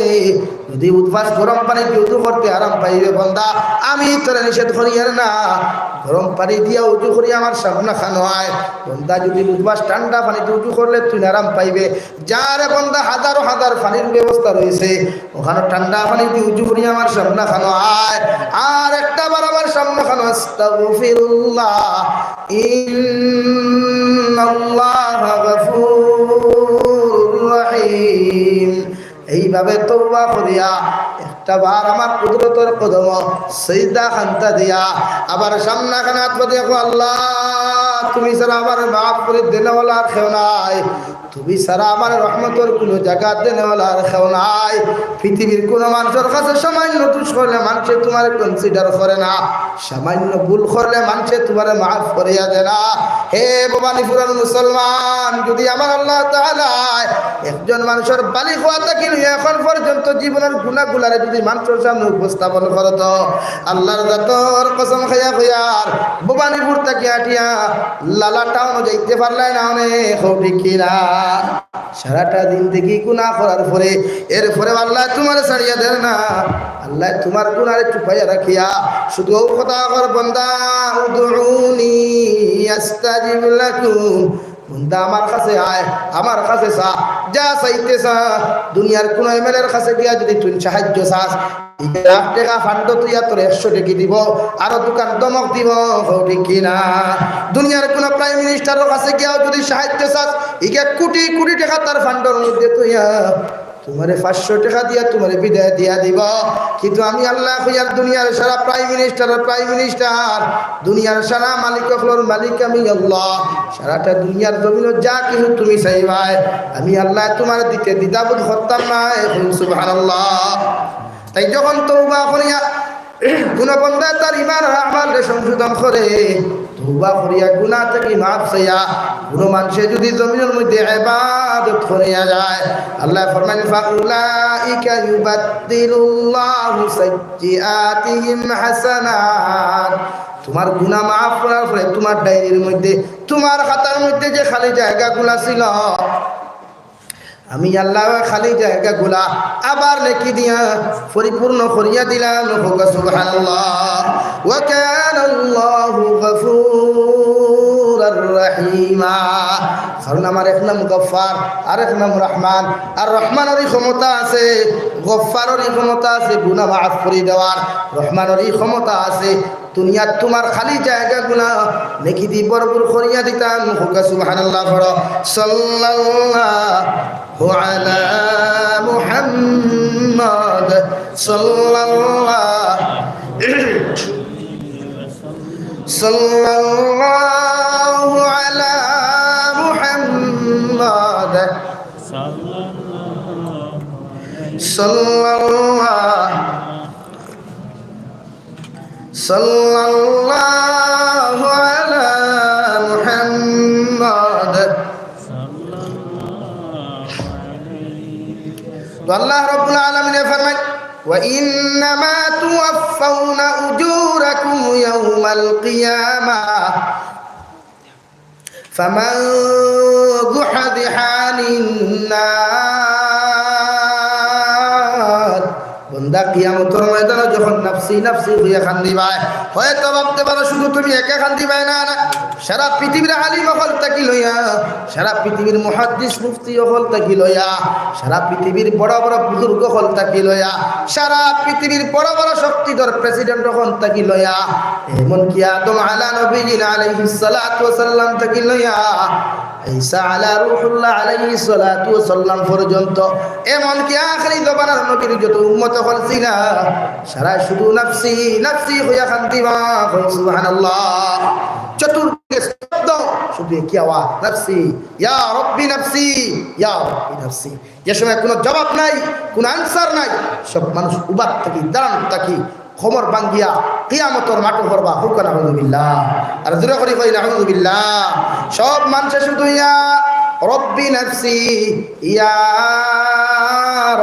যদি উদ্বাস গরম পানি দি উজু করতে আরাম পাইবে বন্দা, আমি তোরে নিষেধ করিয়ার না। গরম পানি দিয়া উজু করি আমার সামনে খানো আয়। বন্দা, যদি উদ্বাস ঠান্ডা পানি দি উজু করলে তুই আরাম পাইবে। যারে বন্দা, হাজারো হাজার পানির ব্যবস্থা রয়েছে, ওখানে ঠান্ডা পানি দি উজু করি আমার সামনে খানো আয়। আর একটা বার আমার সামনে খানো, আস্তাগফিরুল্লাহ, ইন্নাল্লাহা গাফুরুর রহিম। এইভাবে তওবা করিয়া একটা বার আমার কুদরতর কদম সিজদা খান্তা দিয়া আবার সামনা খানাত পাতি দেখো, "আল্লাহ, তুমি ছাড়া আমার মাফ করি দেনেওয়ালা আর কেউ নাই, তুমি ছাড়া আমার রহমতর কোনো জাগা দেনেওয়ালা আর কেউ নাই।" পৃথিবীর কোনো মানুষের কাছে সামান্য দোষ করলে মানুষে তোমারে কনসিডার করে না, সামান্য ভুল করলে মানুষে তোমারে মাফ করিয়া দেয় না। হে ভবানীপুরের মুসলমান, যদি আমার আল্লাহ তাআলা একজন মানুষের বালিগ হওয়া থাকি লইয়া এখন পর্যন্ত জীবনের গুনাহগুলারে যদি মানুষের সামনে উপস্থাপন করতো, আল্লাহর জাতর কসম খাইয়া কইয়ার, ভবানীপুর থাকি আটিয়া লালা টাউন যাইতে পারলাই না অনে, কও ঠিক কিনা? সারাটা জিন্দেগি গুনাহ করার পরে, এরপরে আল্লাহ তোমারে ছাড়িয়া দেন না, আল্লাহ তোমার গুনারে চুপাইয়া রাখিয়া শুধু ও কথা কর, "বন্দা, উদউনি আস্তাজিব লাকুম।" বন্দা, আমার কাছে আয়, আমার কাছে চা, যা চাইতে চা। দুনিয়ার কোনো এমএলএর কাছে গিয়া যদি তুই সাহায্য চাস, ইগে লাখ টেকা ফান্ড তুইয়া তোর একশো টেকি দিব, আরো দোকান দমক দিব, কও ঠিক কিনা? দুনিয়ার কোনো প্রাইম মিনিস্টারের কাছে গিয়াও যদি সাহায্য চাস, ইগে কোটি কোটি টেকা তার ফান্ডর মধ্যে তুইয়া তুমারে পাঁচশো টেকা দিয়া তুমারে বিদায় দিয়া দিবা। কিন্তু আমি আল্লায় কইয়ার দুনিয়ার সারা প্রাইম মিনিস্টারর প্রাইম মিনিস্টার, দুনিয়ার সারা মালিক অকলর মালিক আমি আল্লাহ, সারাটা দুনিয়ার জমিনো যা কিছু তুমি চাইবায়, আমি আল্লায় তুমারে দিতে দ্বিধাবোধ করতাম নায়। কইন সুবহানাল্লাহ। তাই যখন তওবা করিয়া কুনু বান্দা তার ইমান আর আমালরে সংশোধন করে, তওবা করিয়া গুনা থাকি মাফ চাইয়া, কুনু মানষে যুদি জমিনর মধ্যে ইবাদত করিয়া যায়, আল্লায় ফরমাইন, "ফাউলাইকা ইউবাদদিলুল্লাহু সাইয়্যিআতিহিম হাসানাত।" তুমার গুনা মাফ করার পরে তুমার ডায়েরির মধ্যে, তুমার খাতার মধ্যে যে খালি জায়গাগুলা ছিল, আমি আল্লায় খালি জায়গাগুলা আবার নেকি দিয়া পরিপূর্ণ করিয়া দিলাম। কউক্কা সুবহানাল্লাহ। ওয়া কানাল্লাহু গাফুরার রাহিমা। কারণ আমার এক নাম গফফার, আর এক নাম রহমান। আর রহমানর ই ক্ষমতা আছে, গফফারর ই ক্ষমতা আছে গুনা মাফ করি দেওয়ার। রহমানর ই ক্ষমতা আছে দুনিয়াত তুমার খালি জায়গাগুলা নেকি দি ভরপুর করিয়া দিতাম। কউক্কা সুবহানাল্লাহ পড়ো। সাল্লাল্লাহু আলা মুহাম্মদ। সাল্লাল্লাহু, সাল্লাল্লাহু আলা মুহাম্মদ। সাল্লাল্লাহু সাল্লাল্লাহু আলা মুহাম্মদ। তো আল্লাহ রাব্বুল আলামিনে ফরমায়, "ওয়া ইন্নামা তুওয়াফফাউনা উজুরাকুম ইয়াউমাল কিয়ামাহ।" ফামান যুহযিহা আনিন নার। বন্দা, কিয়ামতর ময়দানো যখন নাফসি নাফসি কইয়া কান্দিবায়, হয়তো ভাবতে পারো শুধু তুমি একা কান্দিবায়, না, না। সারা পৃথিবীর আলিম অকল থাকি লইয়া, সারা পৃথিবীর মুহাদ্দিস মুফতি অকল থাকি লইয়া, সারা পৃথিবীর বড় বড় বুজুর্গ অকল থাকি লইয়া, সারা পৃথিবীর বড় বড় শক্তিধর প্রেসিডেন্ট অকল থাকি লইয়া, এমনকি আদম আলা নবীনা আলাইহিস সালাতু ওয়াস সালাম থাকি লইয়া ঈসা আলা রূহুল্লাহ আলাইহিস সালাতু ওয়াস সালাম পর্যন্ত, এমনকি আখেরি জমানার নবীর যত উম্মত অকল ছিলা, সারা শুধু নাফসি নাফসি কইয়া কান্দিবা। সুবহানাল্লাহ। চতুর্দিকে স্তব্ধ, শুধু একই আওয়াজ, "নাফসি, ইয়া রব্বি নাফসি, ইয়া রব্বি নাফসি।" যে সময় কোনো জবাব নাই, কোনো আনসার নাই, সব মানুষ উবাত থাকি, দাঁড়ান থাকি, কোমর ভাঙ্গিয়া কিয়ামতর মাঠো পড়বা। কউক্কা নাউজুবিল্লাহ। আর জোরে করি কই নাউজুবিল্লাহ। সব মানষে শুধু ইয়া রব্বি নাফসি, ইয়া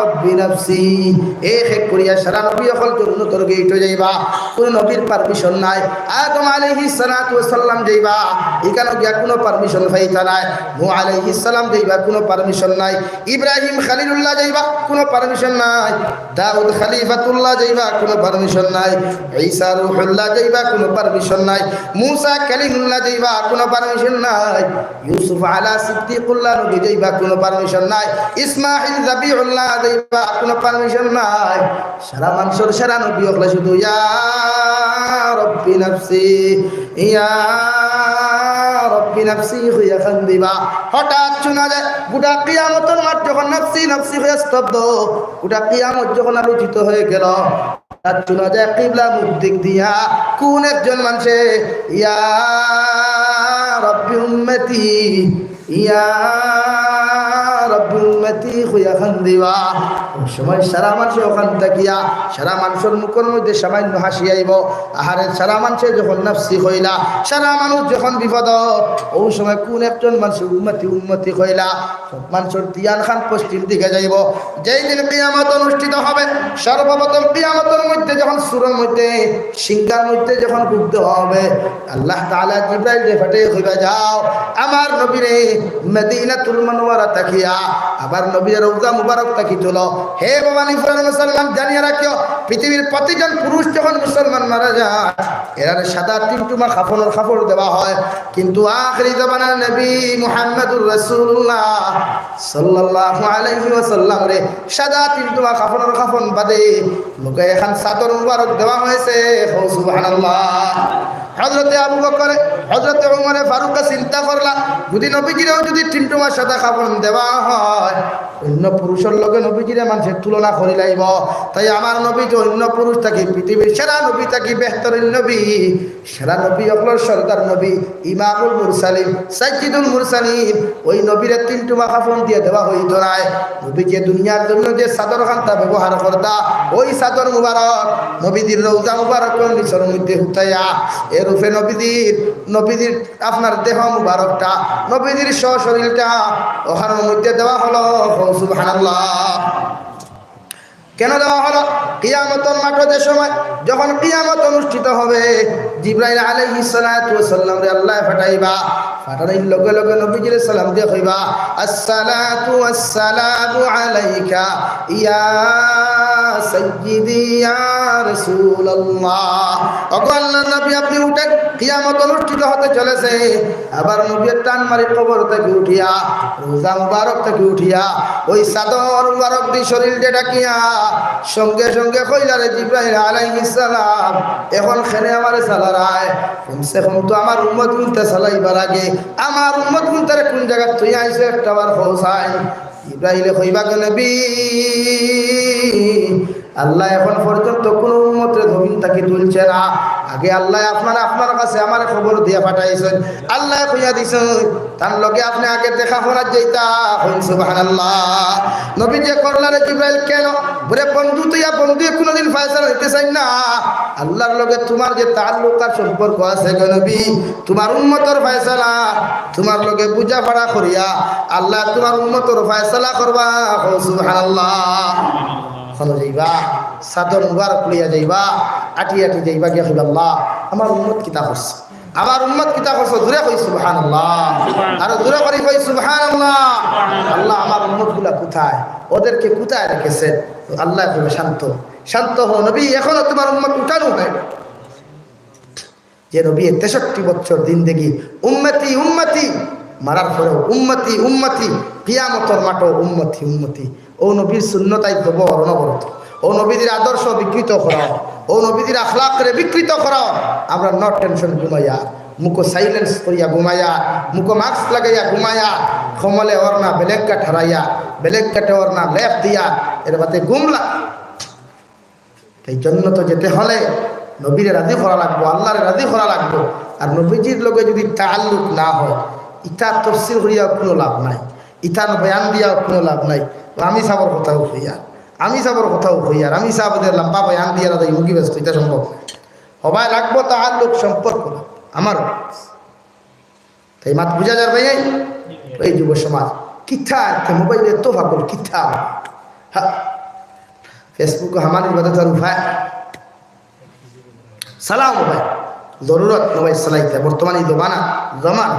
রব্বি নাফসি। এক এক করিয়া সারা নবী অকল জন্নতর গেইটো যাইবা, কোনো নবীর পারমিশন নাই। আদম আলাইহিস সালাতু ওয়াস সালাম যাইবা, ইখানো গিয়া কোনো পারমিশন পাইতা নায়। নূহ আলাইহিস সালাম যাইবা, কোনো পারমিশন নাই। ইব্রাহিম খলিলুল্লাহ যাইবা, কোনো পারমিশন নাই। দাউদ খলিফাতুল্লাহ যাইবা, কোনো পারমিশন নাই। ঈসা রূহুল্লাহ যাইবা, কোনো পারমিশন নাই। মুসা কালিমুল্লাহ যাইবা, কোনো পারমিশন নাই। ইউসুফ আলা সিদ্দিকুল্লাহ নবী যাইবা, কোনো পারমিশন নাই। ইসমাইল জাবিউল্লাহ যাইবা, কোনো পারমিশন নাই। সারা মানষর সারা নবী অকলে শুধু ইয়া রব্বি নাফসি, ইয়া রব্বি নাফসি কইয়া কান্দিবা। হঠাৎ শুনা যায়, গোটা কিয়ামতর মাঠ যখন নাফসি নাফসি কইয়া স্তব্ধ, গোটা কিয়ামত যখন আলোকিত হয়ে গেল, হঠাৎ শুনা যায় কিবলা মুখ দিক দিয়া কোন একজন মানষে ইয়া রব্বি উম্মতি, ইয়া রব্বি উম্মতি কইয়া কান্দিবা। ওই সময় সারা মানষে ওখান থাকিয়া সারা মানষর মুখর মধ্যে সামান্য হাসি আইবো। আহারে, সারা মানষে যখন নাফসি কইলা, সারা মানুষ যখন বিপদ, ওই সময় কোন একজন মানষে উম্মতি উম্মতি কইলা, সব মানষর ধিয়ান খান পশ্চিম দিকে যাইবো। যেই দিন কিয়ামত অনুষ্ঠিত হবে, সর্বপ্রথম কিয়ামতর মধ্যে যখন সুরর মধ্যে, সিংহার মধ্যে যখন ঘুরতে হবে, আল্লাহ তাআলা জিব্রাইলরে পাঠাইয়া কইবা, "যাও, আমার নবীরে মদিনাতুল মুনাওয়ারা থাকিয়া, আমার নবীরে রওজা মুবারক থাকি তুলো।" হে ভবানীপুরের মুসলমান, জানিয়া রাখিও, পৃথিবীর প্রতিজন পুরুষ যখন মুসলমান মারা যায়, এরারে সাদা তিনটুমা কাফনর কাপড় দেওয়া হয়, কিন্তু আখেরি জমানার নবী মুহাম্মাদুর রাসূলুল্লাহ সাল্লাল্লাহু আলাইহি ওয়াসাল্লামরে সাদা তিনটুমা কাফনর কাফন বাদে লগে এখান চাদর মুবারক দেওয়া হয়েছে। কও সুবহানাল্লাহ। হযরতে আবু বকরে, হযরতে উমরে ফারুকে চিন্তা করলা, যদি নবীজিরেও যদি তিনটুমা সাদা কাফন দেওয়া হয়, অন্য পুরুষর লগে নবীজিরে মানষে তুলনা করি লাইবো। তাই আমার নবী যে অন্য পুরুষ থাকি, পৃথিবীর সেরা নবী থাকি, বেহতরিন নবী, সেরা নবী অকলর সর্দার নবী, ইমামুল মুরসালিন, সাইয়্যিদুল মুরসালিন, ওই নবীরে তিন টুমা কাফন দিয়া দেওয়া হইতো নায়। নবী যে দুনিয়ার জন্য যে চাদর খান্তা ব্যবহার করতা, ওই চাদর মুবারক নবীজির রওজা মুবারকর নিচর মধ্যে হুতাইয়া, এর উপরে নবীজির, নবীজির আপনার দেহ মুবারকটা, নবীজির সশরীরটা ওখানর মধ্যে দেওয়া হলো। কও সুবহানাল্লাহ। কেন দেওয়া হলো? কিয়ামতর মাঠে যে সময়, যখন কিয়ামত অনুষ্ঠিত হবে, জিব্রাইল আলাইহিস সালাতু ওয়াস সালামরে আল্লায় পাঠাইবা, পাঠানির লগে লগে নবীজিরে সালাম দিয়া কইবা, "আসসালাতু ওয়াস সালামু আলাইকা ইয়া সাইয়্যিদি ইয়া রাসূলুল্লাহ।" ওগো আল্লাহর নবী, আপনি উঠেন, কিয়ামত অনুষ্ঠিত হতে চলেছে। আবার নবী টান মারি কবর থাকি উঠিয়া, রওজা মুবারক থাকি উঠিয়া, ওই চাদর মুবারক দি শরীলটা ঢাকিয়া সঙ্গে সঙ্গে কইলা, "রে জিব্রাইল আলাইহিস সালাম, এখন কেনে আমারে চালারায়? কমসে কম তো আমার উম্মত গুনতা চালাইবার আগে আমার উম্মত গুনতারে কোন জাগাত থইয়া আইছো একটা বার কও চাই।" জিব্রাইলে কইবা, "গো নবী, আল্লায় এখন পর্যন্ত কুনু উম্মতরে জমিন থাকি তুলছে না। আগে আল্লায় আপনার, আপনার কাছে আমারে খবর দিয়া পাঠাইছইন। আল্লায় কইয়া দিছইন, তান লগে আপনে আগে দেখা করাত যাইতা।" কইন সুবহানাল্লাহ। নবীজিয়ে কইলা, "রে জিব্রাইল, কেন?" বলে, "বন্ধু তো ইয়া বন্ধু কুনুদিন ফয়সালা দিতে চাইন না। আল্লাহর লগে তুমার যে তাল্লুক আর সম্পর্ক আছে গো নবী, তুমার উম্মতর ফয়সালা, তুমার লগে বুঝাপড়া করিয়া আল্লায় তুমার উম্মতর ফয়সালা করবা।" কও সুবহানাল্লাহ। অখন যাইবা, চাদর মুবারক লইয়া যাইবা, আটি আটি যাইবা, গিয়া কইবা, "আল্লাহ, আমার উম্মত কিতা করছে? আমার উম্মত কিতা করছে?" জোরে কই সুবহানাল্লাহ। আরো জোরে করি কই সুবহানাল্লাহ। "আল্লাহ, আমার উম্মতগুলা কোথায়? ওদেরকে কোথায় রেখেছে?" তো আল্লায় কইবা, "শান্ত, শান্ত হও নবী, এখনো তুমার উম্মত উঠানো হয়।" যে নবী তেষট্টি বছর জিন্দেগি উম্মতি উম্মতি, মারার পরেও উম্মতি উম্মতি, কিয়ামতর মাঠেও উম্মতি উম্মতি। ও নবীর সুন্নত আইজ জবর অনবরত। ও নবীজির আদর্শ বিকৃত করা, ও নবীজির আখলাকরে বিকৃত করা। আমরা no tension ঘুমাইয়া, মুখো silence করিয়া ঘুমাইয়া, মুখো mask লাগাইয়া ঘুমাইয়া, কমলে ওড়না blanket হারাইয়া, blanket-এ ওড়না লেপ দিয়া, এর বাদে ঘুমলা। তাই জন্নতো যেতে হলে নবীরে রাজি করা লাগবো, আল্লাহরে রাজি করা লাগবো। আর নবীজির লগে যদি তাল্লুক না হয়, ইতা তফসির করিয়াও কুনু লাভ নাই, ইতা বয়ান দিয়াও কুনু লাভ নাই। তো আমি সাবর কথাও কইয়ার, আমি সাবর কথাও কইয়ার, আমি সাব ওদের লম্বা বয়ান দিয়া রাজা ইমুখী ব্যস্ত, ইতা সম্ভব না। হবায় লাগবো তাল্লুক সম্পর্ক আমার। তাই মাত বুঝা যার ভাই? এই যুব সমাজ, কিতা এতে মোবাইলে এত পাগল, কিতা? হ্যাঁ, Facebook-ও হামানির বাদে তার উপায়। চালাও মোবাইল, জরুরত মোবাইল চালাইতে, বর্তমানে এই জমানা, জমানা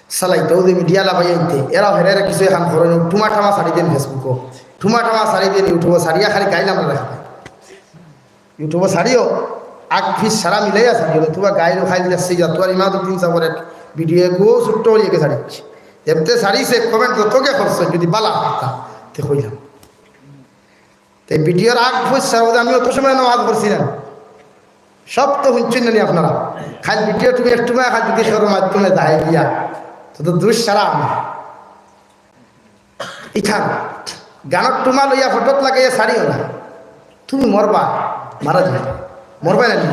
চালাইতে, ওদের মিডিয়া লাভাই আনতে, এরা হেরে হেরে কিছু এখান করে, টুমা টামা ছাড়ি দেন Facebook-ও, টুমা টামা ছাড়ি দেন YouTube-ও, ছাড়িয়া খালি গাইলাম রাখবে। YouTube-ও ছাড়িও, আগ পিছ সারা মিলাইয়া ছাড়িও, নতুবা গাইল খাইল যাচ্ছে যা, তোমার ইমাদুদ্দিন সাবর এক ভিডিও গো ছোট্ট করিয়া ছাড়িচ্ছে। এমতে ছাড়িছে, comment যতকে করছে, যদি বালা কথা, তে কইলাম। তে ভিডিওর আগ পিছ সারা, আমি অত সময় নামাজ পড়ছিলাম, সব তো শুনছেন না নি আপনারা। খালি ভিডিও তুমি একটু মা খালি যদি সরো মাধ্যমে যায় গিয়া, তো, তো দুষ সারা আমার। ইখান গানর টুমা লইয়া ফটোত লাগাইয়া ছাড়িও না। তুমি মরবা, মারা যাবে, মরবা না নি?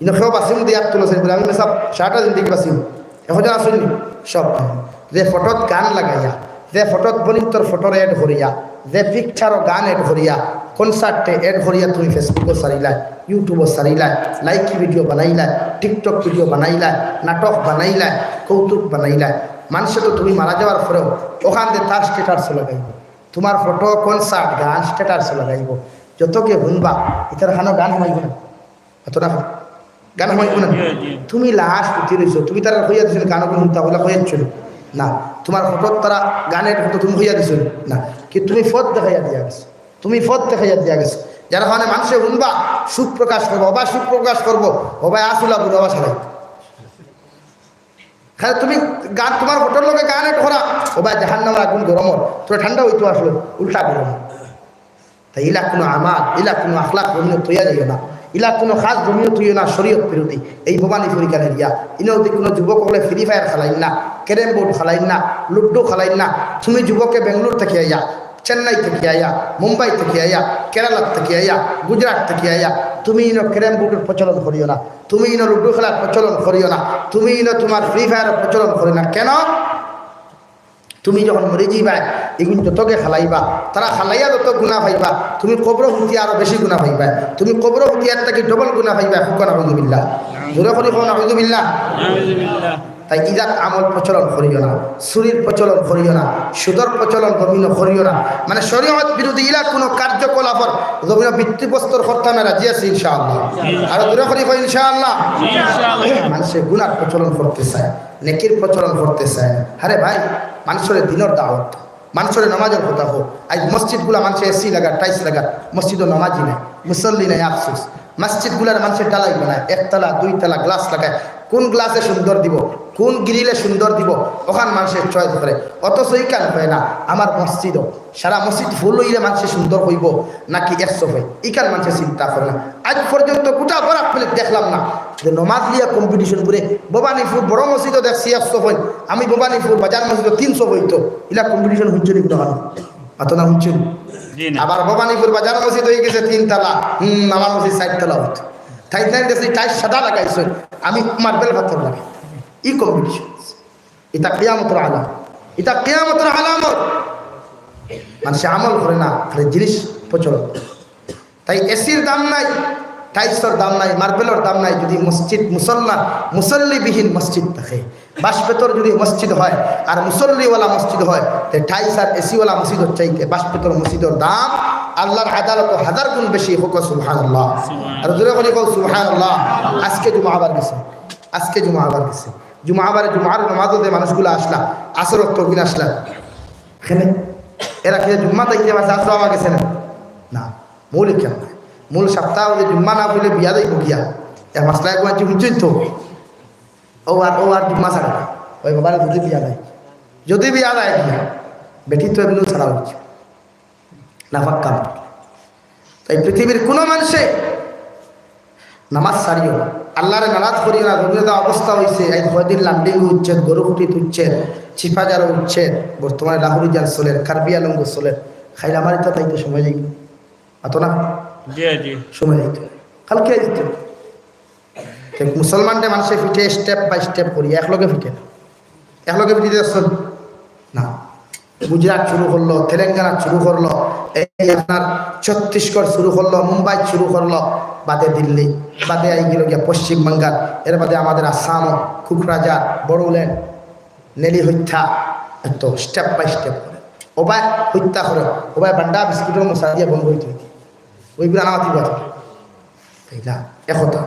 ইনো কেউ বাসিম দিয়া তুলেছেন বলে, আমি সব সারাটা জিন্দেগি বাসিম। এখন যারা শুনলি, সব যে ফটোত গান লাগাইয়া, যে ফটোত বলিন্তর ফটোর add করিয়া, যে picture-ও গান add করিয়া, concert-এ add করিয়া তুমি Facebook-ও ছাড়িলায়, YouTube-ও ছাড়িলায়, লাইকি ভিডিও বানাইলায়, TikTok ভিডিও বানাইলায়, নাটক বানাইলায়, কৌতুক বানাইলায়, মানষে তো তুমি মারা যাওয়ার পরেও ওখান দিয়ে তার status লাগাইব, তোমার ফটো, concert, গান status লাগাইব, যত কে শুনবা, ইতার কানো গান হামাইব না, এত না গান হামাইব না। তুমি লাশ উঠি রইছো, তুমি তারা কইয়া দিছো গানগুলো শুনতা, ওগুলা কইয়াচ্ছ না, তোমার ফটো তারা গানের ফটো তুমি কইয়া দিছো না, কি তুমি পথ দেখাইয়া দিয়া গেছো, তুমি পথ দেখাইয়া দিয়া গেছো, যার কারণে মানষে শুনবা, সুখ প্রকাশ করবো, অবা সুখ প্রকাশ করবো, অবা আসুলা বুড়ো অবা সারাই। খালি তুমি গান, তোমার ফটোর লগে গান add করা, ও ভাই, জাহান্নামের আগুন গরম, তোরা ঠান্ডা হইতো আসলে উল্টা গরম। তাই ইলা কোনো আমাল, ইলা কোনো আখলাক অন্য তৈয়া যাইও না। ইলা কুনু কাজ জমিনো থইও না, শরীয়ত বিরোধী। এই ভবানীপুর ইখান area, ইনো যদি কুনু যুবক অকলে Free Fire খেলাইন না, Carrom Board খেলাইন না, Ludo খেলাইন না, তুমি যুবকে বেঙ্গালোর থাকি আইয়া, চেন্নাই থাকি আইয়া, মুম্বাই থাকি আইয়া, কেরালা থাকি আইয়া, গুজরাট থাকি আইয়া, তুমি ইনো Carrom Board-র প্রচলন করিও না, তুমি ইনো Ludo খেলার প্রচলন করিও না, তুমি ইনো তুমার Free Fire-র প্রচলন করিও না। কেন? তুমি যখন মরি যাইবায়, ইগুন যতগে খেলাইবা, তারা খেলাইয়া যত গুনা পাইবা, তুমি কবরো হুতিয়া আরো বেশি গুনা পাইবায়। তুমি কবরো হুতিয়ার থাকি double গুনা পাইবায়। কউক্কা নাউজুবিল্লাহ। জোরে করি কও নাউজুবিল্লাহ। নাউজুবিল্লাহ। তাই ইজাত আমল প্রচলন করিও না, চুরির প্রচলন করিও না, সুদর প্রচলন জমিনো করিও না। মানে শরীয়ত বিরোধী ইলা কুনু কার্যকলাপর জমিনো ভিত্তিপ্রস্তর করতাম না, রাজি আছি ইনশাআল্লাহ। আরো জোরে করি কও ইনশাআল্লাহ। ইনশাআল্লাহ। মানষে গুনার প্রচলন করতে চায়, নেকির প্রচলন করতে চায় না। আরে ভাই, মানষরে দিনর দাওয়াত, মানষরে নামাজর কথা কও। আইজ মসজিদগুলা মানষে AC লাগার, tiles লাগার, মসজিদো নামাজি নাই, মুসল্লি নাই, আফসোস। মসজিদগুলার মানষে ঢালাই বানায়, একতলা, দুইতলা glass লাগায়। কুন glass-এ সুন্দর দিবো, কুন grill-এ সুন্দর দিবো, অখান মানষে choice করে। অথচ ইখান অয় না, আমার মসজিদো সারা মসজিদ full অইলে মানষে সুন্দর কইবো নাকি এক সফে, ইখান মানষে চিন্তা করে না। আইজ পর্যন্ত গোটা বরাক মিলে দেখলাম না যে নমাজ লইয়া competition করে। ভবানীপুর বড় মসজিদো দেখছি এক সফ অইন, আমি ভবানীপুর বাজার মসজিদো তিন সফ অইতো, ইলা competition হুনছো নি কুনু? মাতো না হুনছো নি? জি না। আবার ভবানীপুর বাজার মসজিদ অইগেছে তিন তলা, হুম, আমার মসজিদ চাইর তলা অইতো। তাইন তাইন দেখছি tiles সাদা লাগাইছে, আমি marble পাথর লাগাই। ই competition। ইতা কিয়ামতর আলামত। ইতা কিয়ামতর আলামত। মানষে আমল করে না, খালি জিনিস প্রচলন করে। তাই AC-র দাম নাই, tiles-র দাম নাই, marble-র দাম নাই, যদি মসজিদ মুসল্লা, মুসল্লিবিহীন মসজিদ থাকে, বাঁশ বেতর যদি মসজিদ হয় আর মুসল্লিওয়ালা মসজিদ হয়, তে tiles আর AC-ওয়ালা মসজিদর চাইতে বাঁশ বেতর মসজিদর দাম আল্লাহর আদালতো হাজার গুণ বেশি। কউক্কা সুবহানাল্লাহ। আর জোরে করি কও সুবহানাল্লাহ। আজকে জুমা আবার গেছে, আজকে জুমা আবার গেছে। জুমা আবার, জুমার নমাজো যে মানুষগুলা আছলা, আসর অক্ত অগুইন আছলা, এখানে এরা কি জুম্মা থাকি আবার আসর আবার গেছে না? না, মৌলিক কেন না? মূল সপ্তাহ যে জুম্মা না অইলে বিয়া যাইবো গিয়া। এ মাসলা একবার হুনছইন তো, অউ আর, অউ আর জুম্মা ছাড়ে না। ওই বাবার যদি বিয়া যায়, যদি বিয়া যায় গিয়া, বেটি তো এমনিও ছাড়া অইছে। নাপাক কাম। তাই পৃথিবীর কুনু মানষে নামাজ ছাড়িও না, আল্লাহরে নারাজ করিও না। জমিনো যে অবস্থা অইছে, এই কয়দিন লামডিং উচ্ছেদ, গরু খুঁটি উচ্ছেদ, চিপাঝারো উচ্ছেদ, বর্তমানে লাহুরিজান চলের, কার্বি আলঙ্গ চলের, খাইলা মারিতা তাইতো সময় যাইবো। মাতো না? জি, জি। সময় যাইতো। কালকে আইতো। তে মুসলমানরে মানষে পিটে step by step করি, একলগে পিটে না। একলগে পিটিতে আসছেন? না। গুজরাট শুরু করলো, তেলেঙ্গানা শুরু করলো, এই আপনার ছত্তিশগড় শুরু করলো, মুম্বাই শুরু করলো, বাদে দিল্লি, বাদে আইগেলো গিয়া পশ্চিম বাঙ্গাল, এর বাদে আমাদের আসামও, কোকরাঝার, বড়োল্যান্ড, নেলি হত্যা, এত step by step করে। ওবায় হত্যা করে, ওবায় বান্ডা বিস্কুটর মশা দিয়া বন্ধ অইতো অইতো। ওইগুলা নামাতি বাদ। তাই না? একতা।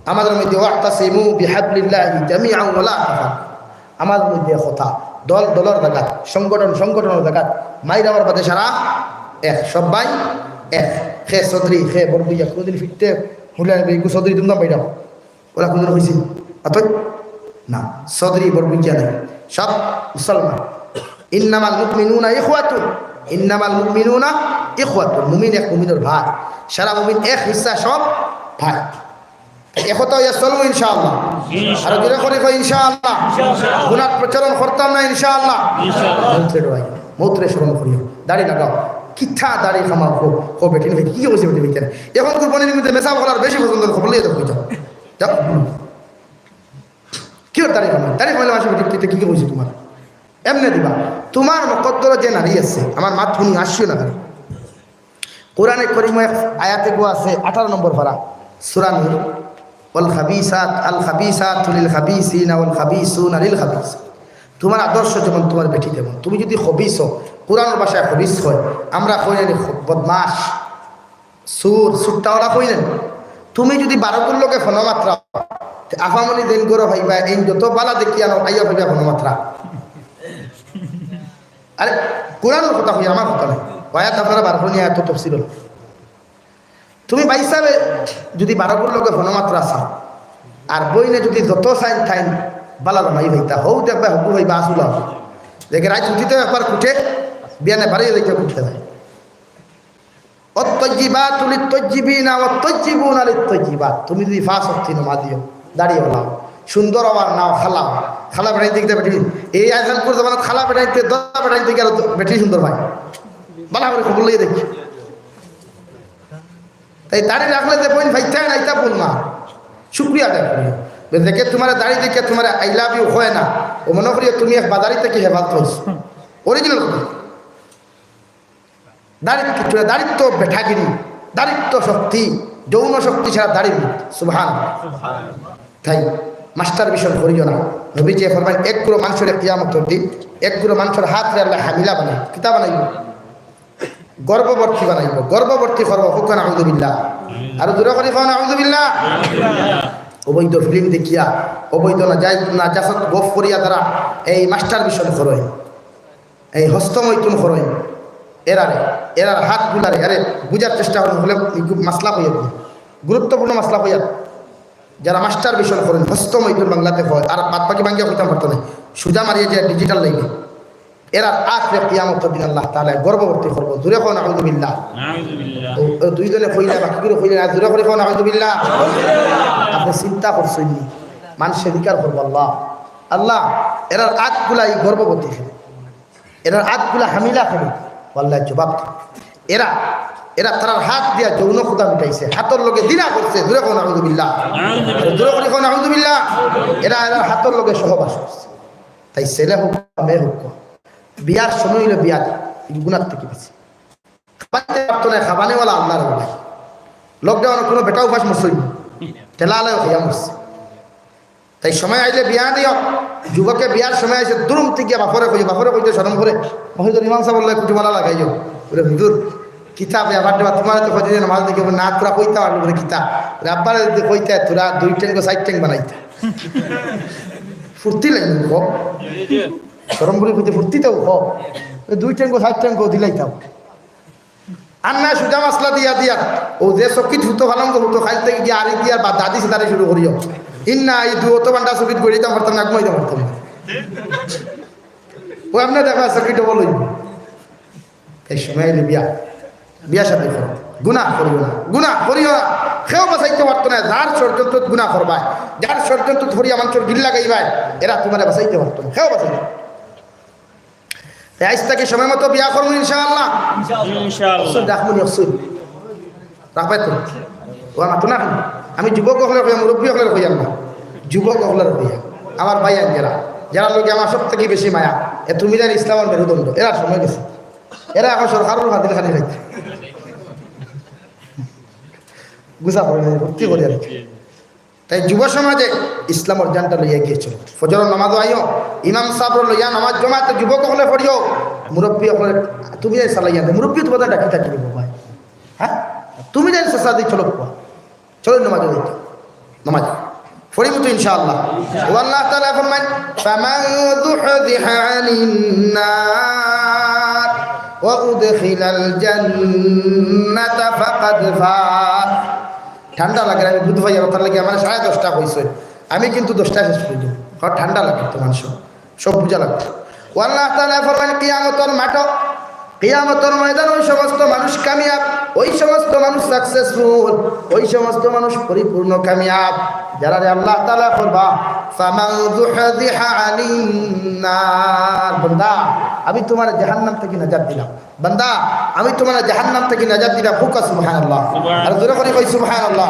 আমাদের মধ্যে "ওয়াতাসিমু বিহাবলিল্লাহি জামিআন ওয়া লা তাফাররাকু।" আমাদের মধ্যে একতা। দল দলর জাগাত, সংগঠন সংগঠনর জাগাত, মাইর আমার বাদে সারা এক, সবাই এক। খে চৌধুরী, খে বড়বুইয়া, কোনোদিন ফিরতে হুলে আনবে, ইগু চৌধুরী তুমরা বাইরাও। ওরা কোনোদিন হইছে? অতএব না, চৌধুরী বড়বুইয়া নাই, সব মুসলমান। ইন্নামাল মুমিনুনা ইখওয়াতুন, ইন্নামাল মুমিনুনা ইখওয়াতুন, মুমিন এক মুমিনর ভাই, সারা মুমিন এক হিস্সা সব ভাই। একতা অইয়া চলমু ইনশাআল্লাহ। ইনশাআল্লাহ। আর জোরে করি কই ইনশাআল্লাহ। ইনশাআল্লাহ। গুনার প্রচলন করতাম না ইনশাআল্লাহ। ইনশাআল্লাহ। মৌতরে ডরাই, মৌতরে স্মরণ করিও। দাড়ি লাগাও। কিতা দাড়ি কামাও কও, কও বেটিন ভাই, কি অইছে বেটিন ভাই? এখন কুরবানির মধ্যে মেসাব করার বেশি পছন্দ, খবর লইয়া যাও, যাও। যাও। কি ওর দাড়ি কামাই? দাড়ি কামাইলে মাসে বেটিন, কিতা কি অইছে তোমার? এমনে দিবা। তোমার মকদ্দরে যে নারী আছে, আমার মাত হুনি আসিও না খালি। কোরআনে করিম এক আয়াতে গো আছে, আঠারো নম্বর পারা, সূরা নূর, "ওয়াল খাবিসাত, আল খাবিসাতু লিল খাবিসিনা ওয়াল খাবিসুনা লিল খাবিস।" তোমার আদর্শ যেমন, তোমার বেটি তেমন। তুমি যদি খবিস হও, কোরআনর ভাষায় খবিস হয়, আমরা কই না নি খ-, বদমাশ, চুর, চুরটাওয়ালা কই না নি? তুমি যদি বারোগুর লগে ফোনো মাতরাও, তে আফামনি যেইন গরো পাইবা, এইন যত বালা দেখি আনো, আইয়া পাইবা ফোনো মাতরা। আরে, কোরআনর কথা কই, আমার কথা নায়। আয়াত আপনারা বার করি নিয়া এত তফসির হলো। তুমি ভাইসাবে যদি বারোগুর লগে ফোনো মাতরা চাও, আর বইনে যদি যত চাইন তাইন বালা জামাই পাইতা, হউ দেখবা হগু পাইবা আসুলা। দেখে রাইত উঠিতে একবার কুটে, বিয়ানে বাড়িয়ে দেখে কুটতে যায়। والطيبات للطيبين والطيبون للطيبات। তুমি যদি পাঁচ ওয়াক্ত নামাজি অও, দাড়ি ওলাও, সুন্দর অওয়ার নাও, কালা, কালা বেটাইন্তে কিতা বেটি, এই আজকালকুর জমানাত কালা বেটাইন্তে, ধলা বেটাইন্তে কি আরো বেটি সুন্দর পায়? ভালা করি খবর লইয়া দেখি। তাই দাড়ি রাখলে যে বইন পাইতা না, ইতা ভুল না, শুকরিয়া আদায় করি। দেখে তুমারে দাড়ি দেখে তুমারে I love you কয় না, অউ মনো করিও তুমি এক বাজারি থাকি হেফাজত অইছো। Original কথা। দাড়িত কিচ্ছু না, দাড়িত তো বেটাগিরি, দাড়িত তো শক্তি, যৌন শক্তি ছাড়া দাড়ি নেই। সুবহান। তাই masturbation করিও না। নবীজি ফরমাইন, এক গুরু মানষরে কিয়ামতর দিন, এক গুরু মানষর হাতরে আল্লায় হামিলা বানাইবো। কিতা বানাইবো? গর্ভবতী বানাইবো। গর্ভবতী করবো। কউক্কা নাউজুবিল্লাহ। আরো জোরে করি কও নাউজুবিল্লাহ। অবৈধ film দেখিয়া, অবৈধ নাজাইজ, নাজাসত গফ করিয়া তারা এই masturbation করইন। এই হস্তমৈথুন করইন, এরারে, এরার হাতগুলারে, আরে বুঝার চেষ্টা করইন, অইলে এই খুব মাসলা কইয়া দিই, গুরুত্বপূর্ণ মাসলা কইয়া। যারা masturbation করইন, হস্তমৈথুন বাংলাতে কয়, আর বাদ বাকি বাংলা কইতাম পারতো না, সুজা মারিয়া যে digital line-এ, এরার আখরে কিয়ামতর দিন আল্লাহ তাআলা গর্ভবতী করবো। জোরে কও নাউজুবিল্লাহ। নাউজুবিল্লাহ। ও, ও দুইজনে কইলা, বাকি করে কইলা, আর জোরে করি কও নাউজুবিল্লাহ। আপনে চিন্তা করছইন নি, মানষে জিকার করবো, আল্লাহ, আল্লাহ, এরার আতগুলা ই গর্ভবতী কেনে? এরার আতগুলা হামিলা কেনে? আল্লায় জবাব দেইন। এরা, এরা তারার হাত দিয়া যৌন ক্ষুধা মিটাইছে, হাতর লগে জিনা করছে। জোরে কও নাউজুবিল্লাহ। জোরে করি কও নাউজুবিল্লাহ। এরা এরার হাতর লগে সহবাস করছে। তাই ছেলে হউক, মেয়ে হউক, বিয়ার সময় অইলে বিয়া দেও, ই গুনার থাকি বাঁচে। খাবাইতে পারতো না, খাবানেওয়ালা আল্লাহর ওলি। Lockdown-ও কুনু বেটা উপাস মরছইন না, ঠেলাআলায়ও খাইয়া মরছে। তাই সময় আইলে বিয়া দিও। যুবকে বিয়ার সময় আইছে, দুরুম থাকি গিয়া বাপরে কইও, বাপরে কইতে শরম করে, মসজিদর ইমাম সাবর লগে কুটুমালা লাগাইও, বলে, "হুজুর, কিতা ব্যাপার ট্যাপার, তুমারে তো কইতে নামাজ দেখি না, তোরা কইতা পারলো বলে কিতা?" বলে, "আব্বারে যদি কইতা, তোরা দুই ঠেঙ্গো চাইর ঠেং বানাইতা।" ফুর্তি লাগবো, কও। শরম করে কইতে ফুর্তি তো, কও। দুই ঠেঙ্গো চাইর ঠেঙ্গো দিলাইতাম। আর না সুজা মাসলা দিয়া দিয়া, অউ যে চকিত হুতো, পালঙ্গো হুতো, খাইল থাকি গিয়া আরি দিয়া বা দাদি সেদারি শুরু করিও। ইন্না এই দুয়ো তো বান্ডা চকিত গড়িতাম পারতাম না, ঘুমাইতাম পারতাম না। অউ এমনে দেখা চকিত double অইবো। এই সময় আইলে বিয়া, বিয়া শাদী করো। গুনাহ করিও না, গুনাহ করিও না। কেউ বাঁচাইতে পারতো না। যার ষড়যন্ত্রত গুনাহ করবায়, যার ষড়যন্ত্রত হরিয়া মানষর গিল্লা গাইবায়, এরা তুমারে বাঁচাইতে পারতো না, কেউ বাঁচাইতে পারতো না। তাই আইজ থাকি সময় মতো বিয়া করমু ইনশাআল্লাহ। ইনশাআল্লাহ। অকসুন রাখমু নি, অকসুন। রাখবায় তো? ও মাতো না কেনে? আমি যুবক অকলরে কইয়ার, মুরব্বি অকলরে কইয়ার না। যুবক অকলরে কইয়ার। আমার ভাইয়াইন যেরা, যেরার লগে আমার সব থাকি বেশি মায়া, এ তুমি যেন ইসলামর মেরুদণ্ড, এরার সময় গেছে। এরা অখন সরকারর ফাদিল খানি খাইতা। গুছা করে নাই, ভর্তি করে আর কি। তাই যুব সমাজে ইসলামর জানটা লইয়া গিয়া চলো। ফজরর নামাজো আইও, ইমাম সাবরে লইয়া নামাজ জমাতে যুবক অকলে পড়িও, মুরব্বি অকলে তুমি যাই চালাইয়া দে, মুরব্বি তুমারে ডাকি থাকি দিব ভাই। হ্যাঁ, তুমি যাই চেষ্টা দি চলো, চলো নামাজো যাইতে, নামাজ পড়িমু তো ইনশাআল্লাহ। ও আল্লাহ তাআলা ফরমাইন, "ফামান যুহযিহা আনিন নার ওয়া উদখিলাল জান্নাতা ফাকাদ ফাজ।" ঠান্ডা লাগে, আমি বুঝ পাই, আমার তার লাগে আমার সাড়ে দশটা কইছে, আমি কিন্তু দশটা শেষ করি দিই, কারণ ঠান্ডা লাগে তো মানুষ, সব বুঝা লাগে। ও আল্লাহ তাআলা ফরমান, কিয়ামতর মাঠো, কিয়ামতর ময়দান ওই সমস্ত মানুষ কামিয়াব, ওই সমস্ত মানুষ সাকসেসফুল, ওই সমস্ত মানুষ পরিপূর্ণ কামিয়াব, যারারে আল্লাহ তাআলা ফরমা, "ফামান যুহযিহা আনিন নার", বান্দা, আমি তুমারে জাহান্নাম থাকি নাজাত দিলাম। বান্দা, আমি তুমারে জাহান্নাম থাকি নাজাত দিলাম। কউক্কা সুবহানাল্লাহ। সুবহান। আর জোরে করি কই সুবহানাল্লাহ।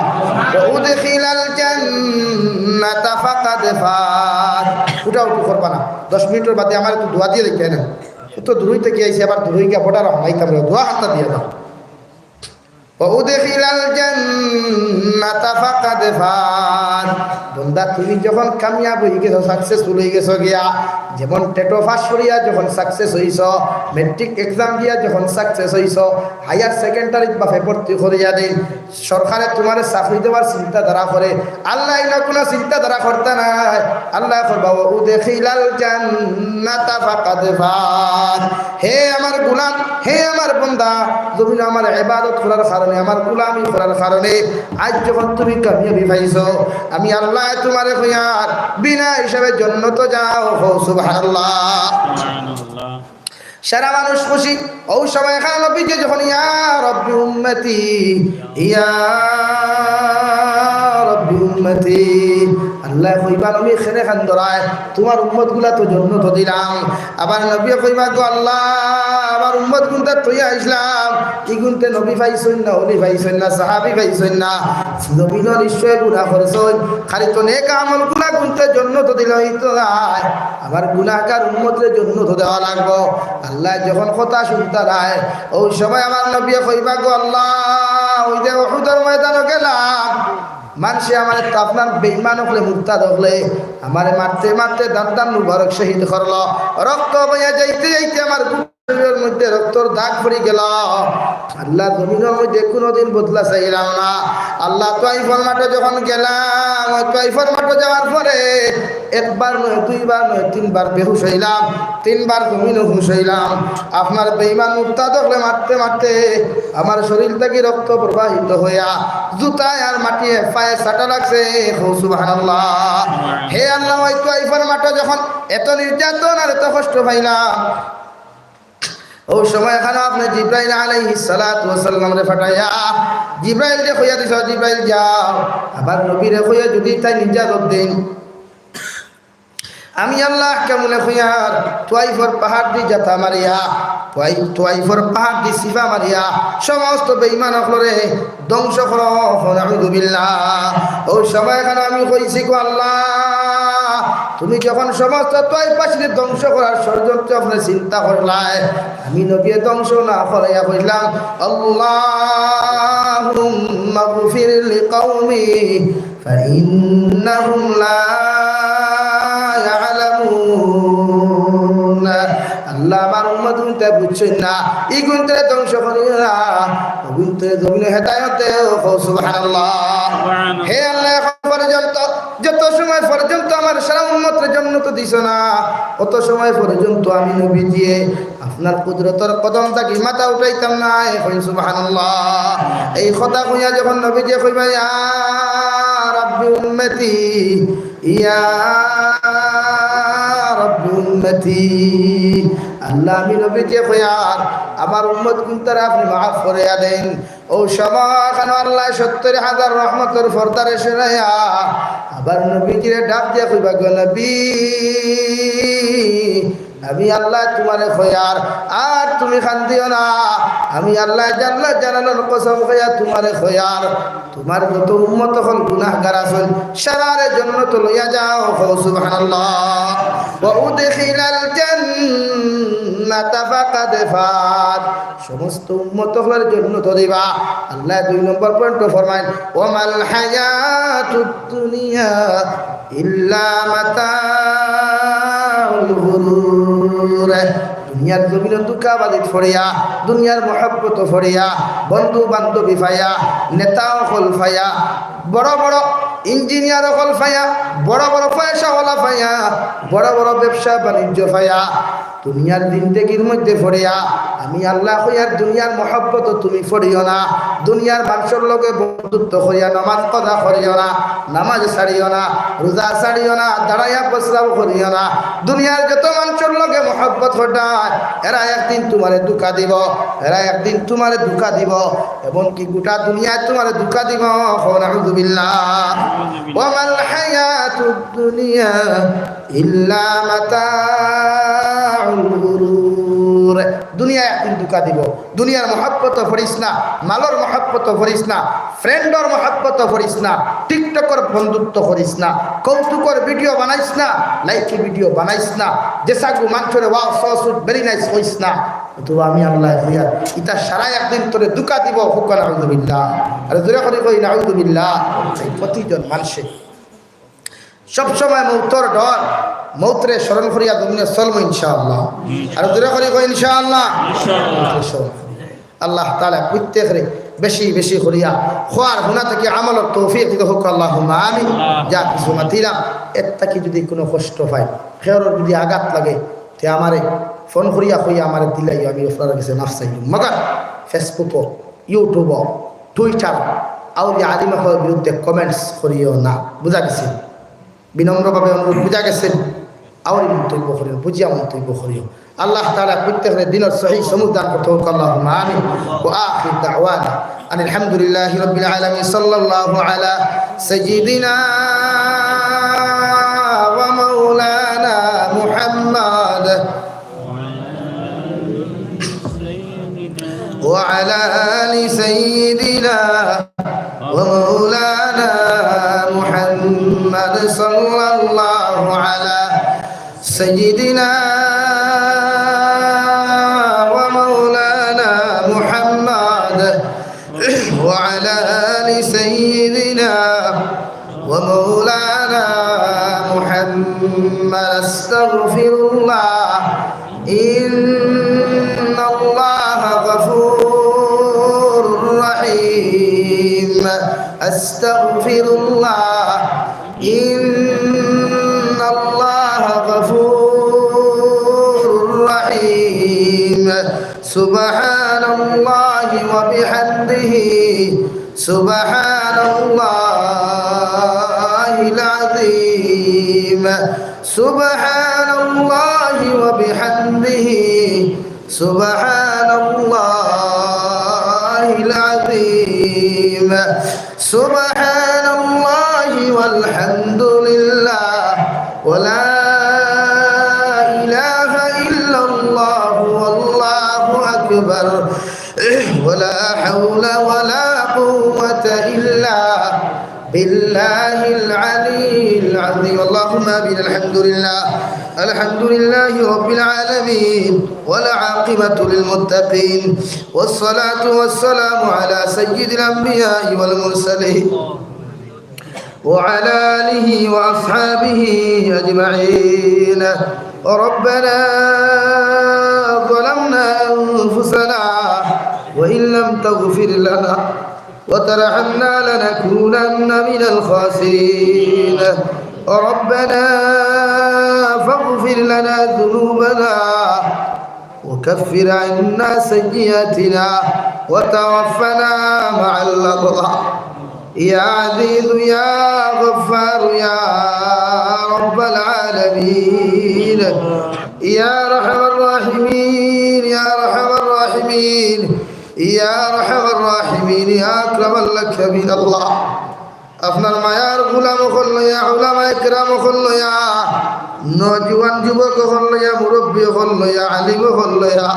ওয়া উদখিলাল জান্নাতা ফাকাদ ফাজ। উঠাউঠি করবা না। দশ মিনিটর বাদে আমারে একটু দোয়া দিয়া যাইতা না। অত দূরই থাকি আইছি, আবার দূরই গিয়া বর্ডার হামাইতাম রে। দোয়া আনতা দিয়া দাও। ওয়া উদখিলাল জান্নাতা ফাকাদ ফাজ। বান্দা, তুমি যখন কামিয়াব অই গেছো, সাকসেসফুল অই গেছো গিয়া, যেমন টেটো পাস করিয়া যখন সাকসেস অইছো, ম্যাট্রিক এক্সাম দিয়া যখন সাকসেস অইছো, হায়ার সেকেন্ডারিত বাফে ভর্তি করিয়া দেইন, সরকারে তুমারে চাকরি দেওয়ার চিন্তাধারা করে, আল্লায় ইলা কুনু চিন্তাধারা করতা নায়। আল্লায় ফরমাইন, "ওয়া উদখিলাল জান্নাতা ফাকাদ ফাজ।" হে আমার গোলাম, হে আমার বান্দা, জমিনো আমার ইবাদত করার কারণে, আমার গোলামি করার কারণে আইজ যখন তুমি কামিয়াবি পাইছো, আমি আল্লায় তুমারে কইয়ার বিনা হিসাবে জান্নাতো যাও। কও সুবহানাল্লাহ। সুবহানাল্লাহ। সারা মানুষ খুশি। অউ সময় খানো নবীজি যখন, "ইয়া রব্বি উম্মতি, ইয়া রব্বি উম্মতি।" আল্লায় কইবা, "নবী, কেনে কান্দরায়? তুমার উম্মতগুলা তো জন্নতো দিলাম।" আবার নবীয়ে কইবা, "গো আল্লাহ, আমার উম্মতগুনতার থইয়া আইছলাম, ইগুনতে নবী পাইছইন না, অলি পাইছইন না, সাহাবী পাইছইন না। নবীয়ে নিশ্চয় গুনা করছইন, খালি তো নেক আমলগুলা গুনতে জন্নতো দিলে অইতো নায়।" আমার গুনাহগার উম্মতরে জন্নতো দেওয়া লাগবো। আল্লায় যখন কথা হুনতা নায়, অউ সময় আমার নবীয়ে কইবা, "গো আল্লাহ, অউ যে উহুদর ময়দানো গেলাম, মানষে আমারে তো আপনার বেইমান অকলে, মুরতাদ অকলে আমারে মারতে মারতে দান্দান মুবারক শহীদ করলো। রক্ত বইয়া যাইতে যাইতে আমার গোটা শরীরর মধ্যে রক্তর দাগ পড়ি গেলো। আল্লাহ, জমিনর মধ্যে কুনুদিন বদলা চাইলাম না। আল্লাহ, তাইফর মাঠো যখন গেলাম, অউ তাইফর মাঠো যাওয়ার পরে একবার নয়, দুইবার নয়, তিনবার বেহুশ অইলাম, তিনবার জমিনো হুশ অইলাম। আপনার বেইমান মুরতাদ অকলে মারতে মারতে আমার শরীর থাকি রক্ত প্রবাহিত হইয়া জুতায় আর মাটিয়ে পায়ে চাটা লাগছে।" কও সুবহানাল্লাহ। হে আল্লাহ, অউ তাইফর মাঠো যখন এত নির্যাতন আর এত কষ্ট পাইলাম, অউ সময় খানো আপনে জিব্রাইল আলাইহিস সালাতু ওয়াস সালামরে পাঠাইয়া, জিব্রাইলরে কইয়া দিছো, "জিব্রাইল যাও, আমার নবীরে কইয়া যদি তাইন ইজাজত দেইন, আমি আল্লাহ কেমনে কইয়ার তাইফর পাহাড়দি জাতা মারিয়া, তাই-, তাইফর পাহাড়দি চিপা মারিয়া সমস্ত বেইমান অকলরে ধ্বংস করো।" নাউযুবিল্লাহ। অউ সময় খানো আমি কইছি, "গো আল্লাহ, তুমি যখন সমস্ত তাইফবাসীরে ধ্বংস করার ষড়যন্ত্র আপনে চিন্তা করলায়, আমি নবীয়ে ধ্বংস না করাইয়া কইলাম, 'আল্লাহুম্মা গফির লিকাওমি ফাইন্নাহুম লা ইয়ালামুন।'" আল্লাহ, আমার উম্মতগুনতে বুঝছইন না, ইগুনতরে ধ্বংস করিও না, অগুনতরে জমিনো হেদায়েত দেও। কও সুবহানাল্লাহ। সুবহানাল্লাহ। হে আল্লাহ, এখন পর্যন্ত, যত সময় পর্যন্ত আমার সারা উম্মতরে জন্নতো দিছো না, অত সময় পর্যন্ত আমি নবীজিয়ে আপনার কুদরতর কদম থাকি মাথা উঠাইতাম না। এখন সুবহানাল্লাহ। এই কথা কইয়া যখন নবীজিয়ে কইবা, "ইয়া রাব্বি উম্মতি, ইয়া রাব্বি উম্মতি।" আল্লাহ, আমি নবীজিয়ে কইয়ার, আমার উম্মতগুনতারে আপনে মাফ করিয়া দেইন। অউ সময় খানো আল্লায় সত্তর হাজার রহমতর পর্দারে সরাইয়া আবার নবীজিরে ডাক দিয়া কইবা, "গো নবী, আমি আল্লায় তুমারে কইয়ার, আর তুমি কান্দিও না। আমি আল্লায় জাল্লা জালালর কসম খাইয়া তুমারে কইয়ার, তুমার যত উম্মত অকল গুনাহগার আছইন, সারারে জন্নতো লইয়া যাও।" কও সুবহানাল্লাহ। "ওয়া উদখিলাল জান্নাতা ফাকাদ ফাজ।" সমস্ত উম্মত অকলরে জন্নতো দিবা। আল্লায় দুই নম্বর পয়েন্টো ফরমাইন, "ওয়া মাল হায়াতুদ দুনিয়া ইল্লা মাতাউল গুরুর।" দুনিয়ার জমিনো ধুকাবাজিত পড়িয়া, দুনিয়ার মহব্বতো পড়িয়া, বন্ধু বান্ধবী পাইয়া, নেতা অকল পাইয়া, বড় বড় ইঞ্জিনিয়ার অকল পাইয়া, বড় বড় পয়সাওয়ালা পাইয়া, বড় বড় ব্যবসা বাণিজ্য পাইয়া, দুনিয়ার জিন্দেগির মধ্যে পড়িয়া আমি আল্লায় কইয়ার দুনিয়ার মহব্বতো তুমি পড়িও না, দুনিয়ার মানষর লগে বন্ধুত্ব করিয়া নামাজ কাজা করিও না, নামাজ ছাড়িও না, রোজা ছাড়িও না, দাঁড়াইয়া প্রস্রাব করিও না। দুনিয়ার যত মানষর লগে মহব্বত করতায়, এরা একদিন তুমারে ধুকা দিবো, এরা একদিন তুমারে ধুকা দিবো, এমনকি গোটা দুনিয়ায় তুমারে ধুকা দিবো। কও নাউযুবিল্লাহ। ওয়া মাল হায়াতুদ দুনিয়া ইল্লা মাতাউল গুরুর। দুনিয়া একদিন ধুকা দিবো। দুনিয়ার মহব্বতো পড়িস না, মালর মহব্বতো পড়িস না, ফ্রেন্ডর মহব্বতো পড়িস না, টিকটকর বন্ধুত্ব করিস না, কৌতুকর ভিডিও বানাইস না, লাইকি ভিডিও বানাইস না, যেসাগু মানষরে ওয়াও সসুট ভেরি নাইস কইস না। অথবা আমি আল্লায় কইয়ার, ইতা সারায় একদিন তোরে ধুকা দিবো। কও নাউযুবিল্লাহ। আরো জোরে করি কই নাউযুবিল্লাহ। এই প্রতিজন মানষে সবসময় মৌতর ডর, মৌতরে স্মরণ করিয়া জমিনো চলমু ইনশাআল্লাহ। আরো জোরে করি কই ইনশাআল্লাহ। ইনশাআল্লাহ। আল্লাহ তাআলা প্রত্যেকরে বেশি বেশি করিয়া কওয়ার হুনা থাকি আমলর তৌফিক দিতা হউক, আল্লাহুম্মা আমিন। যা কিছু মাতিলাম, এর থাকি যদি কুনু কষ্ট পাই, কেউর যদি আঘাত লাগে, তে আমারে ফোন করিয়া কইয়া আমারে দিলাইও, আমি আপনারার গেছে মাফ চাইমু। মগর Facebook-ও, YouTube-ও, Twitter-ও আউলিয়া আলিম অকলর বিরুদ্ধে comments করিও না, বুঝা গেছে? বিনম্রভাবে অনুরোধ, বুঝা গেছে? আউরি মন্তব্য করিও, বুঝিয়া মন্তব্য করিও। আল্লাহ তাআলা প্রত্যেকরে দ্বীনর সহি সমুজ দান করতে হোক, আল্লাহুম্মা আমিন। ওয়া আখির দাওয়ানা আনিল হামদুলিল্লাহি রাব্বিল আলামিন। সাল্লাল্লাহু আলা সাইয়্যিদিনা ওয়া মাওলানা মুহাম্মদ ওয়া আলা আলি সাইয়্যিদিনা ওয়া মাওলানা মুহাম্মদ সাল্লাল্লাহু আলা سيدنا ومولانا محمد وعلى آل سيدنا ومولانا محمد. أستغفر الله، إن الله غفور رحيم. أستغفر الله، إن الله غفور رحيم. سبحان الله وبحمده، سبحان الله العظيم، سبحان الله وبحمده، سبحان الله العظيم. سبحان الله والحمد لله ولا إله إلا الله والله أكبر ولا حول ولا قوة إلا بالله العلي العظيم. اللهم آمين. الحمد لله، الحمد لله رب العالمين، والعاقبة للمتقين، والصلاة والسلام على سيد الأنبياء والمرسلين وعلى آله وأصحابه أجمعين. ربنا ظلمنا أنفسنا وإن لم تغفر لنا وترحمنا لنكونن من الخاسرين. ربنا فاغفر لنا ذنوبنا وكفر عنا سيئاتنا وتوفنا مع الأبرار. يا عزيز يا غفار يا رب العالمين، يا أرحم الراحمين، يا أرحم الراحمين، يا أرحم الراحمين، يا أكرم الأكرمين. আল্লাহ, আপনার মায়ার গোলাম অকল লইয়া, উলামায়ে কেরাম অকল লইয়া, নওজোয়ান যুবক অকল লইয়া, মুরব্বি অকল লইয়া, আলিম অকল লইয়া,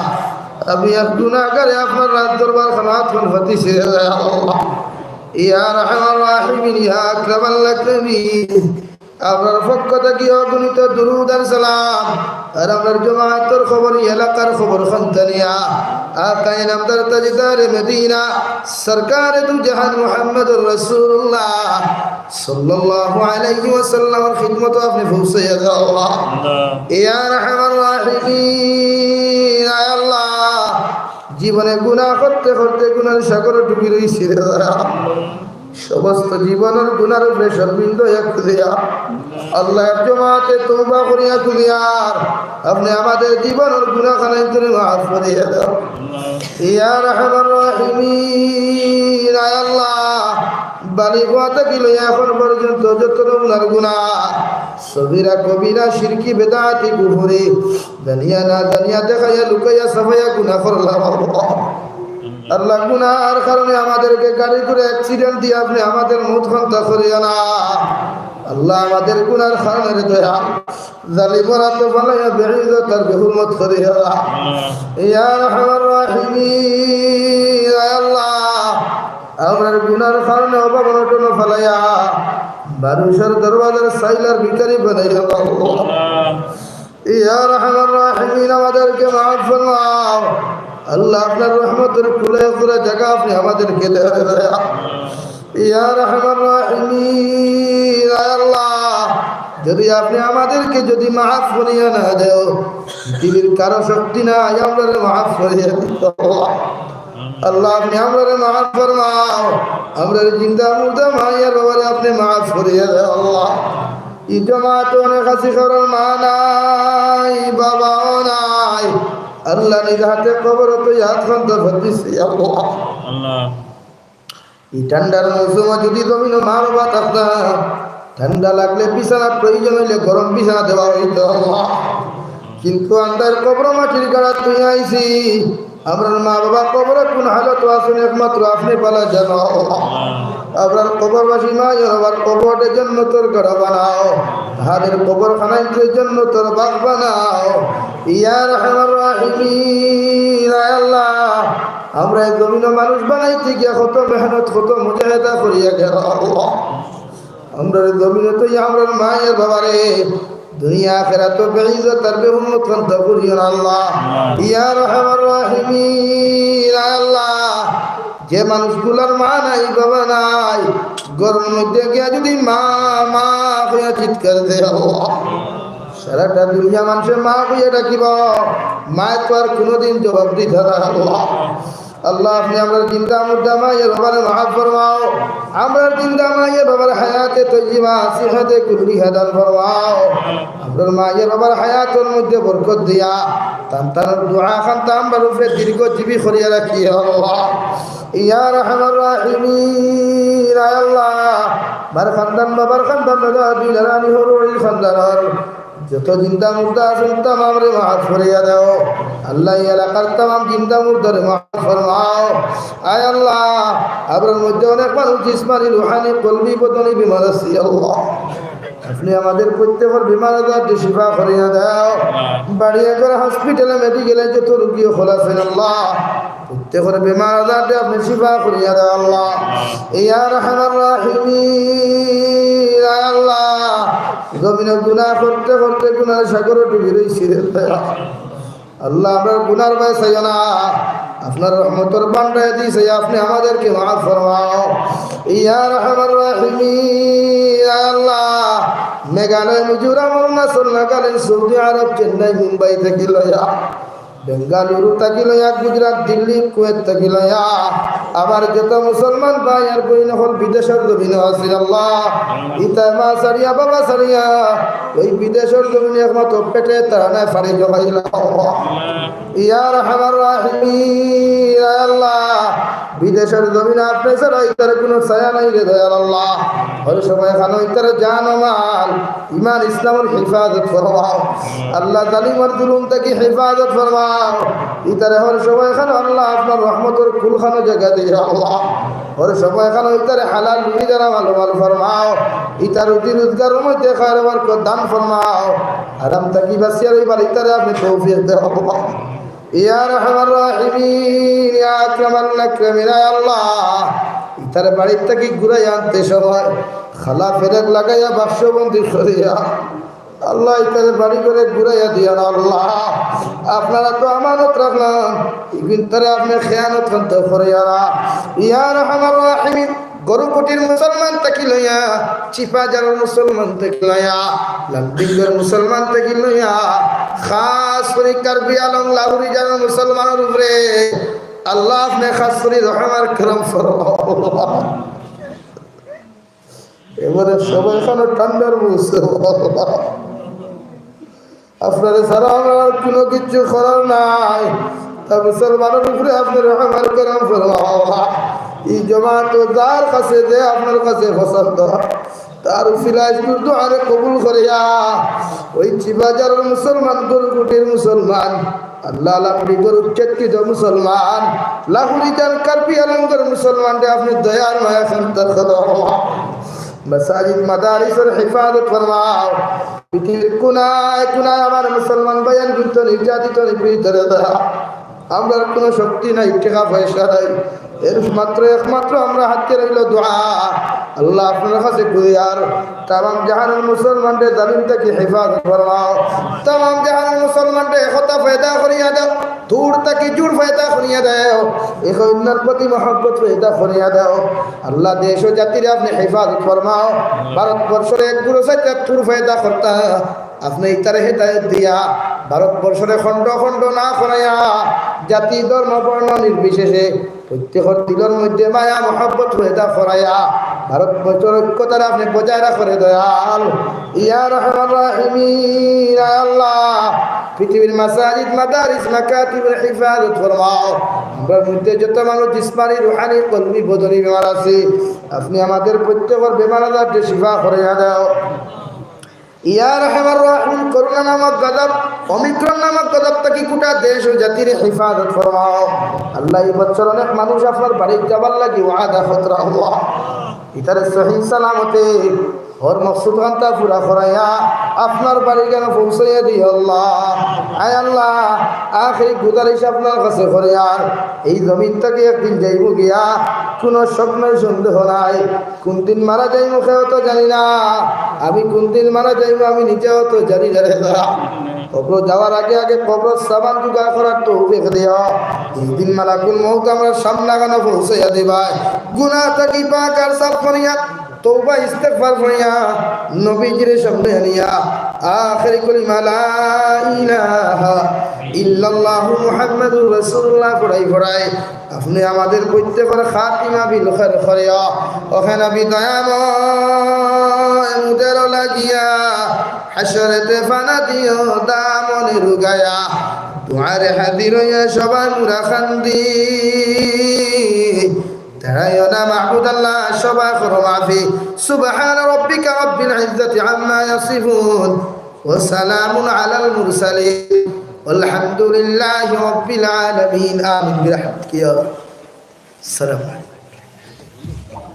আমি এক গুনাহগারে আপনার রাজ দরবার খানাত ফনফতি ছেড়ে দেয় আল্লাহ। ইয়া আরহামার রাহিমিন, ইয়া আকরামাল আকরামিন, আপনার পক্ষ থাকি অগণিত দুরুদ আর সালাম, আর আপনার জমাতর খবর, ই এলাকার খবর খান্তানিয়া, আকায়ে নামদার তাজদারে মদিনা, সরকারে দু জাহান মুহাম্মদুর রাসূলুল্লাহ সাল্লাল্লাহু আলাইহি ওয়াসাল্লামর খিদমতো আপনে পৌঁছাইয়া দেও আল্লাহ। আল্লাহ। ইয়া আরহামার রাহিমিন, আয় আল্লাহ, জীবনে গুনাহ করতে করতে গুনার সাগরে ডুবি রইছি রে আল্লাহ। সমস্ত জীবনর গুনার উপরে শরমিন্দা অইয়া খুদিয়ার। আল্লাহ, এক জমাতে তওবা করিয়া খুদিয়ার। আপনে আমাদের জীবনর গুনাহ খানাইন্তরে মাফ করিয়া দেও। ইয়া আরহামার রাহিমিন, আয় আল্লাহ, বালিগ অওয়া থাকি লইয়া এখন পর্যন্ত যত রকমর গুনাহ, সগীরা, কবিরা, শিরকি, বেদাতি, কুফরি, জানিয়া না জানিয়া, দেখাইয়া, লুকাইয়া, ছাপাইয়া গুনাহ করলাম আল্লাহ। আল্লাহ, গুনার কারণে আমাদেরকে গাড়ি করে accident দিয়া আপনে আমাদের মউত খান্তা করিও না। আল্লাহ, আমাদের গুনার কারণে রে দয়াল, জালিমর আতো ফালাইয়া বেইজ্জত আর বেহুরমত করিও না। ইয়া আরহামার রাহিমিন, আয় আল্লাহ, আমরার গুনার কারণে অভাব অনটনো ফালাইয়া মানুষর দরওয়াজার ছাইল আর ভিখারি বানাইও না আল্লাহ। ইয়া আরহামার রাহিমিন, আমাদেরকে মাফ ফরমাও। আল্লাহ, আপনার রহমতের কুলে কুলে জাগা আপনে আমাদেরকে দেওয়া যায়। ইয়া আরহামার রাহিমিন, আয় আল্লাহ, যদি আপনে আমাদেরকে যদি মাফ করিয়া না দেও, পৃথিবীর কারো শক্তি নাই আমরারে মাফ করিয়া দিতে। আল্লাহ, আপনে আমরারে মাফ ফরমাও। আমরার জিন্দা মুর্দা মাই আর বাবারে আপনে মাফ করিয়া দেও আল্লাহ। ই জমাতো অনেক আছি, কারোর মা নাই, বাবাও নাই। আল্লাহ, নিজ হাতে কবরো তো ইয়াদ খান্তা ফাদিছি আল্লাহ। আল্লাহ। ই ঠান্ডার মৌসুমো যদি জমিনো মা বাবা থাকতা, ঠান্ডা লাগলে বিছানা, প্রয়োজন অইলে গরম বিছানা দেওয়া অইতো আল্লাহ। কিন্তু আমরার কবর মাটির গাড়া থইয়া আইছি। আমরার মা বাবা কবরে কোন হালত আছইন একমাত্র আপনে ভালা জানো। আমরার কবরবাসী মায়ে বাবার কবররে জন্নতর গাড়া বানাও, তারার কবরখানারে জন্নতর বাগ বানাও। ইয়া আরহামার রাহিমিন, আয় আল্লাহ, আমরারে জমিনো মানুষ বানাইতে গিয়া কত মেহনত, কত মুজাহেদা করিয়া গেলাম আল্লাহ। আমরারে জমিনো থইয়া আমরার মায়ে বাবারে দুনিয়া আখেরাতো বেইজ্জত আর বেহুরমত খান্তা করিও না আল্লাহ। ইয়া আরহামার রাহিমিন, আয় আল্লাহ, যে মানুষগুলার মা নাই, বাবা নাই, ঘরর মধ্যে গিয়া যদি মা, মা কইয়া চিৎকার দেয় আল্লাহ, সারাটা দুনিয়া মানষে মা কইয়া ডাকিবা, মায়ে তো আর কুনুদিন জবাব দিতা না আল্লাহ। আল্লাহ, আপনে আমরার জিন্দা মুর্দা মায়ে বাবারে মাফ ফরমাও। আমরার জিন্দা মায়ে বাবার হায়াতে তৈয়বা, সিহাতে কুল্লিহা দান ফরমাও। আমরার মায়ে বাবার হায়াতর মধ্যে বরকত দিয়া তান তানর দোয়া খান্তা আমরার উপরে দীর্ঘজীবী করিয়া রাখিও আল্লাহ। ইয়া আরহামার রাহিমিন, আয় আল্লাহ, আমার খান্দান, বাবার খান্দান, দাদা, দুই নারানি হরুড়ি খান্দান আর যত জিন্দা মুর্দা আছইন, তামামরে মাফ করিয়া দেও। আল্লাহ, এই এলাকার তামাম জিন্দা মুর্দারে মাফ ফরমাও। আয় আল্লাহ, আমরার মধ্যে অনেক মানুষ জিসমানি, রুহানি, কলবি, বদনি বিমার আছি, আল্লাহ। আপনে আমাদের প্রত্যেকর বিমার আজাররে শিফা করিয়া দেও। বাড়ি ঘর, হসপিটালে, মেডিকেলে যত রুগী অকল আছইন, আল্লাহ, প্রত্যেকর বিমার আজাররে আপনে শিফা করিয়া দেও, আল্লাহ। ইয়া আরহামার রাহিমিন, আয় আল্লাহ, জমিনো গুনাহ করতে করতে গুনার সাগরো ডুবি রইছি রে আল্লাহ। আল্লাহ, আমরার গুনার বায় চাইও না, আপনার রহমতর ভান্ডারদি চাইয়া আপনে আমাদেরকে মাফ ফরমাও। ইয়া আরহামার রাহিমিন, আয় আল্লাহ, মেঘালয়, মিজোরাম, অরুণাচল, নাগাল্যান্ড, সৌদি আরব, চেন্নাই, মুম্বাই থাকি লইয়া, বেঙ্গালুরু থাকি লইয়া, গুজরাট, দিল্লি, কুয়েত থাকি লইয়া, আমার যত মুসলমান ভাই আর বইন অকল বিদেশর জমিনো আছইন আল্লাহ, ইতায় মা ছাড়িয়া, বাবা ছাড়িয়া, ওই বিদেশর জমিনো একমাত্র পেটে তারা নাই, ফাড়ি জমাইলা। ইয়া আরহামার রাহিমিন, আয় আল্লাহ, বিদেশর জমিনো আপনে ছাড়া ইতার কুনু ছায়া নাই রে দয়াল আল্লাহ। হর সময় খানো ইতার জান ও মাল, ইমান ইসলামর হেফাজত ফরমাও। আল্লাহ, জালিমর জুলুম থাকি হেফাজত ফরমাও। ইতারে হর সময় খানো আল্লাহ আপনার রহমতর কুল খানো জাগা দিও আল্লাহ। হর সময় খানো ইতারে হালাল রুজি দ্বারা মালামাল ফরমাও। ইতার রুজি রোজগারর মধ্যে খায়র বরকত দান ফরমাও। হারাম থাকি বাঁচিয়া রইবার ইতারে আপনে তৌফিক দেও আল্লাহ। ইয়া আরহামার রাহিমিন, ইয়া আকরামাল আকরামিন, আয় আল্লাহ, ইতারে বাড়ির থাকি ঘুরাইয়া আনতে সময় খালা পেরেক লাগাইয়া বাক্সবন্দি করিয়া আল্লাহ, ইতারে বাড়ি ঘরে ঘুরাইয়া দিও না আল্লাহ। আপনারা তো আমানত রাখলাম, ইগুইনতারে আপনে খেয়ানত খান্তা করিও না। ইয়া আরহামার রাহিমিন, গরুকুটির মুসলমান থাকি লইয়া, চিপাঝারর মুসলমান থাকি লইয়া, লালডিঙ্গর মুসলমান থাকি লইয়া, খাস করি কার্বি আলং লাহুরি জানর মুসলমানর উপরে আল্লাহ আপনে খাস করি রহম আর করম ফরমাও। এবারে সবাই খানো ঠান্ডার মুছে। আপনারে ছাড়া আমরার কুনু কিচ্ছু করার নাই। তা মুসলমানর উপরে আপনে রহম আর করম ফরমাও। এই জমাত যার কাছে যে আপনার কাছে পছন্দ, তার উসিলায় শুধু দোয়ারে কবুল করিয়া ওই চিপাঝারর মুসলমান, গরুকুটির মুসলমান, আল্লাহ, লাকড়ি গরু চেতকিত মুসলমান, লাহুরি জান কার্বি আলংগর মুসলমানরে আপনে দয়ার মায়া খান্তা করো। মাসাজিদ মাদারিসর হেফাজত ফরমাও। পৃথিবীর কোনায় কোনায় আমার মুসলমান ভাইয়াইনগুইনতে নির্যাতিত নিপীড়িতরে দয়া। আমরার কুনু শক্তি নাই, টেকা পয়সা নাই, এর মাত্র একমাত্র আমরার হাতে রইল দোয়া। আল্লাহ আপনার কাছে করিয়ার তামাম জাহানর মুসলমানরে জালিম থাকি হেফাজত ফরমাও। তামাম জাহানর মুসলমানরে একতা পয়দা করিয়া দেও, জোট থাকি জোট পয়দা করিয়া দেও, একে অইন্যর প্রতি মহব্বত পয়দা করিয়া দেও। আল্লাহ দেশ ও জাতিরে আপনে হেফাজত ফরমাও। ভারতবর্ষরে এক গুরু সাইতে তুর পয়দা করতা, আপনে ইতারে হেদায়েত দিয়া ভারতবর্ষরে খণ্ড খণ্ড না করাইয়া জাতি ধর্ম বর্ণ নির্বিশেষে প্রত্যেকর দিলর মধ্যে মায়া মহব্বত পয়দা করাইয়া ভারতবর্ষর ঐক্যতারে আপনে বজায় রাখরে দয়াল। ইয়া আরহামার রাহিমিন, আয় আল্লাহ, পৃথিবীর মাসাজিদ, মাদারিস, মাকাতিবর হেফাজত ফরমাও। আমরার মধ্যে যত মানুষ জিসমানি, রুহানি, কলবি, বদনি বেমার আছে, আপনে আমাদের প্রত্যেকর বেমার আজাররে শিফা করিয়া দেও। ইয়া আরহামার রাহিমিন, করোনা নামক গজব, ওমিক্রন নামক গজব থাকি গোটা দেশ ও জাতির হেফাজত ফরমাও। আল্লাহ, এই বছর অনেক মানুষ আপনার বাড়িত যাবার লাগি ওয়াদা খতরা হওয়া, ইতারে সহি সালামতে হর মকসুদ খান্তা পুরা করাইয়া আপনার বাড়িখানো পৌঁছাইয়া দিও আল্লাহ। আয় আল্লাহ, আখেরি গুজারিশ আপনার কাছে করিয়ার, এই জমিন থাকি একদিন যাইমু গিয়া, কোনো শক নাই, সন্দেহ নাই। কোন দিন মারা যাইমু কেউ তো জানি না, আমি কোন দিন মারা যাইমু আমি নিজেও তো জানি না রে। কবর যাওয়ার আগে আগে কবর সামান জোগাড় করার তৌফিক দিও। এই দিন মালাকুল মউত আমরার সামনাখানো পৌঁছাইয়া দিবায়। গুনাহ থাকি পাক আর সাফ করিয়া, তওবা ইস্তেগফার করিয়া, নবীজির সামনে আনিয়া আখেরি কলিমা লা ইলাহা ইল্লাল্লাহু মুহাম্মাদুর রাসূলুল্লাহ পড়াই পড়াই আপনে আমাদের প্রত্যেকর খাতিমা বিল খায়ের করিও। ওহে নবী দয়াময়, মুদের লাগিয়া হাশরেতে ফানা দিও দামনে রুগাইয়া, দুয়ারে হাজির অইয়া সবাই মুরা কান্দি। দাঁড়াইও না মাহবুদ আল্লাহ, সবাই করো মাফি। সুবহান রাব্বিকা রাব্বিল ইজ্জাতি আম্মা ইয়াসিফুন, ওয়া সালামুন আলাল মুরসালিন, ওয়াল হামদুলিল্লাহি রাব্বিল আলামিন। আমিন বিরহমাতিকা ইয়া আরহামার রাহিমিন। আসসালামু আলাইকুম।